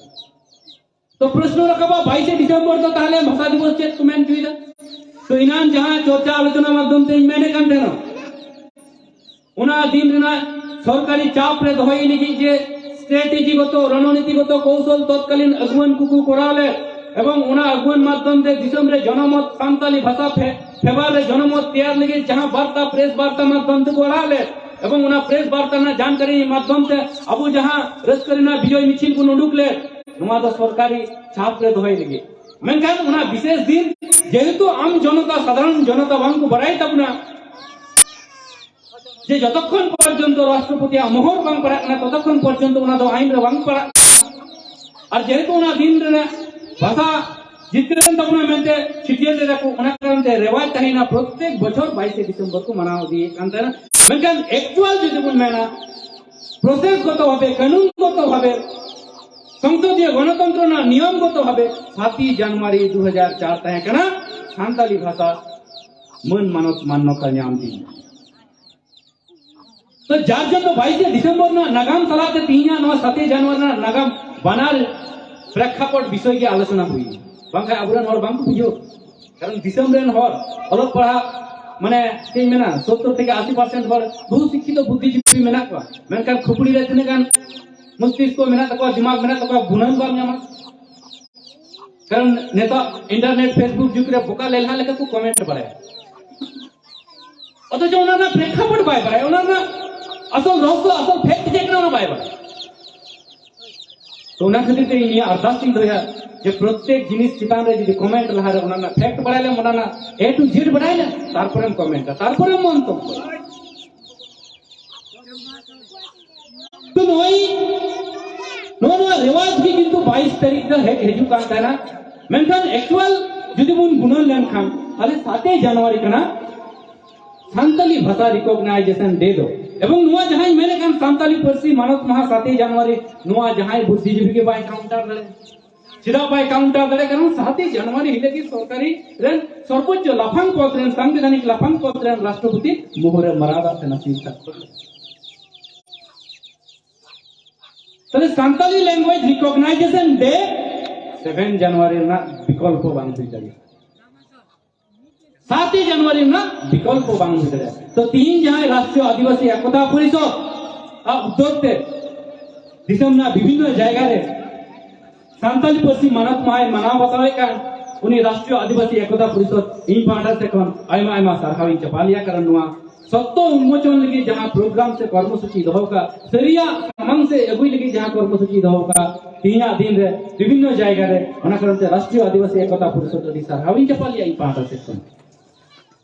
ᱛᱚ ᱯᱨᱚᱥᱱᱚ ᱨᱟᱠᱟᱵᱟ, ᱵᱟᱭᱤᱥᱮ ᱰᱤᱥᱮᱢᱵᱚᱨ ᱫᱚ ᱛᱟᱦᱞᱮ ᱵᱷᱟᱥᱟ ᱫᱤᱵᱚᱥ ᱪᱮᱫ ᱠᱚ ᱢᱮᱱ ᱦᱚᱪᱚᱭᱮᱫᱟ? ᱛᱚ ᱮᱱᱟᱱ ᱡᱟᱦᱟᱸ ᱪᱚᱨᱪᱟ ᱟᱞᱳᱪᱚᱱᱟ ᱢᱟᱫᱽᱫᱷᱚᱢ ᱛᱮᱧ ᱢᱮᱱᱮᱫ ᱠᱟᱱ ᱛᱟᱦᱮᱱᱟ, ᱚᱱᱟ ᱫᱤᱱ ᱨᱮᱱᱟᱜ ᱥᱚᱨᱠᱟᱨᱤ ᱪᱟᱯ ᱨᱮ ᱫᱚᱦᱚᱭ ᱞᱟᱹᱜᱤᱫ ᱡᱮ ᱥᱴᱨᱮᱴᱮᱡᱤ ᱜᱚᱛᱚ, ᱨᱚᱱᱚᱱᱤᱛᱤ ᱜᱚᱛᱚ ᱠᱚᱣᱥᱚᱞ ᱛᱚᱛᱠᱟᱞᱤᱱ ᱟᱹᱜᱩᱣᱟᱹᱱ ᱠᱚᱠᱚ ᱠᱚᱨᱟᱣ ᱞᱮᱫ, ᱮᱵᱚᱝ ᱚᱱᱟ ᱟᱹᱜᱩᱣᱟᱹᱱ ᱢᱟᱫᱽᱫᱷᱚᱢ ᱛᱮ ᱫᱤᱥᱚᱢ ᱨᱮ ᱡᱚᱱᱚᱢᱚᱛ ᱥᱟᱱᱛᱟᱞᱤ ᱵᱷᱟᱥᱟ ᱯᱷᱮ-, ᱯᱷᱮᱵᱟᱨ ᱨᱮ ᱡᱚᱱᱚᱢᱚᱛ ᱛᱮᱭᱟᱨ ᱞᱟᱹᱜᱤᱫ ᱡᱟᱦᱟᱸ ᱵᱟᱨᱛᱟ, ᱯᱨᱮᱥ ᱵᱟᱨᱛᱟ ᱢᱟᱫᱽᱫᱷᱚᱢ ᱛᱮᱠᱚ ᱟᱲᱟᱜ ᱞᱮᱫ, ᱮᱵᱚᱝ ᱚᱱᱟ ᱯᱨᱮᱥ ᱵᱟᱨᱛᱟ ᱨᱮᱱᱟᱜ ᱡᱟᱱᱠᱟᱨᱤ ᱢᱟᱫᱽᱫᱷᱚᱢ ᱛᱮ ᱟᱵᱚ ᱡᱟᱦᱟᱸ ᱨᱟᱹᱥᱠᱟᱹ ᱨᱮᱱᱟᱜ ᱵᱤᱡᱚᱭ ᱢᱤᱪᱷᱤᱞ ᱵᱚᱱ ᱩᱰᱩᱠ ᱞᱮᱫ, ᱱᱚᱣᱟ ᱫᱚ ᱥᱚᱨᱠᱟᱨᱤ ᱪᱟᱯ ᱨᱮ ᱫᱚᱦᱚᱭ ᱞᱟᱹᱜᱤᱫ᱾ ᱢᱮᱱᱠᱷᱟᱱ ᱚᱱᱟ ᱵᱤᱥᱮᱥ ᱫᱤᱱ, ᱡᱮᱦᱮᱛᱩ ᱟᱢ ᱡᱚᱱᱚᱛᱟ, ᱥᱟᱫᱷᱟᱨᱚᱱ ᱡᱚᱱᱚᱛᱟ ᱵᱟᱝ ᱠᱚ ᱵᱟᱲᱟᱭ ᱛᱟᱵᱚᱱᱟ ᱡᱮ ᱡᱚᱛᱚᱠᱷᱚᱱ ᱯᱚᱨᱡᱚᱱᱛᱚ ᱨᱟᱥᱴᱨᱚᱯᱚᱛᱤᱭᱟᱜ ᱢᱚᱦᱚᱨ ᱵᱟᱝ ᱯᱟᱲᱟᱜ ᱠᱟᱱᱟ, ᱛᱚᱛᱚᱠᱷᱚᱱ ᱯᱚᱨᱡᱚᱱᱛᱚ ᱚᱱᱟ ᱫᱚ ᱟᱭᱤᱱ ᱨᱮ ᱵᱟᱝ ᱯᱟᱲᱟᱜ ᱠᱟᱱᱟ᱾ ᱟᱨ ᱡᱮᱦᱮᱛᱩ ᱚᱱᱟ ᱫᱤᱱ ᱨᱮᱱᱟᱜ ᱵᱷᱟᱥᱟ ᱡᱤᱛᱠᱟᱹᱨ ᱮᱱ ᱛᱟᱵᱚᱱᱟ ᱢᱮᱱᱛᱮ ᱪᱷᱟᱹᱴᱭᱟᱹᱨ ᱞᱮᱫᱟ ᱠᱚ, ᱚᱱᱟ ᱠᱟᱨᱚᱱ ᱛᱮ ᱨᱮᱣᱟᱡᱽ ᱛᱟᱦᱮᱸᱭᱮᱱᱟ, ᱯᱨᱚᱛᱮᱠ ᱵᱚᱪᱷᱚᱨ ᱵᱟᱭᱤᱥᱮ ᱰᱤᱥᱮᱢᱵᱚᱨ ᱠᱚ ᱢᱟᱱᱟᱣ ᱤᱫᱤᱭᱮᱫ ᱠᱟᱱ ᱛᱟᱦᱮᱱᱟ᱾ ᱢᱮᱱᱠᱷᱟᱱ ᱮᱠᱪᱩᱣᱟᱞ ᱡᱩᱫᱤ ᱵᱚᱱ ᱢᱮᱱᱟ, ᱯᱨᱚᱥᱮᱥ ᱜᱚᱛᱚ ᱵᱷᱟᱵᱮ, ᱠᱟᱹᱱᱩᱱ ᱜᱚᱛᱚ ᱵᱷᱟᱵᱮ, ᱥᱚᱝᱥᱚᱫᱤᱭᱚ ᱜᱚᱱᱚᱛᱚᱱᱛᱨᱚ ᱨᱮᱱᱟᱜ ᱱᱤᱭᱚᱢ ᱜᱚᱛᱚ ᱵᱷᱟᱵᱮ ᱥᱟᱛᱮᱭ ᱡᱟᱱᱩᱣᱟᱨᱤ ᱫᱩ ᱦᱟᱡᱟᱨ ᱪᱟᱨ ᱛᱟᱦᱮᱸ ᱠᱟᱱᱟ ᱥᱟᱱᱛᱟᱞᱤ ᱵᱷᱟᱥᱟ ᱢᱟᱹᱱ ᱢᱟᱱᱚᱛ ᱢᱟᱱᱱᱚᱛᱟ ᱧᱟᱢ ᱫᱤᱱ᱾ ᱛᱚ ᱡᱟᱨ ᱡᱚᱱᱱᱚ ᱵᱟᱭᱤᱥᱮ ᱰᱤᱥᱮᱢᱵᱚᱨ ᱨᱮᱱᱟᱜ ᱱᱟᱜᱟᱢ ᱥᱟᱞᱟᱜ ᱛᱮ ᱛᱤᱦᱤᱧᱟᱜ ᱱᱚᱣᱟ ᱥᱟᱛᱮᱭ ᱡᱟᱱᱩᱣᱟᱨᱤ ᱨᱮᱱᱟᱜ ᱱᱟᱜᱟᱢ ᱵᱟᱱᱟᱨ ᱯᱨᱮᱠᱷᱟᱯᱚᱴ ᱵᱤᱥᱚᱭ ᱜᱮ ᱟᱞᱳᱪᱚᱱᱟ ᱦᱩᱭ, ᱵᱟᱝᱠᱷᱟᱱ ᱟᱵᱚᱨᱮᱱ ᱦᱚᱲ ᱵᱟᱝᱠᱚ ᱵᱩᱡᱷᱟᱹᱣ᱾ ᱠᱟᱨᱚᱱ ᱫᱤᱥᱚᱢ ᱨᱮᱱ ᱦᱚᱲ ᱚᱞᱚᱜ ᱯᱟᱲᱦᱟᱜ, ᱢᱟᱱᱮ ᱪᱮᱫ ᱤᱧ ᱢᱮᱱᱟ, ᱥᱚᱛᱛᱚᱨ ᱛᱷᱮᱠᱮ ᱟᱥᱤ ᱯᱟᱨᱥᱮᱱᱴ ᱦᱚᱲ ᱵᱚᱦᱩ ᱥᱤᱠᱠᱷᱤᱛᱚ ᱵᱩᱫᱽᱫᱷᱤᱡᱤᱵᱤ ᱢᱮᱱᱟᱜ ᱠᱚᱣᱟ, ᱢᱮᱱᱠᱷᱟᱱ ᱠᱷᱩᱯᱲᱤ ᱨᱮ ᱛᱤᱱᱟᱹᱜ ᱜᱟᱱ ᱢᱚᱥᱛᱤᱥᱠᱚ ᱢᱮᱱᱟᱜ ᱛᱟᱠᱚᱣᱟ, ᱫᱤᱢᱟᱜᱽ ᱢᱮᱱᱟᱜ ᱛᱟᱠᱚᱣᱟ, ᱜᱩᱱᱟᱹᱱ ᱵᱟᱢ ᱧᱟᱢᱟ᱾ ᱠᱟᱨᱚᱱ ᱱᱤᱛᱚᱜ ᱤᱱᱴᱟᱨᱱᱮᱴ, ᱯᱷᱮᱥᱵᱩᱠ ᱡᱩᱜᱽ ᱨᱮ ᱵᱚᱠᱟ ᱞᱮᱞᱦᱟ ᱞᱮᱠᱟ ᱠᱚ ᱠᱚᱢᱮᱱᱴ ᱵᱟᱲᱟᱭᱟ, ᱚᱛᱷᱚᱪᱚ ᱚᱱᱟ ᱨᱮᱱᱟᱜ ᱯᱨᱮᱠᱷᱟᱯᱚᱴ ᱵᱟᱭ ᱵᱟᱲᱟᱭᱟ, ᱚᱱᱟ ᱨᱮᱱᱟᱜ ᱟᱥᱚᱞ ᱨᱚᱦᱚᱥᱭᱚ, ᱟᱥᱚᱞ ᱯᱷᱮᱠᱴ ᱪᱮᱫ ᱠᱟᱱᱟ, ᱚᱱᱟ ᱵᱟᱭ ᱵᱟᱲᱟᱭᱟ᱾ ᱛᱚ ᱚᱱᱟ ᱠᱷᱟᱹᱛᱤᱨ ᱛᱮ ᱤᱧ ᱱᱤᱭᱟᱹ ᱟᱨᱫᱟᱥ ᱤᱧ ᱫᱚᱦᱚᱭᱟ ᱡᱮ ᱯᱨᱚᱛᱮᱠ ᱡᱤᱱᱤᱥ ᱪᱮᱛᱟᱱ ᱨᱮ ᱡᱩᱫᱤ ᱠᱚᱢᱮᱱᱴ ᱞᱟᱦᱟ ᱨᱮ ᱚᱱᱟ ᱨᱮᱱᱟᱜ ᱯᱷᱮᱠᱴ ᱵᱟᱲᱟᱭ ᱞᱮᱢ, ᱚᱱᱟ ᱨᱮᱱᱟᱜ ᱮ ᱴᱩ ᱡᱮᱰ ᱵᱟᱲᱟᱭ ᱞᱮᱢ, ᱛᱟᱨᱯᱚᱨᱮᱢ ᱠᱚᱢᱮᱱᱴᱟ, ᱛᱟᱨᱯᱚᱨᱮᱢ ᱢᱚᱱᱛᱚᱵᱵᱚ᱾ ᱛᱚ ᱱᱚᱜᱼᱚᱭ ᱱᱚᱣᱟ, ᱱᱚᱣᱟ ᱨᱮᱣᱟᱡᱽ ᱜᱮ ᱠᱤᱱᱛᱩ ᱵᱟᱭᱤᱥ ᱛᱟᱹᱨᱤᱠᱷ ᱫᱚ ᱦᱮᱡ ᱦᱤᱡᱩᱜ ᱠᱟᱱ ᱛᱟᱦᱮᱱᱟ, ᱢᱮᱱᱠᱷᱟᱱ ᱮᱠᱪᱩᱣᱟᱞ ᱡᱩᱫᱤ ᱵᱚᱱ ᱜᱩᱱᱟᱹᱱ ᱞᱮᱱᱠᱷᱟᱱ ᱛᱟᱦᱞᱮ ᱥᱟᱛᱮᱭ ᱡᱟᱱᱩᱣᱟᱨᱤ ᱠᱟᱱᱟ ᱥᱟᱱᱛᱟᱞᱤ ᱵᱷᱟᱥᱟ ᱨᱤᱠᱚᱜᱱᱟᱭᱡᱮᱥᱚᱱ ᱰᱮ ᱫᱚ᱾ ᱮᱵᱚᱝ ᱱᱚᱣᱟ ᱡᱟᱦᱟᱸᱧ ᱢᱮᱱᱮᱫ ᱠᱟᱱ ᱥᱟᱱᱛᱟᱞᱤ ᱯᱟᱹᱨᱥᱤ ᱢᱟᱱᱚᱛ ᱢᱟᱦᱟ ᱥᱟᱛᱮᱭ ᱡᱟᱱᱩᱣᱟᱨᱤ, ᱱᱚᱣᱟ ᱡᱟᱦᱟᱸᱭ ᱵᱩᱫᱽᱫᱷᱤᱡᱤᱵᱤ ᱜᱮ ᱵᱟᱭ ᱠᱟᱣᱩᱱᱴᱟᱨ ᱫᱟᱲᱮᱭᱟᱜᱼᱟ᱾ ᱪᱮᱫᱟᱜ ᱵᱟᱭ ᱠᱟᱣᱩᱱᱴᱟᱨ ᱫᱟᱲᱮᱭᱟᱜ ᱠᱟᱱᱟ? ᱥᱟᱛᱮᱭ ᱡᱟᱱᱩᱣᱟᱨᱤ ᱦᱤᱞᱳᱜ ᱜᱮ ᱥᱚᱨᱠᱟᱨᱤ ᱨᱮᱱ ᱥᱚᱨᱵᱳᱪᱪᱚ ᱞᱟᱯᱷᱟᱝ ᱯᱚᱫᱽ ᱨᱮᱱ, ᱥᱟᱝᱵᱤᱫᱷᱟᱱᱤᱠ ᱞᱟᱯᱷᱟᱝ ᱯᱚᱫᱽ ᱨᱮᱱ ᱨᱟᱥᱴᱨᱚᱯᱚᱛᱤ ᱢᱚᱦᱚᱨᱮ ᱢᱟᱨᱟᱣ ᱫᱟᱜ ᱛᱟᱦᱮᱱᱟ ᱥᱤᱞ ᱛᱟᱠᱚ᱾ ᱛᱟᱦᱞᱮ Santali language recognition day seven January ᱨᱮᱱᱟᱜ ᱵᱤᱠᱚᱞᱯᱚ ᱵᱟᱝ ᱦᱩᱭ ᱫᱟᱲᱮᱭᱟᱜᱼᱟ᱾ ᱥᱟᱛ ᱡᱟᱱᱩᱣᱟᱨᱤ ᱨᱮᱱᱟᱜ ᱵᱤᱠᱚᱞᱯᱚ ᱵᱟᱝ ᱦᱩᱭ ᱫᱟᱲᱮᱭᱟᱜᱼᱟ᱾ ᱛᱚ ᱛᱤᱦᱤᱧ ᱡᱟᱦᱟᱸᱭ ᱨᱟᱥᱴᱨᱤᱭᱚ ᱟᱹᱫᱤᱵᱟᱹᱥᱤ ᱮᱠᱚᱛᱟ ᱯᱚᱨᱤᱥᱚᱫᱽ ᱟᱜ ᱩᱫᱽᱫᱳᱜᱽ ᱛᱮ ᱫᱤᱥᱚᱢ ᱨᱮᱱᱟᱜ ᱵᱤᱵᱷᱤᱱᱱᱚ ᱡᱟᱭᱜᱟ ᱨᱮ ᱥᱟᱱᱛᱟᱞᱤ ᱯᱟᱹᱨᱥᱤ ᱢᱟᱱᱚᱛ ᱢᱟᱦᱟᱭ ᱢᱟᱱᱟᱣ ᱵᱟᱛᱟᱣᱮᱫ ᱠᱟᱱ, ᱩᱱᱤ ᱨᱟᱥᱴᱨᱤᱭᱚ ᱟᱹᱫᱤᱵᱟᱹᱥᱤ ᱮᱠᱚᱛᱟ ᱯᱚᱨᱤᱥᱚᱫᱽ ᱤᱧ ᱯᱟᱦᱴᱟ ᱥᱮᱫ ᱠᱷᱚᱱ ᱟᱭᱢᱟ ᱟᱭᱢᱟ ᱥᱟᱨᱦᱟᱣ ᱤᱧ ᱪᱟᱯᱟᱞᱮᱭᱟ᱾ ᱠᱟᱨᱚᱱ ᱱᱚᱣᱟ ᱥᱚᱛᱛᱚ ᱩᱱᱢᱳᱪᱚᱱ ᱞᱟᱹᱜᱤᱫ ᱡᱟᱦᱟᱸ ᱯᱨᱳᱜᱨᱟᱢ ᱥᱮ ᱠᱚᱨᱢᱚᱥᱩᱪᱤ ᱫᱚᱦᱚ ᱠᱟᱜ, ᱥᱟᱹᱨᱤᱭᱟᱜ ᱥᱟᱢᱟᱝ ᱥᱮᱫ ᱟᱹᱜᱩᱭ ᱞᱟᱹᱜᱤᱫ ᱡᱟᱦᱟᱸ ᱠᱚᱨᱢᱚᱥᱩᱪᱤ ᱫᱚᱦᱚ ᱠᱟᱜ ᱛᱮᱦᱮᱧᱟᱜ ᱫᱤᱱ ᱨᱮ ᱵᱤᱵᱷᱤᱱᱱᱚ ᱡᱟᱭᱜᱟ ᱨᱮ, ᱚᱱᱟ ᱠᱟᱨᱚᱱ ᱛᱮ ᱨᱟᱥᱴᱨᱤᱭᱚ ᱟᱹᱫᱤᱵᱟᱹᱥᱤ ᱮᱠᱚᱛᱟ ᱯᱚᱨᱤᱥᱚᱫᱽ ᱟᱹᱰᱤ ᱥᱟᱨᱦᱟᱣ ᱤᱧ ᱪᱟᱯᱟᱞᱮᱭᱟ ᱤᱧ ᱯᱟᱦᱴᱟ ᱥᱮᱫ ᱠᱷᱚᱱ᱾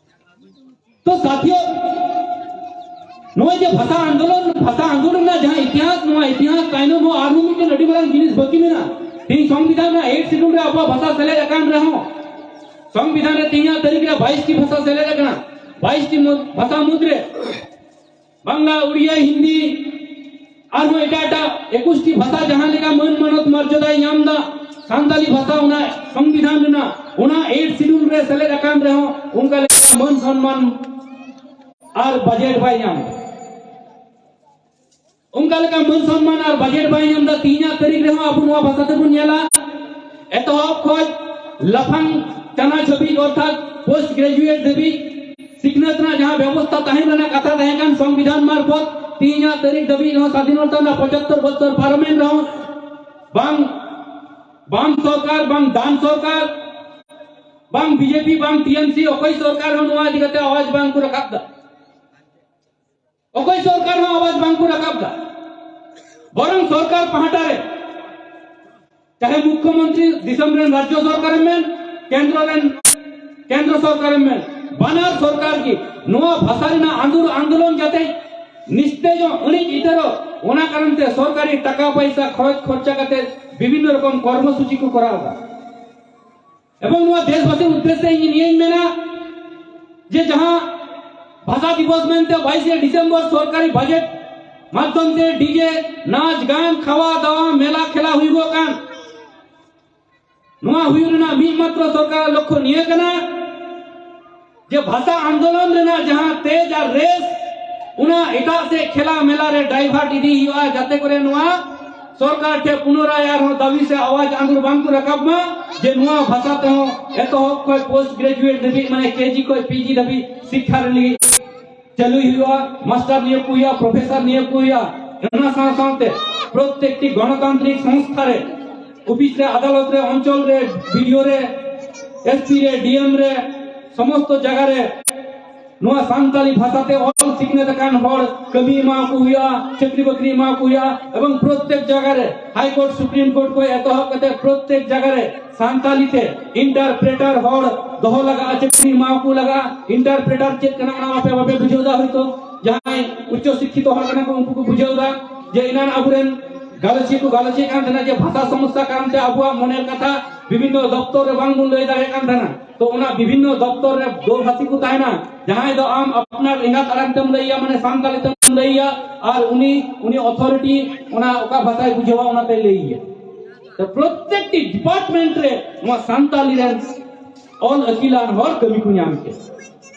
ᱛᱚ ᱥᱟᱛᱷᱤᱭᱳ, ᱱᱚᱜᱼᱚᱭ ᱡᱮ ᱵᱷᱟᱥᱟ ᱟᱱᱫᱳᱞᱚᱱ, ᱵᱷᱟᱥᱟ ᱟᱱᱫᱳᱞᱚᱱ ᱨᱮᱱᱟᱜ ᱡᱟᱦᱟᱸ ᱤᱛᱤᱦᱟᱥ, ᱱᱚᱣᱟ ᱤᱛᱤᱦᱟᱥ ᱛᱟᱭᱱᱚᱢ ᱦᱚᱸ ᱟᱨᱦᱚᱸ ᱢᱤᱫᱴᱮᱱ ᱟᱹᱰᱤ ᱢᱟᱨᱟᱝ ᱡᱤᱱᱤᱥ ᱵᱟᱹᱠᱤ ᱢᱮᱱᱟᱜᱼᱟ᱾ ᱛᱮᱦᱮᱧ ᱥᱚᱝᱵᱤᱫᱷᱟᱱ ᱨᱮᱱᱟᱜ eighth schedule ᱨᱮ ᱟᱵᱚᱣᱟᱜ ᱵᱷᱟᱥᱟ ᱥᱮᱞᱮᱫ ᱟᱠᱟᱱ ᱨᱮᱦᱚᱸ, ᱥᱚᱝᱵᱤᱫᱷᱟᱱ ᱨᱮ ᱛᱮᱦᱮᱧᱟᱜ ᱛᱟᱹᱨᱤᱠᱷ ᱨᱮ ᱵᱟᱭᱤᱥ ᱴᱤ ᱵᱷᱟᱥᱟ ᱥᱮᱞᱮᱫ ᱟᱠᱟᱱᱟ᱾ ᱵᱟᱭᱤᱥ ᱴᱤ ᱢᱩᱫ-, ᱵᱷᱟᱥᱟ ᱢᱩᱫᱽᱨᱮ ᱵᱟᱝᱞᱟ, ᱩᱲᱤᱭᱟ, ᱦᱤᱱᱫᱤ, ᱟᱨᱦᱚᱸ ᱮᱴᱟᱜ ᱮᱴᱟᱜ ᱮᱠᱩᱥ ᱴᱤ ᱵᱷᱟᱥᱟ ᱡᱟᱦᱟᱸ ᱞᱮᱠᱟ ᱢᱟᱹᱱ ᱢᱟᱱᱚᱛ ᱢᱚᱨᱡᱟᱫᱟᱭ ᱧᱟᱢ ᱮᱫᱟ, ᱥᱟᱱᱛᱟᱞᱤ ᱵᱷᱟᱥᱟ ᱚᱱᱟ ᱥᱚᱝᱵᱤᱫᱷᱟᱱ ᱨᱮᱱᱟᱜ ᱚᱱᱟ eighth schedule ᱨᱮ ᱥᱮᱞᱮᱫ ᱟᱠᱟᱱ ᱨᱮᱦᱚᱸ ᱚᱱᱠᱟ ᱞᱮᱠᱟ ᱢᱟᱹᱱ ᱥᱚᱱᱢᱟᱱ ᱟᱨ ᱵᱟᱡᱮᱴ ᱵᱟᱭ ᱧᱟᱢ ᱮᱫᱟ᱾ ᱚᱱᱠᱟ ᱞᱮᱠᱟ ᱢᱟᱹᱱ ᱥᱚᱱᱢᱟᱱ ᱟᱨ ᱵᱟᱡᱮᱴ ᱵᱟᱭ ᱧᱟᱢ ᱮᱫᱟ᱾ ᱛᱮᱦᱮᱧᱟᱜ ᱛᱟᱹᱨᱤᱠᱷ ᱨᱮᱦᱚᱸ ᱟᱵᱚ ᱱᱚᱣᱟ ᱵᱷᱟᱥᱟ ᱛᱮᱵᱚᱱ ᱧᱮᱞᱟ, ᱮᱛᱚᱦᱚᱵ ᱠᱷᱚᱱ ᱞᱟᱯᱷᱟᱝ ᱪᱟᱱᱟᱪ ᱦᱟᱹᱵᱤᱡ, ᱚᱨᱛᱷᱟᱛ post graduate ᱫᱷᱟᱹᱵᱤᱡ ᱥᱤᱠᱷᱱᱟᱹᱛ ᱨᱮᱱᱟᱜ ᱡᱟᱦᱟᱸ ᱵᱮᱵᱚᱥᱛᱷᱟ ᱛᱟᱦᱮᱸ ᱨᱮᱱᱟᱜ ᱠᱟᱛᱷᱟ ᱛᱟᱦᱮᱸ ᱠᱟᱱ ᱥᱚᱝᱵᱤᱫᱷᱟᱱ ᱢᱟᱨᱯᱷᱚᱛ, ᱛᱮᱦᱮᱧᱟᱜ ᱛᱟᱹᱨᱤᱠᱷ ᱫᱷᱟᱹᱵᱤᱡ ᱦᱚᱸ ᱥᱟᱫᱷᱤᱱᱚᱛᱟ ᱨᱮᱱᱟᱜ ᱯᱚᱸᱪᱟᱛᱛᱚᱨ ᱵᱚᱪᱷᱚᱨ ᱯᱟᱨᱚᱢᱮᱱ ᱨᱮᱦᱚᱸ ᱵᱟᱝ ᱵᱟᱢ ᱥᱚᱨᱠᱟᱨ, ᱵᱟᱝ ᱰᱟᱱ ᱥᱚᱨᱠᱟᱨ, ᱵᱟᱝ ᱵᱤᱡᱮᱯᱤ, ᱵᱟᱝ ᱴᱤᱮᱢᱥᱤ, ᱚᱠᱚᱭ ᱥᱚᱨᱠᱟᱨ ᱦᱚᱸ ᱱᱚᱣᱟ ᱤᱫᱤ ᱠᱟᱛᱮ ᱟᱣᱟᱡ ᱵᱟᱝ ᱠᱚ ᱨᱟᱠᱟᱵ ᱫᱟ᱾ ᱚᱠᱚᱭ ᱥᱚᱨᱠᱟᱨ ᱦᱚᱸ ᱟᱣᱟᱡ ᱵᱟᱝ ᱠᱚ ᱨᱟᱠᱟᱵ ᱫᱟ᱾ ᱵᱚᱨᱚᱝ ᱥᱚᱨᱠᱟᱨ ᱯᱟᱦᱴᱟ ᱨᱮ, ᱪᱟᱦᱮ ᱢᱩᱠᱷᱭᱚᱢᱚᱱᱛᱨᱤ ᱫᱤᱥᱚᱢ ᱨᱮᱱ ᱨᱟᱡᱽᱡᱚ ᱥᱚᱨᱠᱟᱨᱮᱢ ᱢᱮᱱ, ᱠᱮᱱᱫᱨᱚ ᱨᱮᱱ, ᱠᱮᱱᱫᱨᱚ ᱥᱚᱨᱠᱟᱨᱮᱢ ᱢᱮᱱ, ᱵᱟᱱᱟᱨ ᱥᱚᱨᱠᱟᱨ ᱜᱮ ᱱᱚᱣᱟ ᱵᱷᱟᱥᱟ ᱨᱮᱱᱟᱜ ᱟᱸᱫᱳᱲ-, ᱟᱱᱫᱳᱞᱚᱱ ᱡᱟᱛᱮ ᱱᱤᱥᱛᱮᱡᱚᱜ, ᱟᱹᱬᱤᱡ ᱩᱛᱟᱹᱨᱚᱜ, ᱚᱱᱟ ᱠᱟᱨᱚᱱ ᱛᱮ ᱥᱚᱨᱠᱟᱨᱤ ᱴᱟᱠᱟ ᱯᱚᱭᱥᱟ ᱠᱷᱚᱨᱚᱪ ᱠᱷᱚᱨᱪᱟ ᱠᱟᱛᱮ ᱵᱤᱵᱷᱤᱱᱱᱚ ᱨᱚᱠᱚᱢ ᱠᱚᱨᱢᱚᱥᱩᱪᱤ ᱠᱚ ᱠᱚᱨᱟᱣ ᱮᱫᱟ᱾ ᱮᱵᱚᱝ ᱱᱚᱣᱟ ᱫᱮᱥᱵᱟᱥᱤ ᱩᱫᱽᱫᱮᱥᱥᱮ ᱤᱧ ᱱᱤᱭᱟᱹᱧ ᱢᱮᱱᱟ ᱡᱮ ᱡᱟᱦᱟᱸ ᱵᱷᱟᱥᱟ ᱫᱤᱵᱚᱥ ᱢᱮᱱᱛᱮ ᱵᱟᱭᱤᱥᱮ ᱰᱤᱥᱮᱢᱵᱚᱨ ᱥᱚᱨᱠᱟᱨᱤ ᱵᱟᱡᱮᱴ ᱢᱟᱫᱽᱫᱷᱚᱢ ᱛᱮ ᱰᱤᱡᱮ, ᱱᱟᱪ, ᱜᱟᱱ, ᱠᱷᱟᱣᱟ, ᱫᱟᱣᱟ, ᱢᱮᱞᱟ, ᱠᱷᱮᱞᱟ ᱦᱩᱭᱩᱜᱚᱜ ᱠᱟᱱ, ᱱᱚᱣᱟ ᱦᱩᱭᱩᱜ ᱨᱮᱱᱟᱜ ᱢᱤᱫ ᱢᱟᱛᱨᱚ ᱥᱚᱨᱠᱟᱨᱟᱜ ᱞᱚᱠᱠᱷᱚ ᱱᱤᱭᱟᱹ ᱠᱟᱱᱟ ᱡᱮ ᱵᱷᱟᱥᱟ ᱟᱱᱫᱳᱞᱚᱱ ᱨᱮᱱᱟᱜ ᱡᱟᱦᱟᱸ ᱛᱮᱡᱽ ᱟᱨ ᱨᱮᱥ, ᱚᱱᱟ ᱮᱴᱟᱜ ᱥᱮᱫ ᱠᱷᱮᱞᱟ ᱢᱮᱞᱟ ᱨᱮ divert ᱤᱫᱤ ᱦᱩᱭᱩᱜᱼᱟ, ᱡᱟᱛᱮ ᱠᱚᱨᱮ ᱱᱚᱣᱟ ᱥᱚᱨᱠᱟᱨ ᱴᱷᱮᱱ ᱯᱩᱱᱚᱨᱟᱭ ᱟᱨᱦᱚᱸ ᱫᱟᱹᱵᱤ ᱥᱮ ᱟᱣᱟᱡ ᱟᱸᱫᱳᱲ ᱵᱟᱝ ᱠᱚ ᱨᱟᱠᱟᱵ ᱢᱟ ᱡᱮ ᱱᱚᱣᱟ ᱵᱷᱟᱥᱟ ᱛᱮᱦᱚᱸ ᱮᱛᱚᱦᱚᱵ ᱠᱷᱚᱱ ᱯᱳᱥᱴ ᱜᱨᱮᱡᱩᱭᱮᱴ ᱫᱷᱟᱹᱵᱤᱡ, ᱢᱟᱱᱮ ᱠᱮᱡᱤ ᱠᱷᱚᱱ ᱯᱤᱡᱤ ᱫᱷᱟᱹᱵᱤᱡ ᱥᱤᱠᱠᱷᱟ ᱨᱮ ᱞᱟᱹᱜᱤᱫ ᱪᱟᱹᱞᱩᱭ ᱦᱩᱭᱩᱜᱼᱟ, ᱢᱟᱥᱴᱟᱨ ᱱᱤᱭᱳᱜ ᱠᱚ ᱦᱩᱭᱩᱜᱼᱟ, ᱯᱨᱚᱯᱷᱮᱥᱚᱨ ᱱᱤᱭᱳᱜ ᱠᱚ ᱦᱩᱭᱩᱜᱼᱟ᱾ ᱚᱱᱟ ᱥᱟᱶ ᱥᱟᱶᱛᱮ ᱯᱨᱚᱛᱮᱠᱴᱤ ᱜᱚᱱᱚᱛᱟᱱᱛᱨᱤᱠ ᱥᱚᱝᱥᱛᱷᱟ ᱨᱮ, ᱚᱯᱷᱤᱥ ᱨᱮ, ᱟᱫᱟᱞᱚᱛ ᱨᱮ, ᱚᱧᱪᱚᱞ ᱨᱮ, ᱵᱤᱰᱤᱳ ᱨᱮ, ᱮᱥᱯᱤ ᱨᱮ, ᱰᱤᱮᱢ ᱨᱮ, ᱥᱚᱢᱚᱥᱛᱚ ᱡᱟᱭᱜᱟ ᱨᱮ ᱱᱚᱣᱟ ᱥᱟᱱᱛᱟᱞᱤ ᱵᱷᱟᱥᱟ ᱛᱮ ᱚᱞ ᱥᱤᱠᱷᱱᱟᱹᱛ ᱟᱠᱟᱱ ᱦᱚᱲ ᱠᱟᱹᱢᱤ ᱮᱢᱟ ᱠᱚ ᱦᱩᱭᱩᱜᱼᱟ, ᱪᱟᱹᱠᱨᱤ ᱵᱟᱹᱠᱨᱤ ᱮᱢᱟ ᱠᱚ ᱦᱩᱭᱩᱜᱼᱟ᱾ ᱮᱵᱚᱝ ᱯᱨᱚᱛᱮᱠ ᱡᱟᱭᱜᱟ ᱨᱮ, ᱦᱟᱭ ᱠᱳᱨᱴ, ᱥᱩᱯᱨᱤᱢ ᱠᱳᱨᱴ ᱠᱷᱚᱱ ᱮᱛᱚᱦᱚᱵ ᱠᱟᱛᱮ ᱯᱨᱚᱛᱮᱠ ᱡᱟᱭᱜᱟ ᱨᱮ ᱥᱟᱱᱛᱟᱞᱤ ᱛᱮ ᱤᱱᱴᱟᱨᱯᱨᱮᱴᱟᱨ ᱦᱚᱲ ᱫᱚᱦᱚ ᱞᱟᱜᱟᱜᱼᱟ, ᱪᱟᱹᱠᱨᱤ ᱮᱢᱟ ᱠᱚ ᱞᱟᱜᱟᱜᱼᱟ᱾ ᱤᱱᱴᱟᱨᱯᱨᱮᱴᱟᱨ ᱪᱮᱫ ᱠᱟᱱᱟ ᱚᱱᱟ ᱟᱯᱮ ᱵᱟᱯᱮ ᱵᱩᱡᱷᱟᱹᱣ ᱫᱟ, ᱦᱚᱭᱛᱳ ᱡᱟᱦᱟᱸᱭ ᱩᱪᱪᱚ ᱥᱤᱠᱠᱷᱤᱛᱚ ᱦᱚᱲ ᱠᱟᱱᱟ ᱠᱚ ᱩᱱᱠᱩ ᱠᱚ ᱵᱩᱡᱷᱟᱹᱣ ᱫᱟ ᱡᱮ ᱮᱱᱟᱱ ᱟᱵᱚᱨᱮᱱ ᱜᱟᱞᱚᱪᱤᱭᱟᱹ ᱠᱚ ᱜᱟᱞᱚᱪᱮᱫ ᱠᱟᱱ ᱛᱟᱦᱮᱱᱟ ᱡᱮ ᱵᱷᱟᱥᱟ ᱥᱚᱢᱚᱥᱥᱟ ᱠᱟᱨᱚᱱ ᱛᱮ ᱟᱵᱚᱣᱟᱜ ᱢᱚᱱᱮᱨ ᱠᱟᱛᱷᱟ ᱵᱤᱵᱷᱤᱱᱱᱚ ᱫᱚᱯᱛᱚᱨ ᱨᱮ ᱵᱟᱝ ᱵᱚᱱ ᱞᱟᱹᱭ ᱫᱟᱲᱮᱭᱟᱜ ᱠᱟᱱ ᱛᱟᱦᱮᱱᱟ᱾ ᱛᱚ ᱚᱱᱟ ᱵᱤᱵᱷᱤᱱᱱᱚ ᱫᱚᱯᱛᱚᱨ ᱨᱮ ᱫᱳ ᱵᱷᱟᱥᱤ ᱠᱚ ᱛᱟᱦᱮᱱᱟ, ᱡᱟᱦᱟᱸᱭ ᱫᱚ ᱟᱢ ᱟᱯᱱᱟᱨ ᱮᱸᱜᱟᱛ ᱟᱲᱟᱝ ᱛᱮᱢ ᱞᱟᱹᱭᱟ, ᱢᱟᱱᱮ ᱥᱟᱱᱛᱟᱲᱤ ᱛᱮᱢ ᱞᱟᱹᱭᱟ, ᱟᱨ ᱩᱱᱤ, ᱩᱱᱤ ᱚᱛᱷᱚᱨᱤᱴᱤ ᱚᱱᱟ ᱚᱠᱟ ᱵᱷᱟᱥᱟᱭ ᱵᱩᱡᱷᱟᱹᱣᱟ ᱚᱱᱟᱛᱮᱭ ᱞᱟᱹᱭ ᱜᱮᱭᱟ᱾ ᱛᱚ ᱯᱨᱚᱛᱮᱠᱴᱤ ᱰᱤᱯᱟᱨᱴᱢᱮᱱᱴ ᱨᱮ ᱱᱚᱣᱟ ᱥᱟᱱᱛᱟᱞᱤ ᱨᱮᱱ ᱚᱞ ᱟᱹᱠᱤᱞᱟᱱ ᱦᱚᱲ ᱠᱟᱹᱢᱤ ᱠᱚ ᱧᱟᱢ ᱠᱮᱫᱟ᱾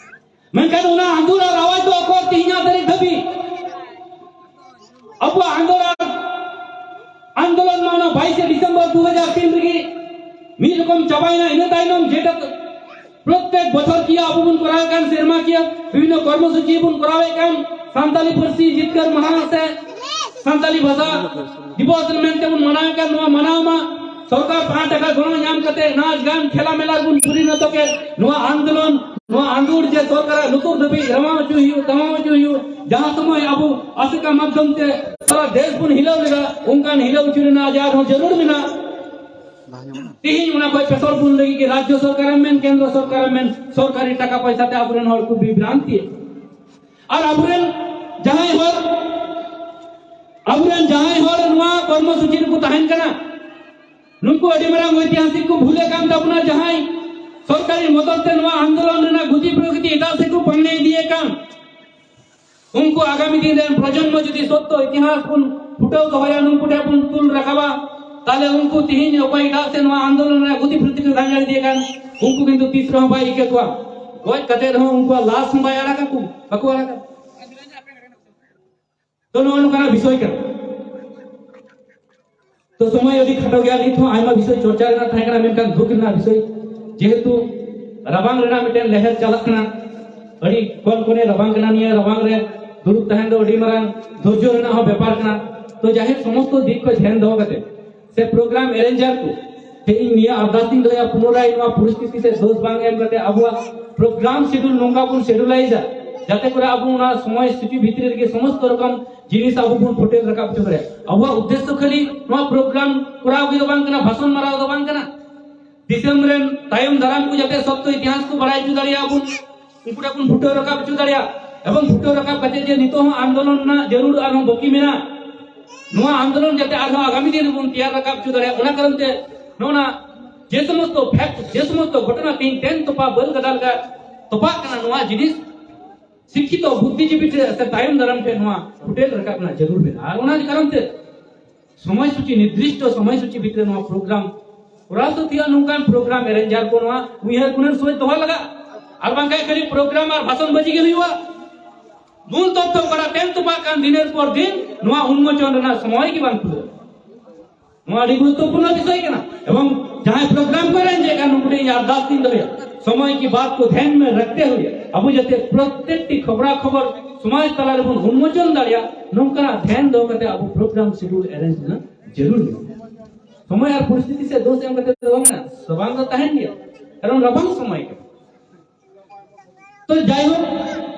ᱢᱮᱱᱠᱷᱟᱱ ᱚᱱᱟ ᱟᱸᱫᱳᱲ ᱟᱨ ᱟᱣᱟᱡ ᱫᱚ ᱚᱠᱚᱨ ᱛᱮᱦᱮᱧᱟᱜ ᱛᱟᱹᱨᱤᱠᱷ ᱫᱷᱟᱹᱵᱤᱡ? ᱟᱵᱚᱣᱟᱜ ᱟᱸᱫᱳᱲ ᱟᱨ ᱟᱱᱫᱳᱞᱚᱱ ᱢᱟ ᱚᱱᱟ ᱵᱟᱭᱤᱥᱮ ᱰᱤᱥᱮᱢᱵᱚᱨ ᱫᱩ ᱦᱟᱡᱟᱨ ᱛᱤᱱ ᱨᱮᱜᱮ ᱢᱤᱫ ᱨᱚᱠᱚᱢ ᱪᱟᱵᱟᱭᱮᱱᱟ᱾ ᱤᱱᱟᱹ ᱛᱟᱭᱱᱚᱢ ᱡᱮᱴᱟ ᱯᱨᱚᱛᱮᱠ ᱵᱚᱪᱷᱚᱨ ᱠᱤᱭᱟᱹ ᱟᱵᱚ ᱵᱚᱱ ᱠᱚᱨᱟᱣᱮᱫ ᱠᱟᱱ, ᱥᱮᱨᱢᱟ ᱠᱤᱭᱟᱹ ᱵᱤᱵᱷᱤᱱᱱᱚ ᱠᱚᱨᱢᱚᱥᱩᱪᱤ ᱵᱚᱱ ᱠᱚᱨᱟᱣᱮᱫ ᱠᱟᱱ, ᱥᱟᱱᱛᱟᱞᱤ ᱯᱟᱹᱨᱥᱤ ᱡᱤᱛᱠᱟᱹᱨ ᱢᱟᱦᱟ ᱥᱮ ᱥᱟᱱᱛᱟᱞᱤ ᱵᱷᱟᱥᱟ ᱫᱤᱵᱚᱥ ᱢᱮᱱᱛᱮ ᱵᱚᱱ ᱢᱟᱱᱟᱣᱮᱫ ᱠᱟᱱ, ᱱᱚᱣᱟ ᱢᱟᱱᱟᱣ ᱢᱟ ᱥᱚᱨᱠᱟᱨ ᱯᱟᱦᱴᱟ ᱠᱷᱚᱱ ᱜᱚᱲᱚ ᱧᱟᱢ ᱠᱟᱛᱮ ᱱᱟᱪ ᱜᱟᱱ ᱠᱷᱮᱞᱟ ᱢᱮᱞᱟ ᱵᱚᱱ ᱯᱚᱨᱤᱱᱚᱛ ᱠᱮᱫ᱾ ᱱᱚᱣᱟ ᱟᱱᱫᱳᱞᱚᱱ, ᱱᱚᱣᱟ ᱟᱸᱫᱳᱲ ᱡᱮ ᱥᱚᱨᱠᱟᱨᱟᱜ ᱞᱩᱛᱩᱨ ᱫᱷᱟᱹᱵᱤᱡ ᱨᱟᱢᱟᱣ ᱦᱚᱪᱚ ᱦᱩᱭᱩᱜ, ᱫᱟᱢᱟᱣ ᱦᱚᱪᱚ ᱦᱩᱭᱩᱜ, ᱡᱟᱦᱟᱸ ᱥᱚᱢᱚᱭ ᱟᱵᱚ ᱟᱥᱮᱠᱟ ᱢᱟᱫᱽᱫᱷᱚᱢ ᱛᱮ ᱥᱟᱨᱟ ᱫᱮᱥ ᱵᱚᱱ ᱦᱤᱞᱟᱹᱣ ᱞᱮᱫᱟ, ᱚᱱᱠᱟᱱ ᱦᱤᱞᱟᱹᱣ ᱦᱚᱪᱚ ᱨᱮᱱᱟᱜ ᱟᱡ ᱟᱨᱦᱚᱸ ᱡᱟᱹᱨᱩᱲ ᱢᱮᱱᱟᱜᱼᱟ᱾ ᱛᱮᱦᱮᱧ ᱚᱱᱟ ᱠᱷᱚᱱ ᱯᱮᱥᱚᱨ ᱵᱚᱱ ᱞᱟᱹᱜᱤᱫ ᱜᱮ ᱨᱟᱡᱽᱡᱚ ᱥᱚᱨᱠᱟᱨᱮᱢ ᱢᱮᱱ, ᱠᱮᱱᱫᱨᱚ ᱥᱚᱨᱠᱟᱨᱮᱢ ᱢᱮᱱ, ᱥᱚᱨᱠᱟᱨᱤ ᱴᱟᱠᱟ ᱯᱚᱭᱥᱟ ᱛᱮ ᱟᱵᱚᱨᱮᱱ ᱦᱚᱲ ᱠᱚ ᱵᱤᱵᱷᱨᱟᱱᱛᱤᱭᱮᱫ᱾ ᱟᱨ ᱟᱵᱚᱨᱮᱱ ᱡᱟᱦᱟᱸᱭ ᱦᱚᱲ, ᱟᱵᱚᱨᱮᱱ ᱡᱟᱦᱟᱸᱭ ᱦᱚᱲ ᱱᱚᱣᱟ ᱠᱚᱨᱢᱚ ᱥᱩᱪᱤ ᱨᱮᱠᱚ ᱛᱟᱦᱮᱱ ᱠᱟᱱᱟ, ᱱᱩᱠᱩ ᱟᱹᱰᱤ ᱢᱟᱨᱟᱝ ᱳᱭᱛᱤᱦᱟᱥᱤᱠ ᱠᱚ ᱵᱷᱩᱞᱮᱫ ᱠᱟᱱ ᱛᱟᱵᱚᱱᱟ, ᱡᱟᱦᱟᱸᱭ ᱥᱚᱨᱠᱟᱨᱤ ᱢᱚᱫᱚᱫ ᱛᱮ ᱱᱚᱣᱟ ᱟᱱᱫᱳᱞᱚᱱ ᱨᱮᱱᱟᱜ ᱜᱚᱛᱤ ᱯᱨᱚᱜᱚᱛᱤ ᱮᱴᱟᱜ ᱥᱮᱫ ᱠᱚ ᱯᱟᱱᱱᱮ ᱤᱫᱤᱭᱮᱫ ᱠᱟᱱ, ᱩᱱᱠᱩ ᱟᱜᱟᱢᱤ ᱫᱤᱱ ᱨᱮᱱ ᱯᱨᱚᱡᱚᱱᱢᱚ ᱡᱩᱫᱤ ᱥᱚᱛᱛᱚ ᱤᱛᱤᱦᱟᱥ ᱵᱚᱱ ᱯᱷᱩᱴᱟᱹᱣ ᱫᱚᱦᱚᱭᱟ, ᱱᱩᱠᱩ ᱴᱷᱮᱱ ᱵᱚᱱ ᱛᱩᱞ ᱨᱟᱠᱟᱵᱟ, ᱛᱟᱦᱞᱮ ᱩᱱᱠᱩ ᱛᱤᱦᱤᱧ ᱚᱠᱚᱭ ᱮᱴᱟᱜ ᱥᱮᱫ ᱱᱚᱣᱟ ᱟᱱᱫᱳᱞᱚᱱ ᱨᱮᱱᱟᱜ ᱜᱚᱛᱤ ᱯᱨᱚᱜᱚᱛᱤ ᱠᱚ ᱜᱟᱸᱡᱟᱲ ᱤᱫᱤᱭᱮᱫ ᱠᱟᱱ, ᱩᱱᱠᱩ ᱠᱤᱱᱛᱩ ᱛᱤᱥ ᱨᱮᱦᱚᱸ ᱵᱟᱭ ᱤᱠᱟᱹ ᱠᱚᱣᱟ᱾ ᱜᱚᱡ ᱠᱟᱛᱮ ᱨᱮᱦᱚᱸ ᱩᱱᱠᱩᱣᱟᱜ ᱞᱟᱥ ᱦᱚᱸ ᱵᱟᱭ ᱟᱲᱟᱜᱟ, ᱠᱚ ᱵᱟᱠᱚ ᱟᱲᱟᱜᱟ᱾ ᱛᱚ ᱱᱚᱜᱼᱚ ᱱᱚᱝᱠᱟᱱᱟᱜ ᱵᱤᱥᱚᱭ ᱠᱟᱱᱟ᱾ ᱛᱚ ᱥᱚᱢᱚᱭ ᱟᱹᱰᱤ ᱠᱷᱟᱴᱚ ᱜᱮᱭᱟ, ᱱᱤᱛ ᱦᱚᱸ ᱟᱭᱢᱟ ᱵᱤᱥᱚᱭ ᱪᱚᱨᱪᱟ ᱨᱮᱱᱟᱜ ᱛᱟᱦᱮᱸ ᱠᱟᱱᱟ, ᱢᱮᱱᱠᱷᱟᱱ ᱫᱩᱠ ᱨᱮᱱᱟᱜ ᱵᱤᱥᱚᱭ, ᱡᱮᱦᱮᱛᱩ ᱨᱟᱵᱟᱝ ᱨᱮᱱᱟᱜ ᱢᱤᱫᱴᱮᱱ ᱞᱮᱦᱮᱨ ᱪᱟᱞᱟᱜ ᱠᱟᱱᱟ, ᱟᱹᱰᱤ ᱠᱚᱱ ᱠᱚᱱᱮ ᱨᱟᱵᱟᱝ ᱠᱟᱱᱟ, ᱱᱤᱭᱟᱹ ᱨᱟᱵᱟᱝ ᱨᱮ ᱫᱩᱲᱩᱵ ᱛᱟᱦᱮᱱ ᱫᱚ ᱟᱹᱰᱤ ᱢᱟᱨᱟᱝ ᱫᱷᱳᱨᱡᱚ ᱨᱮᱱᱟᱜ ᱦᱚᱸ ᱵᱮᱯᱟᱨ ᱠᱟᱱᱟ᱾ ᱛᱚ ᱡᱟᱭᱦᱳᱠ, ᱥᱚᱢᱚᱥᱛᱚ ᱫᱤᱠ ᱠᱷᱚᱱ ᱫᱷᱮᱭᱟᱱ ᱫᱚᱦᱚ ᱠᱟᱛᱮ ᱥᱮ ᱯᱨᱳᱜᱨᱟᱢ ᱮᱨᱮᱧᱡᱟᱨ ᱠᱚ ᱴᱷᱮᱱ ᱤᱧ ᱱᱤᱭᱟᱹ ᱟᱨᱫᱟᱥ ᱤᱧ ᱫᱚᱦᱚᱭᱟ, ᱯᱩᱱᱚᱨᱟᱭ ᱱᱚᱣᱟ ᱯᱚᱨᱤᱥᱛᱷᱤᱛᱤ ᱥᱮ ᱫᱳᱥ ᱵᱟᱝ ᱮᱢ ᱠᱟᱛᱮ ᱟᱵᱚᱣᱟᱜ ᱯᱨᱳᱜᱨᱟᱢ ᱥᱮᱰᱩᱞ ᱱᱚᱝᱠᱟ ᱵᱚᱱ ᱥᱮᱰᱩᱞᱟᱭᱤᱡᱟ, ᱡᱟᱛᱮ ᱠᱚᱨᱮ ᱟᱵᱚ ᱚᱱᱟ ᱥᱚᱢᱚᱭ ᱥᱩᱪᱤ ᱵᱷᱤᱛᱨᱤ ᱨᱮᱜᱮ ᱥᱚᱢᱚᱥᱛᱚ ᱨᱚᱠᱚᱢ ᱡᱤᱱᱤᱥ ᱟᱵᱚ ᱵᱚᱱ ᱯᱷᱩᱴᱮᱞ ᱨᱟᱠᱟᱵ ᱦᱚᱪᱚ ᱫᱟᱲᱮᱭᱟᱜᱼᱟ᱾ ᱟᱵᱚᱣᱟᱜ ᱩᱫᱽᱫᱮᱥᱥᱚ ᱠᱷᱟᱹᱞᱤ ᱱᱚᱣᱟ ᱯᱨᱳᱜᱨᱟᱢ ᱠᱚᱨᱟᱣ ᱜᱮ ᱫᱚ ᱵᱟᱝ ᱠᱟᱱᱟ, ᱵᱷᱟᱥᱚᱱ ᱢᱟᱨᱟᱣ ᱫᱚ ᱵᱟᱝ ᱠᱟᱱᱟ᱾ ᱫᱤᱥᱚᱢ ᱨᱮᱱ ᱛᱟᱭᱚᱢ ᱫᱟᱨᱟᱢ ᱠᱚ ᱡᱟᱛᱮ ᱥᱚᱛᱭᱚ ᱤᱛᱤᱦᱟᱥ ᱠᱚ ᱵᱟᱲᱟᱭ ᱦᱚᱪᱚ ᱫᱟᱲᱮᱭᱟᱜᱼᱟ ᱵᱚᱱ, ᱩᱱᱠᱩ ᱴᱷᱮᱱ ᱵᱚᱱ ᱯᱷᱩᱴᱟᱹᱣ ᱨᱟᱠᱟᱵ ᱦᱚᱪᱚ ᱫᱟᱲᱮᱭᱟᱜᱼᱟ᱾ ᱮᱵᱚᱝ ᱯᱷᱩᱴᱟᱹᱣ ᱨᱟᱠᱟᱵ ᱠᱟᱛᱮ ᱡᱮ ᱱᱤᱛᱚᱜ ᱦᱚᱸ ᱟᱱᱫᱳᱞᱚᱱ ᱨᱮᱱᱟᱜ ᱡᱟᱹᱨᱩᱲ ᱟᱨᱦᱚᱸ ᱵᱟᱹᱠᱤ ᱢᱮᱱᱟᱜᱼᱟ, ᱱᱚᱣᱟ ᱟᱱᱫᱳᱞᱚᱱ ᱡᱟᱛᱮ ᱟᱨᱦᱚᱸ ᱟᱜᱟᱢᱤ ᱫᱤᱱ ᱨᱮᱵᱚᱱ ᱛᱮᱭᱟᱨ ᱨᱟᱠᱟᱵ ᱦᱚᱪᱚ ᱫᱟᱲᱮᱭᱟᱜᱼᱟ, ᱚᱱᱟ ᱠᱟᱨᱚᱱ ᱛᱮ ᱱᱚᱜᱼᱚ ᱱᱟ ᱡᱮ ᱥᱚᱢᱚᱥᱛᱚ ᱯᱷᱮᱠᱴ, ᱡᱮ ᱥᱚᱢᱚᱥᱛᱚ ᱜᱷᱚᱴᱚᱱᱟ ᱛᱮᱦᱮᱧ ᱛᱮᱱ ᱛᱚᱯᱟ ᱵᱟᱹᱞ ᱜᱟᱰᱟ ᱞᱮᱠᱟ ᱛᱚᱯᱟᱜ ᱠᱟᱱᱟ, ᱱᱚᱣᱟ ᱡᱤᱱᱤᱥ ᱥᱤᱠᱠᱷᱤᱛᱚ ᱵᱩᱫᱽᱫᱷᱤᱡᱤᱵᱤ ᱴᱷᱮᱱ ᱥᱮ ᱛᱟᱭᱚᱢ ᱫᱟᱨᱟᱢ ᱴᱷᱮᱱ ᱱᱚᱣᱟ ᱯᱷᱩᱴᱮᱞ ᱨᱟᱠᱟᱵ ᱨᱮᱱᱟᱜ ᱡᱟᱹᱨᱩᱲ ᱢᱮᱱᱟᱜᱼᱟ᱾ ᱟᱨ ᱚᱱᱟ ᱠᱟᱨᱚᱱ ᱛᱮ ᱥᱚᱢᱚᱭ ᱥᱩᱪᱤ, ᱱᱤᱨᱫᱤᱥᱴᱚ ᱥᱚᱢᱚᱭ ᱥᱩᱪᱤ ᱵᱷᱤᱛᱨᱤ ᱱᱚᱣᱟ ᱯᱨᱳᱜᱨᱟᱢ ᱠᱚᱨᱟᱣ ᱥᱟᱹᱛ ᱦᱩᱭᱩᱜᱼᱟ᱾ ᱱᱚᱝᱠᱟᱱ ᱯᱨᱳᱜᱨᱟᱢ ᱮᱨᱮᱧᱡᱟᱨ ᱠᱚ ᱱᱚᱣᱟ ᱩᱭᱦᱟᱹᱨ ᱜᱩᱱᱟᱹᱱ ᱥᱚᱢᱚᱭ ᱫᱚᱦᱚ ᱞᱟᱜᱟᱜ, ᱟᱨ ᱵᱟᱝᱠᱷᱟᱱ ᱠᱷᱟᱹᱞᱤ ᱯᱨᱳᱜᱨᱟᱢ ᱟᱨ ᱵᱷᱟᱥᱚᱱ ᱵᱟᱹᱡᱤ ᱜᱮ ᱦᱩᱭᱩᱜᱼᱟ᱾ ᱢᱩᱞ ᱛᱚᱛᱛᱷᱚ ᱚᱠᱟᱴᱟᱜ ᱛᱮᱦᱮᱧ ᱛᱚᱯᱟᱜ ᱠᱟᱱ, ᱫᱤᱱᱮᱨ ᱯᱚᱨ ᱫᱤᱱ ᱱᱚᱣᱟ ᱩᱱᱢᱳᱪᱚᱱ ᱨᱮᱱᱟᱜ ᱥᱚᱢᱚᱭ ᱜᱮ ᱵᱟᱝ ᱠᱷᱩᱞᱟᱹᱜᱼᱟ᱾ ᱱᱚᱣᱟ ᱟᱹᱰᱤ ᱜᱩᱨᱩᱛᱛᱚᱯᱩᱨᱱᱚ ᱵᱤᱥᱚᱭ ᱠᱟᱱᱟ᱾ ᱮᱵᱚᱝ ᱡᱟᱦᱟᱸᱭ ᱯᱨᱳᱜᱨᱟᱢ ᱠᱚ ᱮᱨᱮᱧᱡᱮᱫ ᱠᱟᱱ, ᱱᱩᱠᱩ ᱴᱷᱮᱱ ᱤᱧ ᱟᱨᱫᱟᱥ ᱤᱧ ᱫᱚᱦᱚᱭᱟ, ᱥᱚᱢᱚᱭ ᱠᱤ ᱵᱟᱛ ᱠᱚ ᱫᱷᱮᱭᱟᱱ ᱢᱮ ᱨᱟᱠᱷᱛᱮ ᱦᱩᱭᱮ ᱟᱵᱚ ᱡᱟᱛᱮ ᱯᱨᱚᱛᱮᱠᱴᱤ ᱠᱷᱚᱵᱽᱨᱟ ᱠᱷᱚᱵᱚᱨ ᱥᱚᱢᱟᱡᱽ ᱛᱟᱞᱟ ᱨᱮᱵᱚᱱ ᱩᱱᱢᱳᱪᱚᱱ ᱫᱟᱲᱮᱭᱟᱜ, ᱱᱚᱝᱠᱟᱱᱟᱜ ᱫᱷᱮᱭᱟᱱ ᱫᱚᱦᱚ ᱠᱟᱛᱮ ᱟᱵᱚ ᱯᱨᱳᱜᱨᱟᱢ ᱥᱤᱰᱩᱞ ᱮᱨᱮᱧᱡᱽ ᱨᱮᱱᱟᱜ ᱡᱟᱹᱨᱩᱲ ᱢᱮᱱᱟᱜᱼᱟ᱾ ᱥᱚᱢᱚᱭ ᱟᱨ ᱯᱚᱨᱤᱥᱛᱷᱤᱛᱤ ᱥᱮ ᱫᱳᱥ ᱮᱢ ᱠᱟᱛᱮ ᱫᱚ ᱵᱟᱝ ᱠᱟᱱᱟ, ᱨᱟᱵᱟᱝ ᱫᱚ ᱛᱟᱦᱮᱱ ᱜᱮᱭᱟ, ᱠᱟᱨᱚᱱ ᱨᱟᱵᱟᱝ ᱥᱚᱢᱚᱭ ᱠᱟᱱᱟ᱾ ᱛᱚ ᱡᱟᱭᱦᱳᱠ,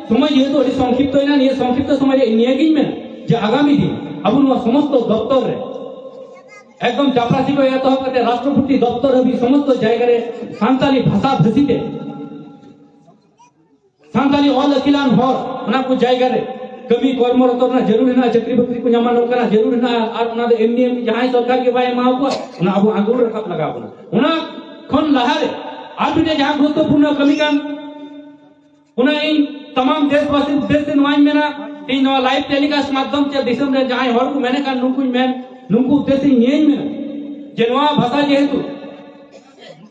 ᱥᱚᱢᱚᱭ ᱡᱮᱦᱮᱛᱩ ᱟᱹᱰᱤ ᱥᱚᱝᱠᱷᱤᱯᱛᱚ ᱮᱱᱟ, ᱱᱤᱭᱟᱹ ᱥᱚᱝᱠᱷᱤᱯᱛᱚ ᱥᱚᱢᱚᱭ ᱨᱮ ᱤᱧ ᱱᱤᱭᱟᱹᱜᱤᱧ ᱢᱮᱱᱟ ᱡᱮ ᱟᱜᱟᱢᱤ ᱫᱤᱱ ᱟᱵᱚ ᱱᱚᱣᱟ ᱥᱚᱢᱚᱥᱛᱚ ᱫᱚᱯᱛᱚᱨ ᱨᱮ, ᱮᱠᱫᱚᱢ ᱪᱟᱯᱲᱟᱥᱤ ᱠᱷᱚᱱ ᱮᱛᱚᱦᱚᱵ ᱠᱟᱛᱮ ᱨᱟᱥᱴᱨᱚᱯᱚᱛᱤ ᱫᱚᱯᱛᱚᱨ ᱦᱟᱹᱵᱤᱡ ᱥᱚᱢᱚᱥᱛᱚ ᱡᱟᱭᱜᱟ ᱨᱮ ᱥᱟᱱᱛᱟᱞᱤ ᱵᱷᱟᱥᱟ ᱵᱷᱟᱹᱥᱤ ᱛᱮ ᱥᱟᱱᱛᱟᱞᱤ ᱚᱞ ᱟᱹᱠᱤᱞᱟᱱ ᱦᱚᱲ ᱚᱱᱟ ᱠᱚ ᱡᱟᱭᱜᱟ ᱨᱮ ᱠᱟᱹᱢᱤ ᱠᱚᱨᱢᱚᱨᱚᱛᱚ ᱨᱮᱱᱟᱜ ᱡᱟᱹᱨᱩᱲ ᱦᱮᱱᱟᱜᱼᱟ, ᱪᱟᱹᱠᱨᱤ ᱵᱟᱹᱠᱨᱤ ᱠᱚ ᱧᱟᱢᱟ, ᱱᱚᱝᱠᱟᱱᱟᱜ ᱡᱟᱹᱨᱩᱲ ᱦᱮᱱᱟᱜᱼᱟ᱾ ᱟᱨ ᱚᱱᱟ ᱫᱚ ᱮᱢᱱᱤ ᱮᱢᱱᱤ ᱡᱟᱦᱟᱸᱭ ᱥᱚᱨᱠᱟᱨ ᱜᱮ ᱵᱟᱭ ᱮᱢᱟ ᱠᱚᱣᱟ, ᱚᱱᱟ ᱟᱵᱚ ᱟᱸᱫᱳᱲ ᱨᱟᱠᱟᱵ ᱞᱟᱜᱟᱣ ᱵᱚᱱᱟ᱾ ᱚᱱᱟ ᱠᱷᱚᱱ ᱞᱟᱦᱟᱨᱮ ᱟᱨ ᱢᱤᱫᱴᱮᱱ ᱡᱟᱦᱟᱸ ᱜᱩᱨᱩᱛᱛᱚᱯᱩᱨᱱᱚ ᱠᱟᱹᱢᱤ ᱠᱟᱱ, ᱚᱱᱟ ᱤᱧ ᱛᱟᱢᱟᱢ ᱫᱮᱥᱵᱟᱥᱤ ᱩᱫᱽᱫᱮᱥ ᱛᱮ ᱱᱚᱣᱟᱧ ᱢᱮᱱᱟ, ᱛᱮᱦᱮᱧ ᱱᱚᱣᱟ ᱞᱟᱭᱤᱵᱷ ᱴᱮᱞᱤᱠᱟᱥᱴ ᱢᱟᱫᱽᱫᱷᱚᱢ ᱛᱮ ᱫᱤᱥᱚᱢ ᱨᱮ ᱡᱟᱦᱟᱸᱭ ᱦᱚᱲ ᱠᱚ ᱢᱮᱱᱮᱫ ᱠᱟᱱ, ᱱᱩᱠᱩᱧ ᱢᱮᱱ, ᱱᱩᱠᱩ ᱩᱫᱽᱫᱮᱥ ᱤᱧ ᱱᱤᱭᱟᱹᱧ ᱢᱮᱱᱟ ᱡᱮ ᱱᱚᱣᱟ ᱵᱷᱟᱥᱟ ᱡᱮᱦᱮᱛᱩ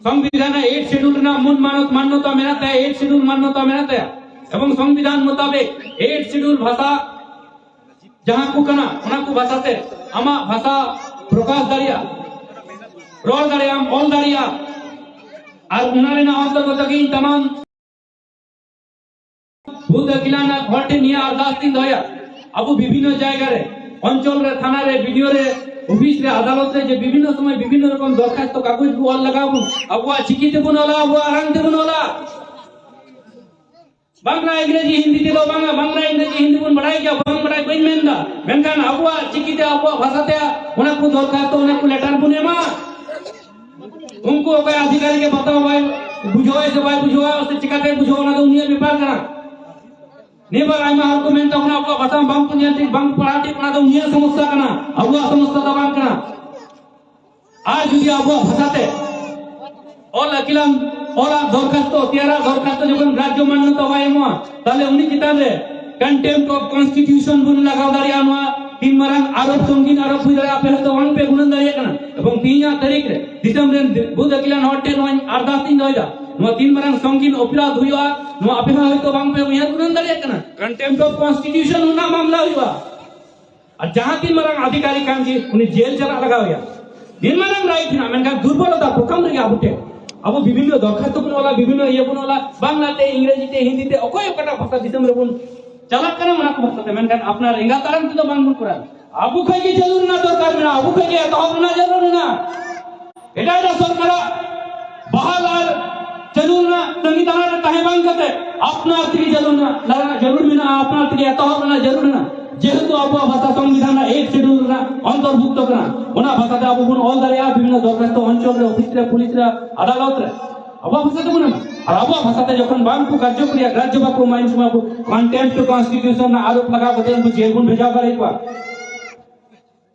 ᱥᱚᱝᱵᱤᱫᱷᱟᱱ ᱨᱮᱱᱟᱜ ᱮᱭᱤᱴ ᱥᱤᱰᱩᱞ ᱨᱮᱱᱟᱜ ᱢᱩᱞ ᱢᱟᱱᱚᱛ ᱢᱟᱱᱱᱚᱛᱟ ᱢᱮᱱᱟᱜ ᱛᱟᱭᱟ, ᱮᱭᱤᱴ ᱥᱤᱰᱩᱞ ᱢᱟᱱᱱᱚᱛᱟ ᱢᱮᱱᱟᱜ ᱛᱟᱭᱟ, ᱮᱵᱚᱝ ᱥᱚᱝᱵᱤᱫᱷᱟᱱ ᱢᱳᱛᱟᱵᱮᱠ ᱮᱭᱤᱴ ᱥᱤᱰᱩᱞ ᱵᱷᱟᱥᱟ ᱡᱟᱦᱟᱸ ᱠᱚ ᱠᱟᱱᱟ, ᱚᱱᱟ ᱠᱚ ᱵᱷᱟᱥᱟᱛᱮ ᱟᱢᱟᱜ ᱵᱷᱟᱥᱟ ᱯᱨᱚᱠᱟᱥ ᱫᱟᱲᱮᱭᱟᱜᱼᱟ, ᱨᱚᱲ ᱫᱟᱲᱮᱭᱟᱜᱼᱟᱢ, ᱚᱞ ᱫᱟᱲᱮᱭᱟᱜᱼᱟ᱾ ᱟᱨ ᱚᱱᱟ ᱨᱮᱱᱟᱜ ᱚᱱᱛᱚᱨᱜᱚᱛᱚ ᱜᱮ ᱤᱧ ᱛᱟᱢᱟᱢ ᱵᱩᱫᱷ ᱟᱹᱠᱤᱞᱟᱱ ᱦᱚᱲ ᱴᱷᱮᱱ ᱱᱤᱭᱟᱹ ᱟᱨᱫᱟᱥ ᱤᱧ ᱫᱚᱦᱚᱭᱟ, ᱟᱵᱚ ᱵᱤᱵᱷᱤᱱᱱᱚ ᱡᱟᱭᱜᱟ ᱨᱮ, ᱚᱧᱪᱚᱞ ᱨᱮ, ᱛᱷᱟᱱᱟ ᱨᱮ, ᱵᱤ ᱰᱤ ᱳ ᱨᱮ, ᱚᱯᱷᱤᱥ ᱨᱮ, ᱟᱫᱟᱞᱚᱛ ᱨᱮ, ᱡᱮ ᱵᱤᱵᱷᱤᱱᱱᱚ ᱥᱚᱢᱚᱭ ᱵᱤᱵᱷᱤᱱᱱᱚ ᱨᱚᱠᱚᱢ ᱫᱚᱨᱠᱷᱟᱥᱛᱚ ᱠᱟᱜᱚᱡᱽ ᱵᱚ ᱚᱞ ᱞᱟᱜᱟᱣ ᱵᱚᱱ, ᱟᱵᱚᱣᱟᱜ ᱪᱤᱠᱤ ᱛᱮᱵᱚᱱ ᱚᱞᱟ, ᱟᱵᱚᱣᱟᱜ ᱟᱲᱟᱝ ᱛᱮᱵᱚᱱ ᱚᱞᱟ᱾ ᱵᱟᱝᱞᱟ, ᱤᱝᱨᱮᱡᱤ, ᱦᱤᱱᱫᱤ ᱛᱮᱫᱚ ᱵᱟᱝᱟ, ᱵᱟᱝᱞᱟ, ᱤᱝᱨᱮᱡᱤ, ᱦᱤᱱᱫᱤ ᱵᱚᱱ ᱵᱟᱲᱟᱭ ᱜᱮᱭᱟ, ᱵᱟᱝ ᱵᱟᱲᱟᱭ ᱵᱟᱹᱧ ᱢᱮᱱᱫᱟ, ᱢᱮᱱᱠᱷᱟᱱ ᱟᱵᱚᱣᱟᱜ ᱪᱤᱠᱤᱛᱮ, ᱟᱵᱚᱣᱟᱜ ᱵᱷᱟᱥᱟᱛᱮ ᱚᱱᱟ ᱠᱚ ᱫᱚᱨᱠᱷᱟᱥᱛᱚ, ᱚᱱᱟ ᱠᱚ ᱞᱮᱴᱟᱨ ᱵᱚᱱ ᱮᱢᱟ᱾ ᱩᱱᱠᱩ ᱚᱠᱚᱭ ᱟᱫᱷᱤᱠᱟᱨᱤᱠ ᱮ ᱵᱟᱛᱟᱣ ᱵᱟᱭ ᱵᱩᱡᱷᱟᱹᱣᱟᱭ ᱥᱮ ᱵᱟᱭ ᱵᱩᱡᱷᱟᱹᱣᱟ ᱥᱮ ᱪᱤᱠᱟᱛᱮ ᱵᱩᱡᱷᱟᱹᱣᱟ, ᱚᱱᱟ ᱫᱚ ᱩᱱᱤᱭᱟᱜ ᱵᱮᱯᱟᱨ ᱠᱟᱱᱟ᱾ ᱱᱤᱭᱟᱹᱵᱟᱨ ᱟᱭᱢᱟ ᱦᱚᱲ ᱠᱚ ᱢᱮᱱ ᱛᱟᱵᱚᱱᱟ, ᱟᱵᱚᱣᱟᱜ ᱵᱷᱟᱥᱟ ᱵᱟᱝ ᱠᱚ ᱧᱮᱞ ᱴᱷᱤᱠ, ᱵᱟᱝ ᱠᱚ ᱯᱟᱲᱦᱟᱣ ᱴᱷᱤᱠ, ᱚᱱᱟ ᱫᱚ ᱩᱱᱤᱭᱟᱜ ᱥᱚᱢᱚᱥᱥᱟ ᱠᱟᱱᱟ, ᱟᱵᱚᱣᱟᱜ ᱥᱚᱢᱚᱥᱥᱟ ᱫᱚ ᱵᱟᱝ ᱠᱟᱱᱟ᱾ ᱟᱨ ᱡᱩᱫᱤ ᱟᱵᱚᱣᱟᱜ ᱵᱷᱟᱥᱟᱛᱮ ᱚᱞ ᱟᱹᱠᱤᱞᱟᱱ, ᱚᱞᱟᱜ ᱫᱚᱨᱠᱷᱟᱥᱛᱚ, ᱛᱮᱭᱟᱨᱟᱜ ᱫᱚᱨᱠᱷᱟᱥᱛᱚ ᱡᱚᱠᱷᱚᱱ ᱨᱟᱡᱽᱡᱚ ᱢᱟᱱᱱᱚᱛᱟ ᱵᱟᱭ ᱮᱢᱚᱜᱼᱟ, ᱛᱟᱦᱞᱮ ᱩᱱᱤ ᱪᱮᱛᱟᱱ ᱨᱮ contempt of constitution ᱵᱚᱱ ᱞᱟᱜᱟᱣ ᱫᱟᱲᱮᱭᱟᱜᱼᱟ᱾ ᱱᱚᱣᱟ ᱛᱤᱱ ᱢᱟᱨᱟᱝ ᱟᱨᱳᱯ ᱥᱚᱝᱜᱤᱱ ᱟᱨᱳᱯ ᱦᱩᱭ ᱫᱟᱲᱮᱭᱟᱜᱼᱟ, ᱟᱯᱮ ᱦᱚᱭᱛᱳ ᱵᱟᱝ ᱯᱮ ᱜᱩᱱᱟᱹᱱ ᱫᱟᱲᱮᱭᱟᱜ ᱠᱟᱱᱟ᱾ ᱮᱵᱚᱝ ᱛᱮᱦᱮᱧᱟᱜ ᱛᱟᱹᱨᱤᱠᱷ ᱨᱮ ᱫᱤᱥᱚᱢ ᱨᱮᱱ ᱵᱩᱫᱷ ᱟᱹᱠᱤᱞᱟᱱ ᱦᱚᱲ ᱴᱷᱮᱱ ᱱᱚᱣᱟᱧ ᱟᱨᱫᱟᱥ ᱤᱧ ᱫᱚᱦᱚᱭᱮᱫᱟ, ᱱᱚᱣᱟ ᱛᱤᱱ ᱢᱟᱨᱟᱝ ᱥᱚᱝᱜᱤᱱ ᱚᱯᱨᱟᱫᱷ ᱦᱩᱭᱩᱜᱼᱟ, ᱱᱚᱣᱟ ᱟᱯᱮ ᱦᱚᱸ ᱦᱚᱭᱛᱳ ᱵᱟᱝ ᱯᱮ ᱩᱭᱦᱟᱹᱨ ᱜᱩᱱᱟᱹᱱ ᱫᱟᱲᱮᱭᱟᱜ ᱠᱟᱱᱟ᱾ Contempt of constitution ᱨᱮᱱᱟᱜ ᱢᱟᱢᱞᱟ ᱦᱩᱭᱩᱜᱼᱟ᱾ ᱟᱨ ᱡᱟᱦᱟᱸ ᱛᱤᱱ ᱢᱟᱨᱟᱝ ᱟᱫᱷᱤᱠᱟᱨᱤ ᱠᱟᱱ ᱜᱮ, ᱩᱱᱤ ᱡᱮᱞ ᱪᱟᱞᱟᱜ ᱞᱟᱜᱟᱣ ᱮᱭᱟ᱾ ᱛᱤᱱ ᱢᱟᱨᱟᱝ ᱨᱟᱭᱤᱴ ᱦᱮᱱᱟᱜ, ᱢᱮᱱᱠᱷᱟᱱ ᱫᱩᱨᱵᱚᱞᱚᱛᱟ ᱯᱨᱚᱛᱷᱚᱢ ᱨᱮᱜᱮ ᱟᱵᱚ ᱴᱷᱮᱱ᱾ ᱟᱵᱚ ᱵᱤᱵᱷᱤᱱᱱᱚ ᱫᱚᱨᱠᱷᱟᱥᱛᱚ ᱵᱚᱱ ᱚᱞᱟ, ᱵᱤᱵᱷᱤᱱᱱᱚ ᱤᱭᱟᱹ ᱵᱚᱱ ᱚᱞᱟ, ᱵᱟᱝᱞᱟᱛᱮ, ᱤᱝᱨᱮᱡᱤ ᱛᱮ, ᱦᱤᱱᱫᱤ ᱛᱮ, ᱚᱠᱚᱭ ᱚᱠᱟᱴᱟᱜ ᱵᱷᱟᱥᱟ ᱫᱤᱥᱚᱢ ᱨᱮᱵᱚᱱ ᱪᱟᱞᱟᱜ ᱠᱟᱱᱟ, ᱚᱱᱟ ᱠᱚ ᱵᱷᱟᱥᱟ ᱛᱮ, ᱢᱮᱱᱠᱷᱟᱱ ᱟᱯᱱᱟᱨ ᱮᱸᱜᱟᱛ ᱟᱲᱟᱝ ᱛᱮᱫᱚ ᱵᱟᱝ ᱵᱚᱱ ᱠᱚᱨᱟᱣ᱾ ᱟᱵᱚ ᱠᱷᱚᱡ ᱜᱮ ᱪᱟᱹᱞᱩ ᱨᱮᱱᱟᱜ ᱫᱚᱨᱠᱟᱨ ᱢᱮᱱᱟᱜᱼᱟ, ᱟᱵᱚ ᱠᱷᱚᱡ ᱜᱮ ᱮᱛᱚᱦᱚᱵ ᱨᱮᱱᱟᱜ ᱡᱟᱹᱨᱩᱲ ᱢᱮᱱᱟᱜᱼᱟ᱾ ᱮᱴᱟᱜ ᱮᱴᱟᱜ ᱥᱚᱨᱠᱟᱨᱟᱜ ᱵᱟᱦᱟᱞ ᱟᱨ ᱪᱟᱹᱞᱩ ᱨᱮᱱᱟᱜ ᱛᱟᱺᱜᱤ ᱛᱟᱲᱟᱜ ᱨᱮ ᱛᱟᱦᱮᱸ ᱵᱟᱝ ᱠᱟᱛᱮ, ᱟᱯᱱᱟᱨ ᱛᱮᱜᱮ ᱪᱟᱹᱞᱩ ᱨᱮᱱᱟᱜ ᱞᱟᱜᱟᱜ ᱡᱟᱹᱨᱩᱲ ᱢᱮᱱᱟᱜᱼᱟ, ᱟᱯᱱᱟᱨ ᱛᱮᱜᱮ ᱮᱛᱚᱦᱚᱵ ᱨᱮᱱᱟᱜ ᱡᱟᱹᱨᱩᱲ ᱢᱮᱱᱟᱜᱼᱟ᱾ ᱡᱮᱦᱮᱛᱩ ᱟᱵᱚᱣᱟᱜ ᱵᱷᱟᱥᱟ ᱥᱚᱝᱵᱤᱫᱷᱟᱱ ᱨᱮᱱᱟᱜ ᱮᱭᱤᱴ ᱥᱤᱰᱩᱞ ᱨᱮᱱᱟᱜ ᱚᱱᱛᱚᱨᱵᱷᱩᱠᱛᱚ ᱠᱟᱱᱟ, ᱚᱱᱟ ᱵᱷᱟᱥᱟ ᱛᱮ ᱟᱵᱚ ᱵᱚᱱ ᱚᱞ ᱫᱟᱲᱮᱭᱟᱜᱼᱟ, ᱵᱤᱵᱷᱤᱱᱱᱚ ᱫᱚᱨᱠᱷᱟᱥᱛᱚ ᱚᱧᱪᱚᱞ ᱨᱮ, ᱚᱯᱷᱤᱥ ᱨᱮ, ᱯᱩᱞᱤᱥ ᱨᱮ, ᱟᱫᱟᱞᱚᱛ ᱨᱮ ᱟᱵᱚᱣᱟᱜ ᱵᱷᱟᱥᱟ ᱛᱮᱵᱚᱱ ᱮᱢᱟ᱾ ᱟᱨ ᱟᱵᱚᱣᱟᱜ ᱵᱷᱟᱥᱟ ᱛᱮ ᱡᱚᱠᱷᱚᱱ ᱵᱟᱝ ᱠᱚ ᱠᱟᱨᱡᱚ ᱠᱚᱨᱤᱭᱟ, ᱜᱨᱟᱡᱽᱡᱚ ᱵᱟᱠᱚ ᱮᱢᱟ, ᱩᱱ ᱥᱚᱢᱚᱭ ᱟᱵᱚ contempt of constitution ᱨᱮᱱᱟᱜ ᱟᱨᱳᱯ ᱞᱟᱜᱟᱣ ᱠᱟᱛᱮ ᱩᱱᱠᱩ ᱡᱮᱞ ᱵᱚᱱ ᱵᱷᱮᱡᱟ ᱫᱟᱲᱮ ᱠᱚᱣᱟ᱾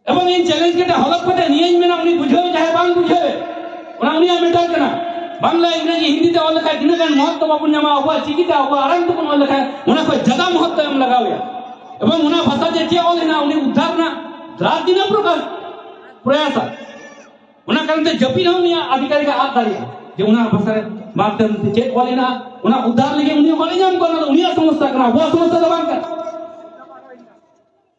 ᱮᱵᱚᱝ ᱤᱧ ᱪᱮᱞᱮᱧᱡᱽ ᱠᱟᱛᱮ ᱦᱚᱞᱚᱯ ᱠᱟᱛᱮ ᱱᱤᱭᱟᱹᱧ ᱢᱮᱱᱟ, ᱩᱱᱤ ᱵᱩᱡᱷᱟᱹᱣ ᱪᱟᱦᱮ ᱵᱟᱝ ᱵᱩᱡᱷᱟᱹᱣ, ᱚᱱᱟ ᱩᱱᱤᱭᱟᱜ ᱢᱮᱴᱟᱨ ᱠᱟᱱᱟ᱾ ᱵᱟᱝᱞᱟ, ᱤᱝᱨᱮᱡᱤ, ᱦᱤᱱᱫᱤ ᱛᱮ ᱚᱞ ᱞᱮᱠᱷᱟᱡ ᱛᱤᱱᱟᱹᱜ ᱜᱟᱱ ᱢᱚᱦᱚᱛᱛᱚ ᱵᱟᱵᱚᱱ ᱧᱟᱢᱟ, ᱟᱵᱚᱣᱟᱜ ᱪᱤᱠᱤ ᱛᱮ ᱟᱵᱚᱣᱟᱜ ᱟᱲᱟᱝ ᱛᱮᱵᱚᱱ ᱚᱞ ᱞᱮᱠᱷᱟᱡ ᱚᱱᱟ ᱠᱷᱚᱡ ᱡᱟᱫᱟ ᱢᱚᱦᱚᱛᱛᱚ ᱮᱢ ᱞᱟᱜᱟᱣ ᱮᱭᱟ᱾ ᱮᱵᱚᱝ ᱚᱱᱟ ᱵᱷᱟᱥᱟ ᱛᱮ ᱪᱮᱫ ᱚᱞ ᱦᱮᱱᱟᱜ, ᱩᱱᱤ ᱩᱫᱽᱫᱷᱟᱨ ᱨᱮᱱᱟᱜ ᱡᱟᱦᱟᱸ ᱛᱤᱱᱟᱹᱜ ᱯᱨᱚᱠᱟᱨ ᱯᱨᱚᱭᱟᱥᱟ, ᱚᱱᱟ ᱠᱟᱨᱚᱱ ᱛᱮ ᱡᱟᱹᱯᱤᱫ ᱦᱚᱸ ᱩᱱᱤᱭᱟᱜ ᱟᱫᱷᱤᱠᱟᱨᱤᱠ ᱟᱫ ᱫᱟᱲᱮᱭᱟᱜᱼᱟ, ᱡᱮ ᱚᱱᱟ ᱵᱷᱟᱥᱟ ᱨᱮ ᱵᱟᱨ ᱛᱮ ᱪᱮᱫ ᱚᱞ ᱦᱮᱱᱟᱜᱼᱟ, ᱚᱱᱟ ᱩᱫᱽᱫᱷᱟᱨ ᱞᱟᱹᱜᱤᱫ ᱩᱱᱤ ᱦᱚᱲᱮ ᱧᱟᱢ ᱠᱚᱣᱟ, ᱚᱱᱟ ᱫᱚ ᱩᱱᱤᱭᱟᱜ ᱥᱚᱢᱚᱥᱥᱟ ᱠᱟᱱᱟ, ᱟᱵᱚᱣᱟᱜ ᱥᱚᱢᱚᱥᱥᱟ ᱫᱚ ᱵᱟᱝ ᱠᱟᱱᱟ᱾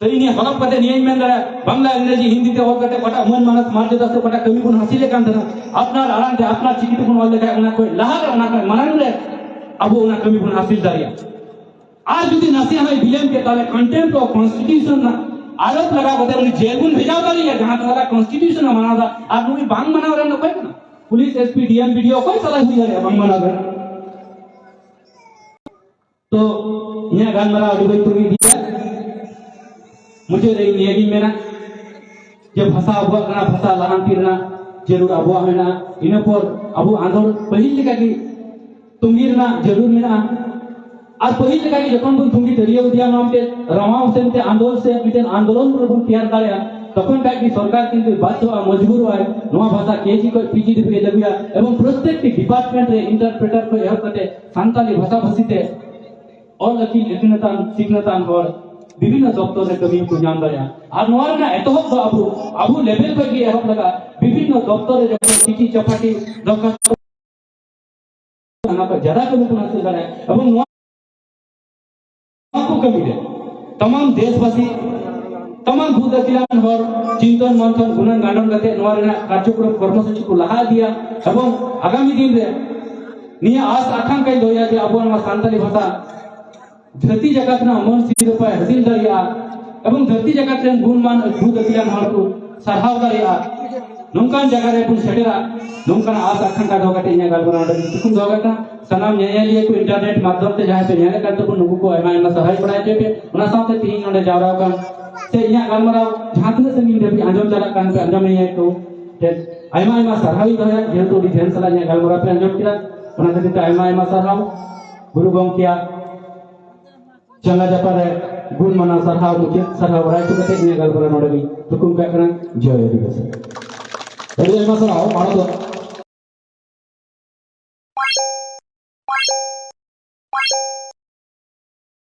ᱛᱚ ᱤᱧ ᱦᱚᱞᱚᱯ ᱠᱟᱛᱮ ᱱᱤᱭᱟᱹᱧ ᱢᱮᱱ ᱫᱟᱲᱮᱭᱟᱜᱼᱟ, ᱵᱟᱝᱞᱟ, ᱤᱝᱨᱮᱡᱤ, ᱦᱤᱱᱫᱤ ᱛᱮ ᱚᱞ ᱠᱟᱛᱮ ᱚᱠᱟᱴᱟᱜ ᱢᱟᱹᱱ ᱢᱟᱱᱚᱛ ᱢᱚᱨᱡᱟᱫᱟ ᱥᱮ ᱚᱠᱟᱴᱟᱜ ᱠᱟᱹᱢᱤ ᱵᱚᱱ ᱦᱟᱹᱥᱤᱞᱮᱫ ᱠᱟᱱ ᱛᱟᱦᱮᱱᱟ, ᱟᱯᱱᱟᱨ ᱟᱲᱟᱝ ᱛᱮ ᱟᱯᱱᱟᱨ ᱪᱤᱠᱤ ᱛᱮᱵᱚᱱ ᱚᱞ ᱞᱮᱠᱷᱟᱱ ᱚᱱᱟ ᱠᱷᱚᱱ ᱞᱟᱦᱟ ᱨᱮ, ᱚᱱᱟ ᱠᱷᱚᱱ ᱢᱟᱲᱟᱝ ᱨᱮ ᱟᱵᱚ ᱚᱱᱟ ᱠᱟᱹᱢᱤ ᱵᱚᱱ ᱦᱟᱹᱥᱤᱞ ᱫᱟᱲᱮᱭᱟᱜᱼᱟ᱾ ᱟᱨ ᱡᱩᱫᱤ ᱱᱟᱥᱮ ᱦᱚᱸᱭ ᱵᱤᱞᱚᱢ ᱠᱮᱫ, ᱛᱟᱦᱞᱮ contempt of constitution ᱨᱮᱱᱟᱜ ᱟᱨᱳᱯ ᱞᱟᱜᱟᱣ ᱠᱟᱛᱮ ᱩᱱᱤ ᱡᱮᱞ ᱵᱚᱱ ᱵᱷᱮᱡᱟᱣ ᱫᱟᱲᱮᱭᱟᱜᱼᱟ, ᱡᱟᱦᱟᱸ ᱫᱚ ᱠᱚᱱᱥᱴᱤᱴᱤᱭᱩᱥᱚᱱ ᱮ ᱢᱟᱱᱟᱣ ᱫᱟ᱾ ᱟᱨ ᱱᱩᱭ ᱵᱟᱝ ᱢᱟᱱᱟᱣ ᱨᱮᱱ ᱚᱠᱚᱭ ᱠᱟᱱᱟ? ᱯᱩᱞᱤᱥ, ᱮᱥᱯᱤ, ᱰᱤᱮᱢ, ᱵᱤᱰᱤᱳ ᱚᱠᱚᱭ ᱥᱟᱞᱟᱭ ᱦᱩᱭ ᱫᱟᱲᱮᱭᱟᱜᱼᱟ ᱵᱟᱝ ᱢᱟᱱᱟᱣ ᱨᱮᱱ? ᱛᱚ ᱤᱧᱟᱹᱜ ᱜᱟᱞᱢᱟᱨᱟᱣ ᱟᱹᱰᱤ ᱵᱟᱹᱧ ᱛᱩᱝ ᱤᱫᱤᱭᱟ, ᱢᱩᱪᱟᱹᱫ ᱨᱮ ᱤᱧ ᱱᱤᱭᱟᱹᱜᱤᱧ ᱢᱮᱱᱟ ᱡᱮ ᱵᱷᱟᱥᱟ ᱟᱵᱚᱣᱟᱜ ᱠᱟᱱᱟ, ᱵᱷᱟᱥᱟ ᱞᱟᱦᱟᱱᱛᱤ ᱨᱮᱱᱟᱜ ᱡᱟᱹᱨᱩᱲ ᱟᱵᱚᱣᱟᱜ ᱢᱮᱱᱟᱜᱼᱟ᱾ ᱤᱱᱟᱹ ᱯᱚᱨ ᱟᱵᱚ ᱟᱸᱫᱳᱲ ᱯᱟᱹᱦᱤᱞ ᱞᱮᱠᱟᱜᱮ ᱛᱩᱸᱜᱤ ᱨᱮᱱᱟᱜ ᱡᱟᱹᱨᱩᱲ ᱢᱮᱱᱟᱜᱼᱟ᱾ ᱟᱨ ᱯᱟᱹᱦᱤᱞ ᱞᱮᱠᱟᱜᱮ ᱡᱚᱠᱷᱚᱱ ᱵᱚᱱ ᱛᱩᱸᱜᱤ ᱛᱟᱹᱨᱤᱭᱟᱹᱣ ᱤᱫᱤᱭᱟ ᱱᱚᱣᱟ ᱢᱤᱫᱴᱮᱱ ᱨᱟᱢᱟᱣ ᱥᱮ ᱢᱤᱫᱴᱮᱱ ᱟᱱᱫᱳᱞᱚᱱ ᱨᱮᱵᱚᱱ ᱛᱮᱭᱟᱨ ᱫᱟᱲᱮᱭᱟᱜᱼᱟ, ᱛᱚᱠᱷᱚᱱ ᱠᱷᱟᱡ ᱜᱮ ᱥᱚᱨᱠᱟᱨ ᱠᱤᱱᱛᱩ ᱵᱟᱫᱽᱫᱷᱚᱜᱼᱟ, ᱢᱚᱡᱽᱵᱩᱨᱚᱜᱼᱟᱭ ᱱᱚᱣᱟ ᱵᱷᱟᱥᱟ ᱠᱮᱡᱤ ᱠᱷᱚᱱ ᱯᱤᱡᱤ ᱫᱷᱟᱹᱵᱤᱡ ᱮ ᱞᱟᱹᱜᱩᱭᱟ᱾ ᱮᱵᱚᱝ ᱯᱨᱚᱛᱮᱠᱴᱤ ᱰᱤᱯᱟᱨᱴᱢᱮᱱᱴ ᱨᱮ ᱤᱱᱴᱟᱨᱯᱨᱮᱴᱟᱨ ᱠᱷᱚᱱ ᱮᱦᱚᱵ ᱠᱟᱛᱮ ᱥᱟᱱᱛᱟᱞᱤ ᱵᱷᱟᱥᱟ ᱵᱷᱟᱥᱤ ᱛᱮ ᱚᱞ ᱟᱹᱠᱤᱞ ᱟᱹᱠᱤᱞᱟᱱ ᱥᱤᱠᱷᱱᱟᱹᱛᱟᱱ ᱦᱚᱲ ᱵᱤᱵᱷᱤᱱᱱᱚ ᱫᱚᱯᱛᱚᱨ ᱨᱮ ᱠᱟᱹᱢᱤ ᱠᱚ ᱧᱟᱢ ᱫᱟᱲᱮᱭᱟᱜᱼᱟ᱾ ᱟᱨ ᱱᱚᱣᱟ ᱨᱮᱱᱟᱜ ᱮᱛᱚᱦᱚᱵ ᱫᱚ ᱟᱵᱚ, ᱟᱵᱚ ᱞᱮᱵᱮᱞ ᱠᱷᱚᱱ ᱜᱮ ᱮᱦᱚᱵ ᱞᱟᱜᱟᱜᱼᱟ᱾ ᱵᱤᱵᱷᱤᱱᱱᱚ ᱫᱚᱯᱛᱚᱨ ᱨᱮ ᱡᱚᱠᱷᱚᱱ ᱪᱤᱴᱷᱤ ᱪᱟᱯᱟᱴᱤ ᱫᱚᱨᱠᱟᱨ, ᱚᱱᱟ ᱠᱷᱚᱱ ᱡᱟᱫᱟ ᱠᱟᱹᱢᱤ ᱵᱚᱱ ᱦᱟᱹᱥᱤᱞ ᱫᱟᱲᱮᱭᱟᱜᱼᱟ᱾ ᱮᱵᱚᱝ ᱱᱚᱣᱟ ᱱᱚᱣᱟ ᱠᱚ ᱠᱟᱹᱢᱤ ᱨᱮ ᱛᱟᱢᱟᱢ ᱫᱮᱥᱵᱟᱥᱤ, ᱛᱟᱢᱟᱢ ᱵᱩᱫ ᱟᱹᱠᱤᱞᱟᱱ ᱦᱚᱲ ᱪᱤᱱᱛᱚᱱ ᱢᱚᱱᱛᱷᱚᱱ ᱜᱩᱱᱟᱹᱱ ᱜᱟᱱᱰᱚᱱ ᱠᱟᱛᱮ ᱱᱚᱣᱟ ᱨᱮᱱᱟᱜ ᱠᱟᱨᱡᱚᱠᱨᱚᱢ ᱠᱚᱨᱢᱚᱥᱩᱪᱤ ᱠᱚ ᱞᱟᱦᱟ ᱤᱫᱤᱭᱟ ᱮᱵᱚᱝ ᱟᱜᱟᱢᱤ ᱫᱤᱱ ᱨᱮ ᱱᱤᱭᱟᱹ ᱟᱥ ᱟᱠᱟᱝᱠᱷᱟᱧ ᱫᱚᱦᱚᱭᱟ ᱡᱮ ᱟᱵᱚᱣᱟᱜ ᱱᱚᱣᱟ ᱥᱟᱱᱛᱟᱞᱤ ᱵᱷᱟᱥᱟ ᱫᱷᱟᱹᱨᱛᱤ ᱡᱟᱠᱟᱛ ᱨᱮᱱᱟᱜ ᱢᱟᱹᱱ ᱥᱤᱨᱯᱟᱹᱭ ᱦᱟᱹᱥᱤᱞ ᱫᱟᱲᱮᱭᱟᱜᱼᱟ ᱮᱵᱚᱝ ᱫᱷᱟᱹᱨᱛᱤ ᱡᱟᱠᱟᱛ ᱨᱮᱱ ᱜᱩᱱᱢᱟᱱ ᱵᱩᱫ ᱟᱹᱠᱤᱞᱟᱱ ᱦᱚᱲ ᱠᱚ ᱥᱟᱨᱦᱟᱣ ᱫᱟᱲᱮᱭᱟᱜᱼᱟ᱾ ᱱᱚᱝᱠᱟᱱ ᱡᱟᱭᱜᱟ ᱨᱮᱵᱚᱱ ᱥᱮᱴᱮᱨᱟ, ᱱᱚᱝᱠᱟᱱᱟᱜ ᱟᱥ ᱟᱠᱟᱝᱠᱷᱟ ᱫᱚᱦᱚ ᱠᱟᱛᱮ ᱤᱧᱟᱹᱜ ᱜᱟᱞᱢᱟᱨᱟᱣ ᱱᱚᱰᱮ ᱛᱩᱠᱩᱢ ᱫᱚᱦᱚ ᱠᱟᱜ ᱠᱟᱱᱟ᱾ ᱥᱟᱱᱟᱢ ᱧᱮᱧᱮᱞᱤᱭᱟᱹ ᱠᱚ internet ᱢᱟᱫᱽᱫᱷᱚᱢ ᱛᱮ ᱡᱟᱦᱟᱸᱭ ᱯᱮ ᱧᱮᱞᱮᱫ ᱠᱟᱱ ᱛᱟᱵᱚᱱ, ᱱᱩᱠᱩ ᱠᱚ ᱟᱭᱢᱟ ᱟᱭᱢᱟ ᱥᱟᱨᱦᱟᱣ ᱵᱟᱲᱟᱭ ᱦᱚᱪᱚᱭ ᱯᱮ᱾ ᱚᱱᱟ ᱥᱟᱶᱛᱮ ᱛᱮᱦᱮᱧ ᱱᱚᱰᱮ ᱡᱟᱣᱨᱟ ᱟᱠᱟᱱ ᱥᱮ ᱤᱧᱟᱹᱜ ᱜᱟᱞᱢᱟᱨᱟᱣ ᱡᱟᱦᱟᱸ ᱛᱤᱱᱟᱹᱜ ᱥᱟᱺᱜᱤᱧ ᱫᱷᱟᱹᱵᱤᱡ ᱟᱸᱡᱚᱢ ᱪᱟᱞᱟᱜ ᱠᱟᱱ ᱯᱮ, ᱟᱸᱡᱚᱢᱮᱫ ᱠᱚ ᱴᱷᱮᱱ ᱟᱭᱢᱟ ᱟᱭᱢᱟ ᱥᱟᱨᱦᱟᱣ ᱤᱧ ᱫᱚᱦᱚᱭᱟ, ᱡᱮᱦᱮᱛᱩ ᱟᱹᱰᱤ ᱫᱷᱮᱭᱟᱱ ᱥᱟᱞᱟᱜ ᱤᱧᱟᱹᱜ ᱜᱟᱞᱢᱟᱨᱟᱣ ᱯᱮ ᱟᱸᱡᱚᱢ ᱠᱮᱫᱟ, ᱚᱱᱟ ᱠᱷᱟᱹᱛᱤᱨ ᱛᱮ ᱟᱭᱢᱟ ᱟᱭᱢᱟ ᱥᱟᱨᱦᱟᱣ᱾ ᱜᱩᱨᱩ ᱜᱚᱢᱠᱮᱭᱟᱜ ᱪᱟᱸᱜᱟ ᱡᱟᱯᱟᱜ ᱨᱮ ᱜᱩᱱ ᱢᱟᱱᱟᱣ ᱥᱟᱨᱦᱟᱣ, ᱢᱩᱪᱟᱹᱫ ᱥᱟᱨᱦᱟᱣ ᱵᱟᱲᱟᱭ ᱦᱚᱪᱚ ᱠᱟᱛᱮ ᱤᱧᱟᱹᱜ ᱜᱟᱞᱢᱟᱨᱟᱣ ᱱᱚᱰᱮ ᱜᱤᱧ ᱛᱷᱩᱠᱩᱢ ᱠᱟᱜ ᱠᱟᱱᱟ᱾ ᱡᱚᱭ ᱟᱹᱫᱤᱵᱟᱹᱥᱤ᱾ ᱟᱹᱰᱤ ᱟᱭᱢᱟ ᱥᱟᱨᱦᱟᱣ ᱢᱟᱲᱟᱝ ᱫᱚ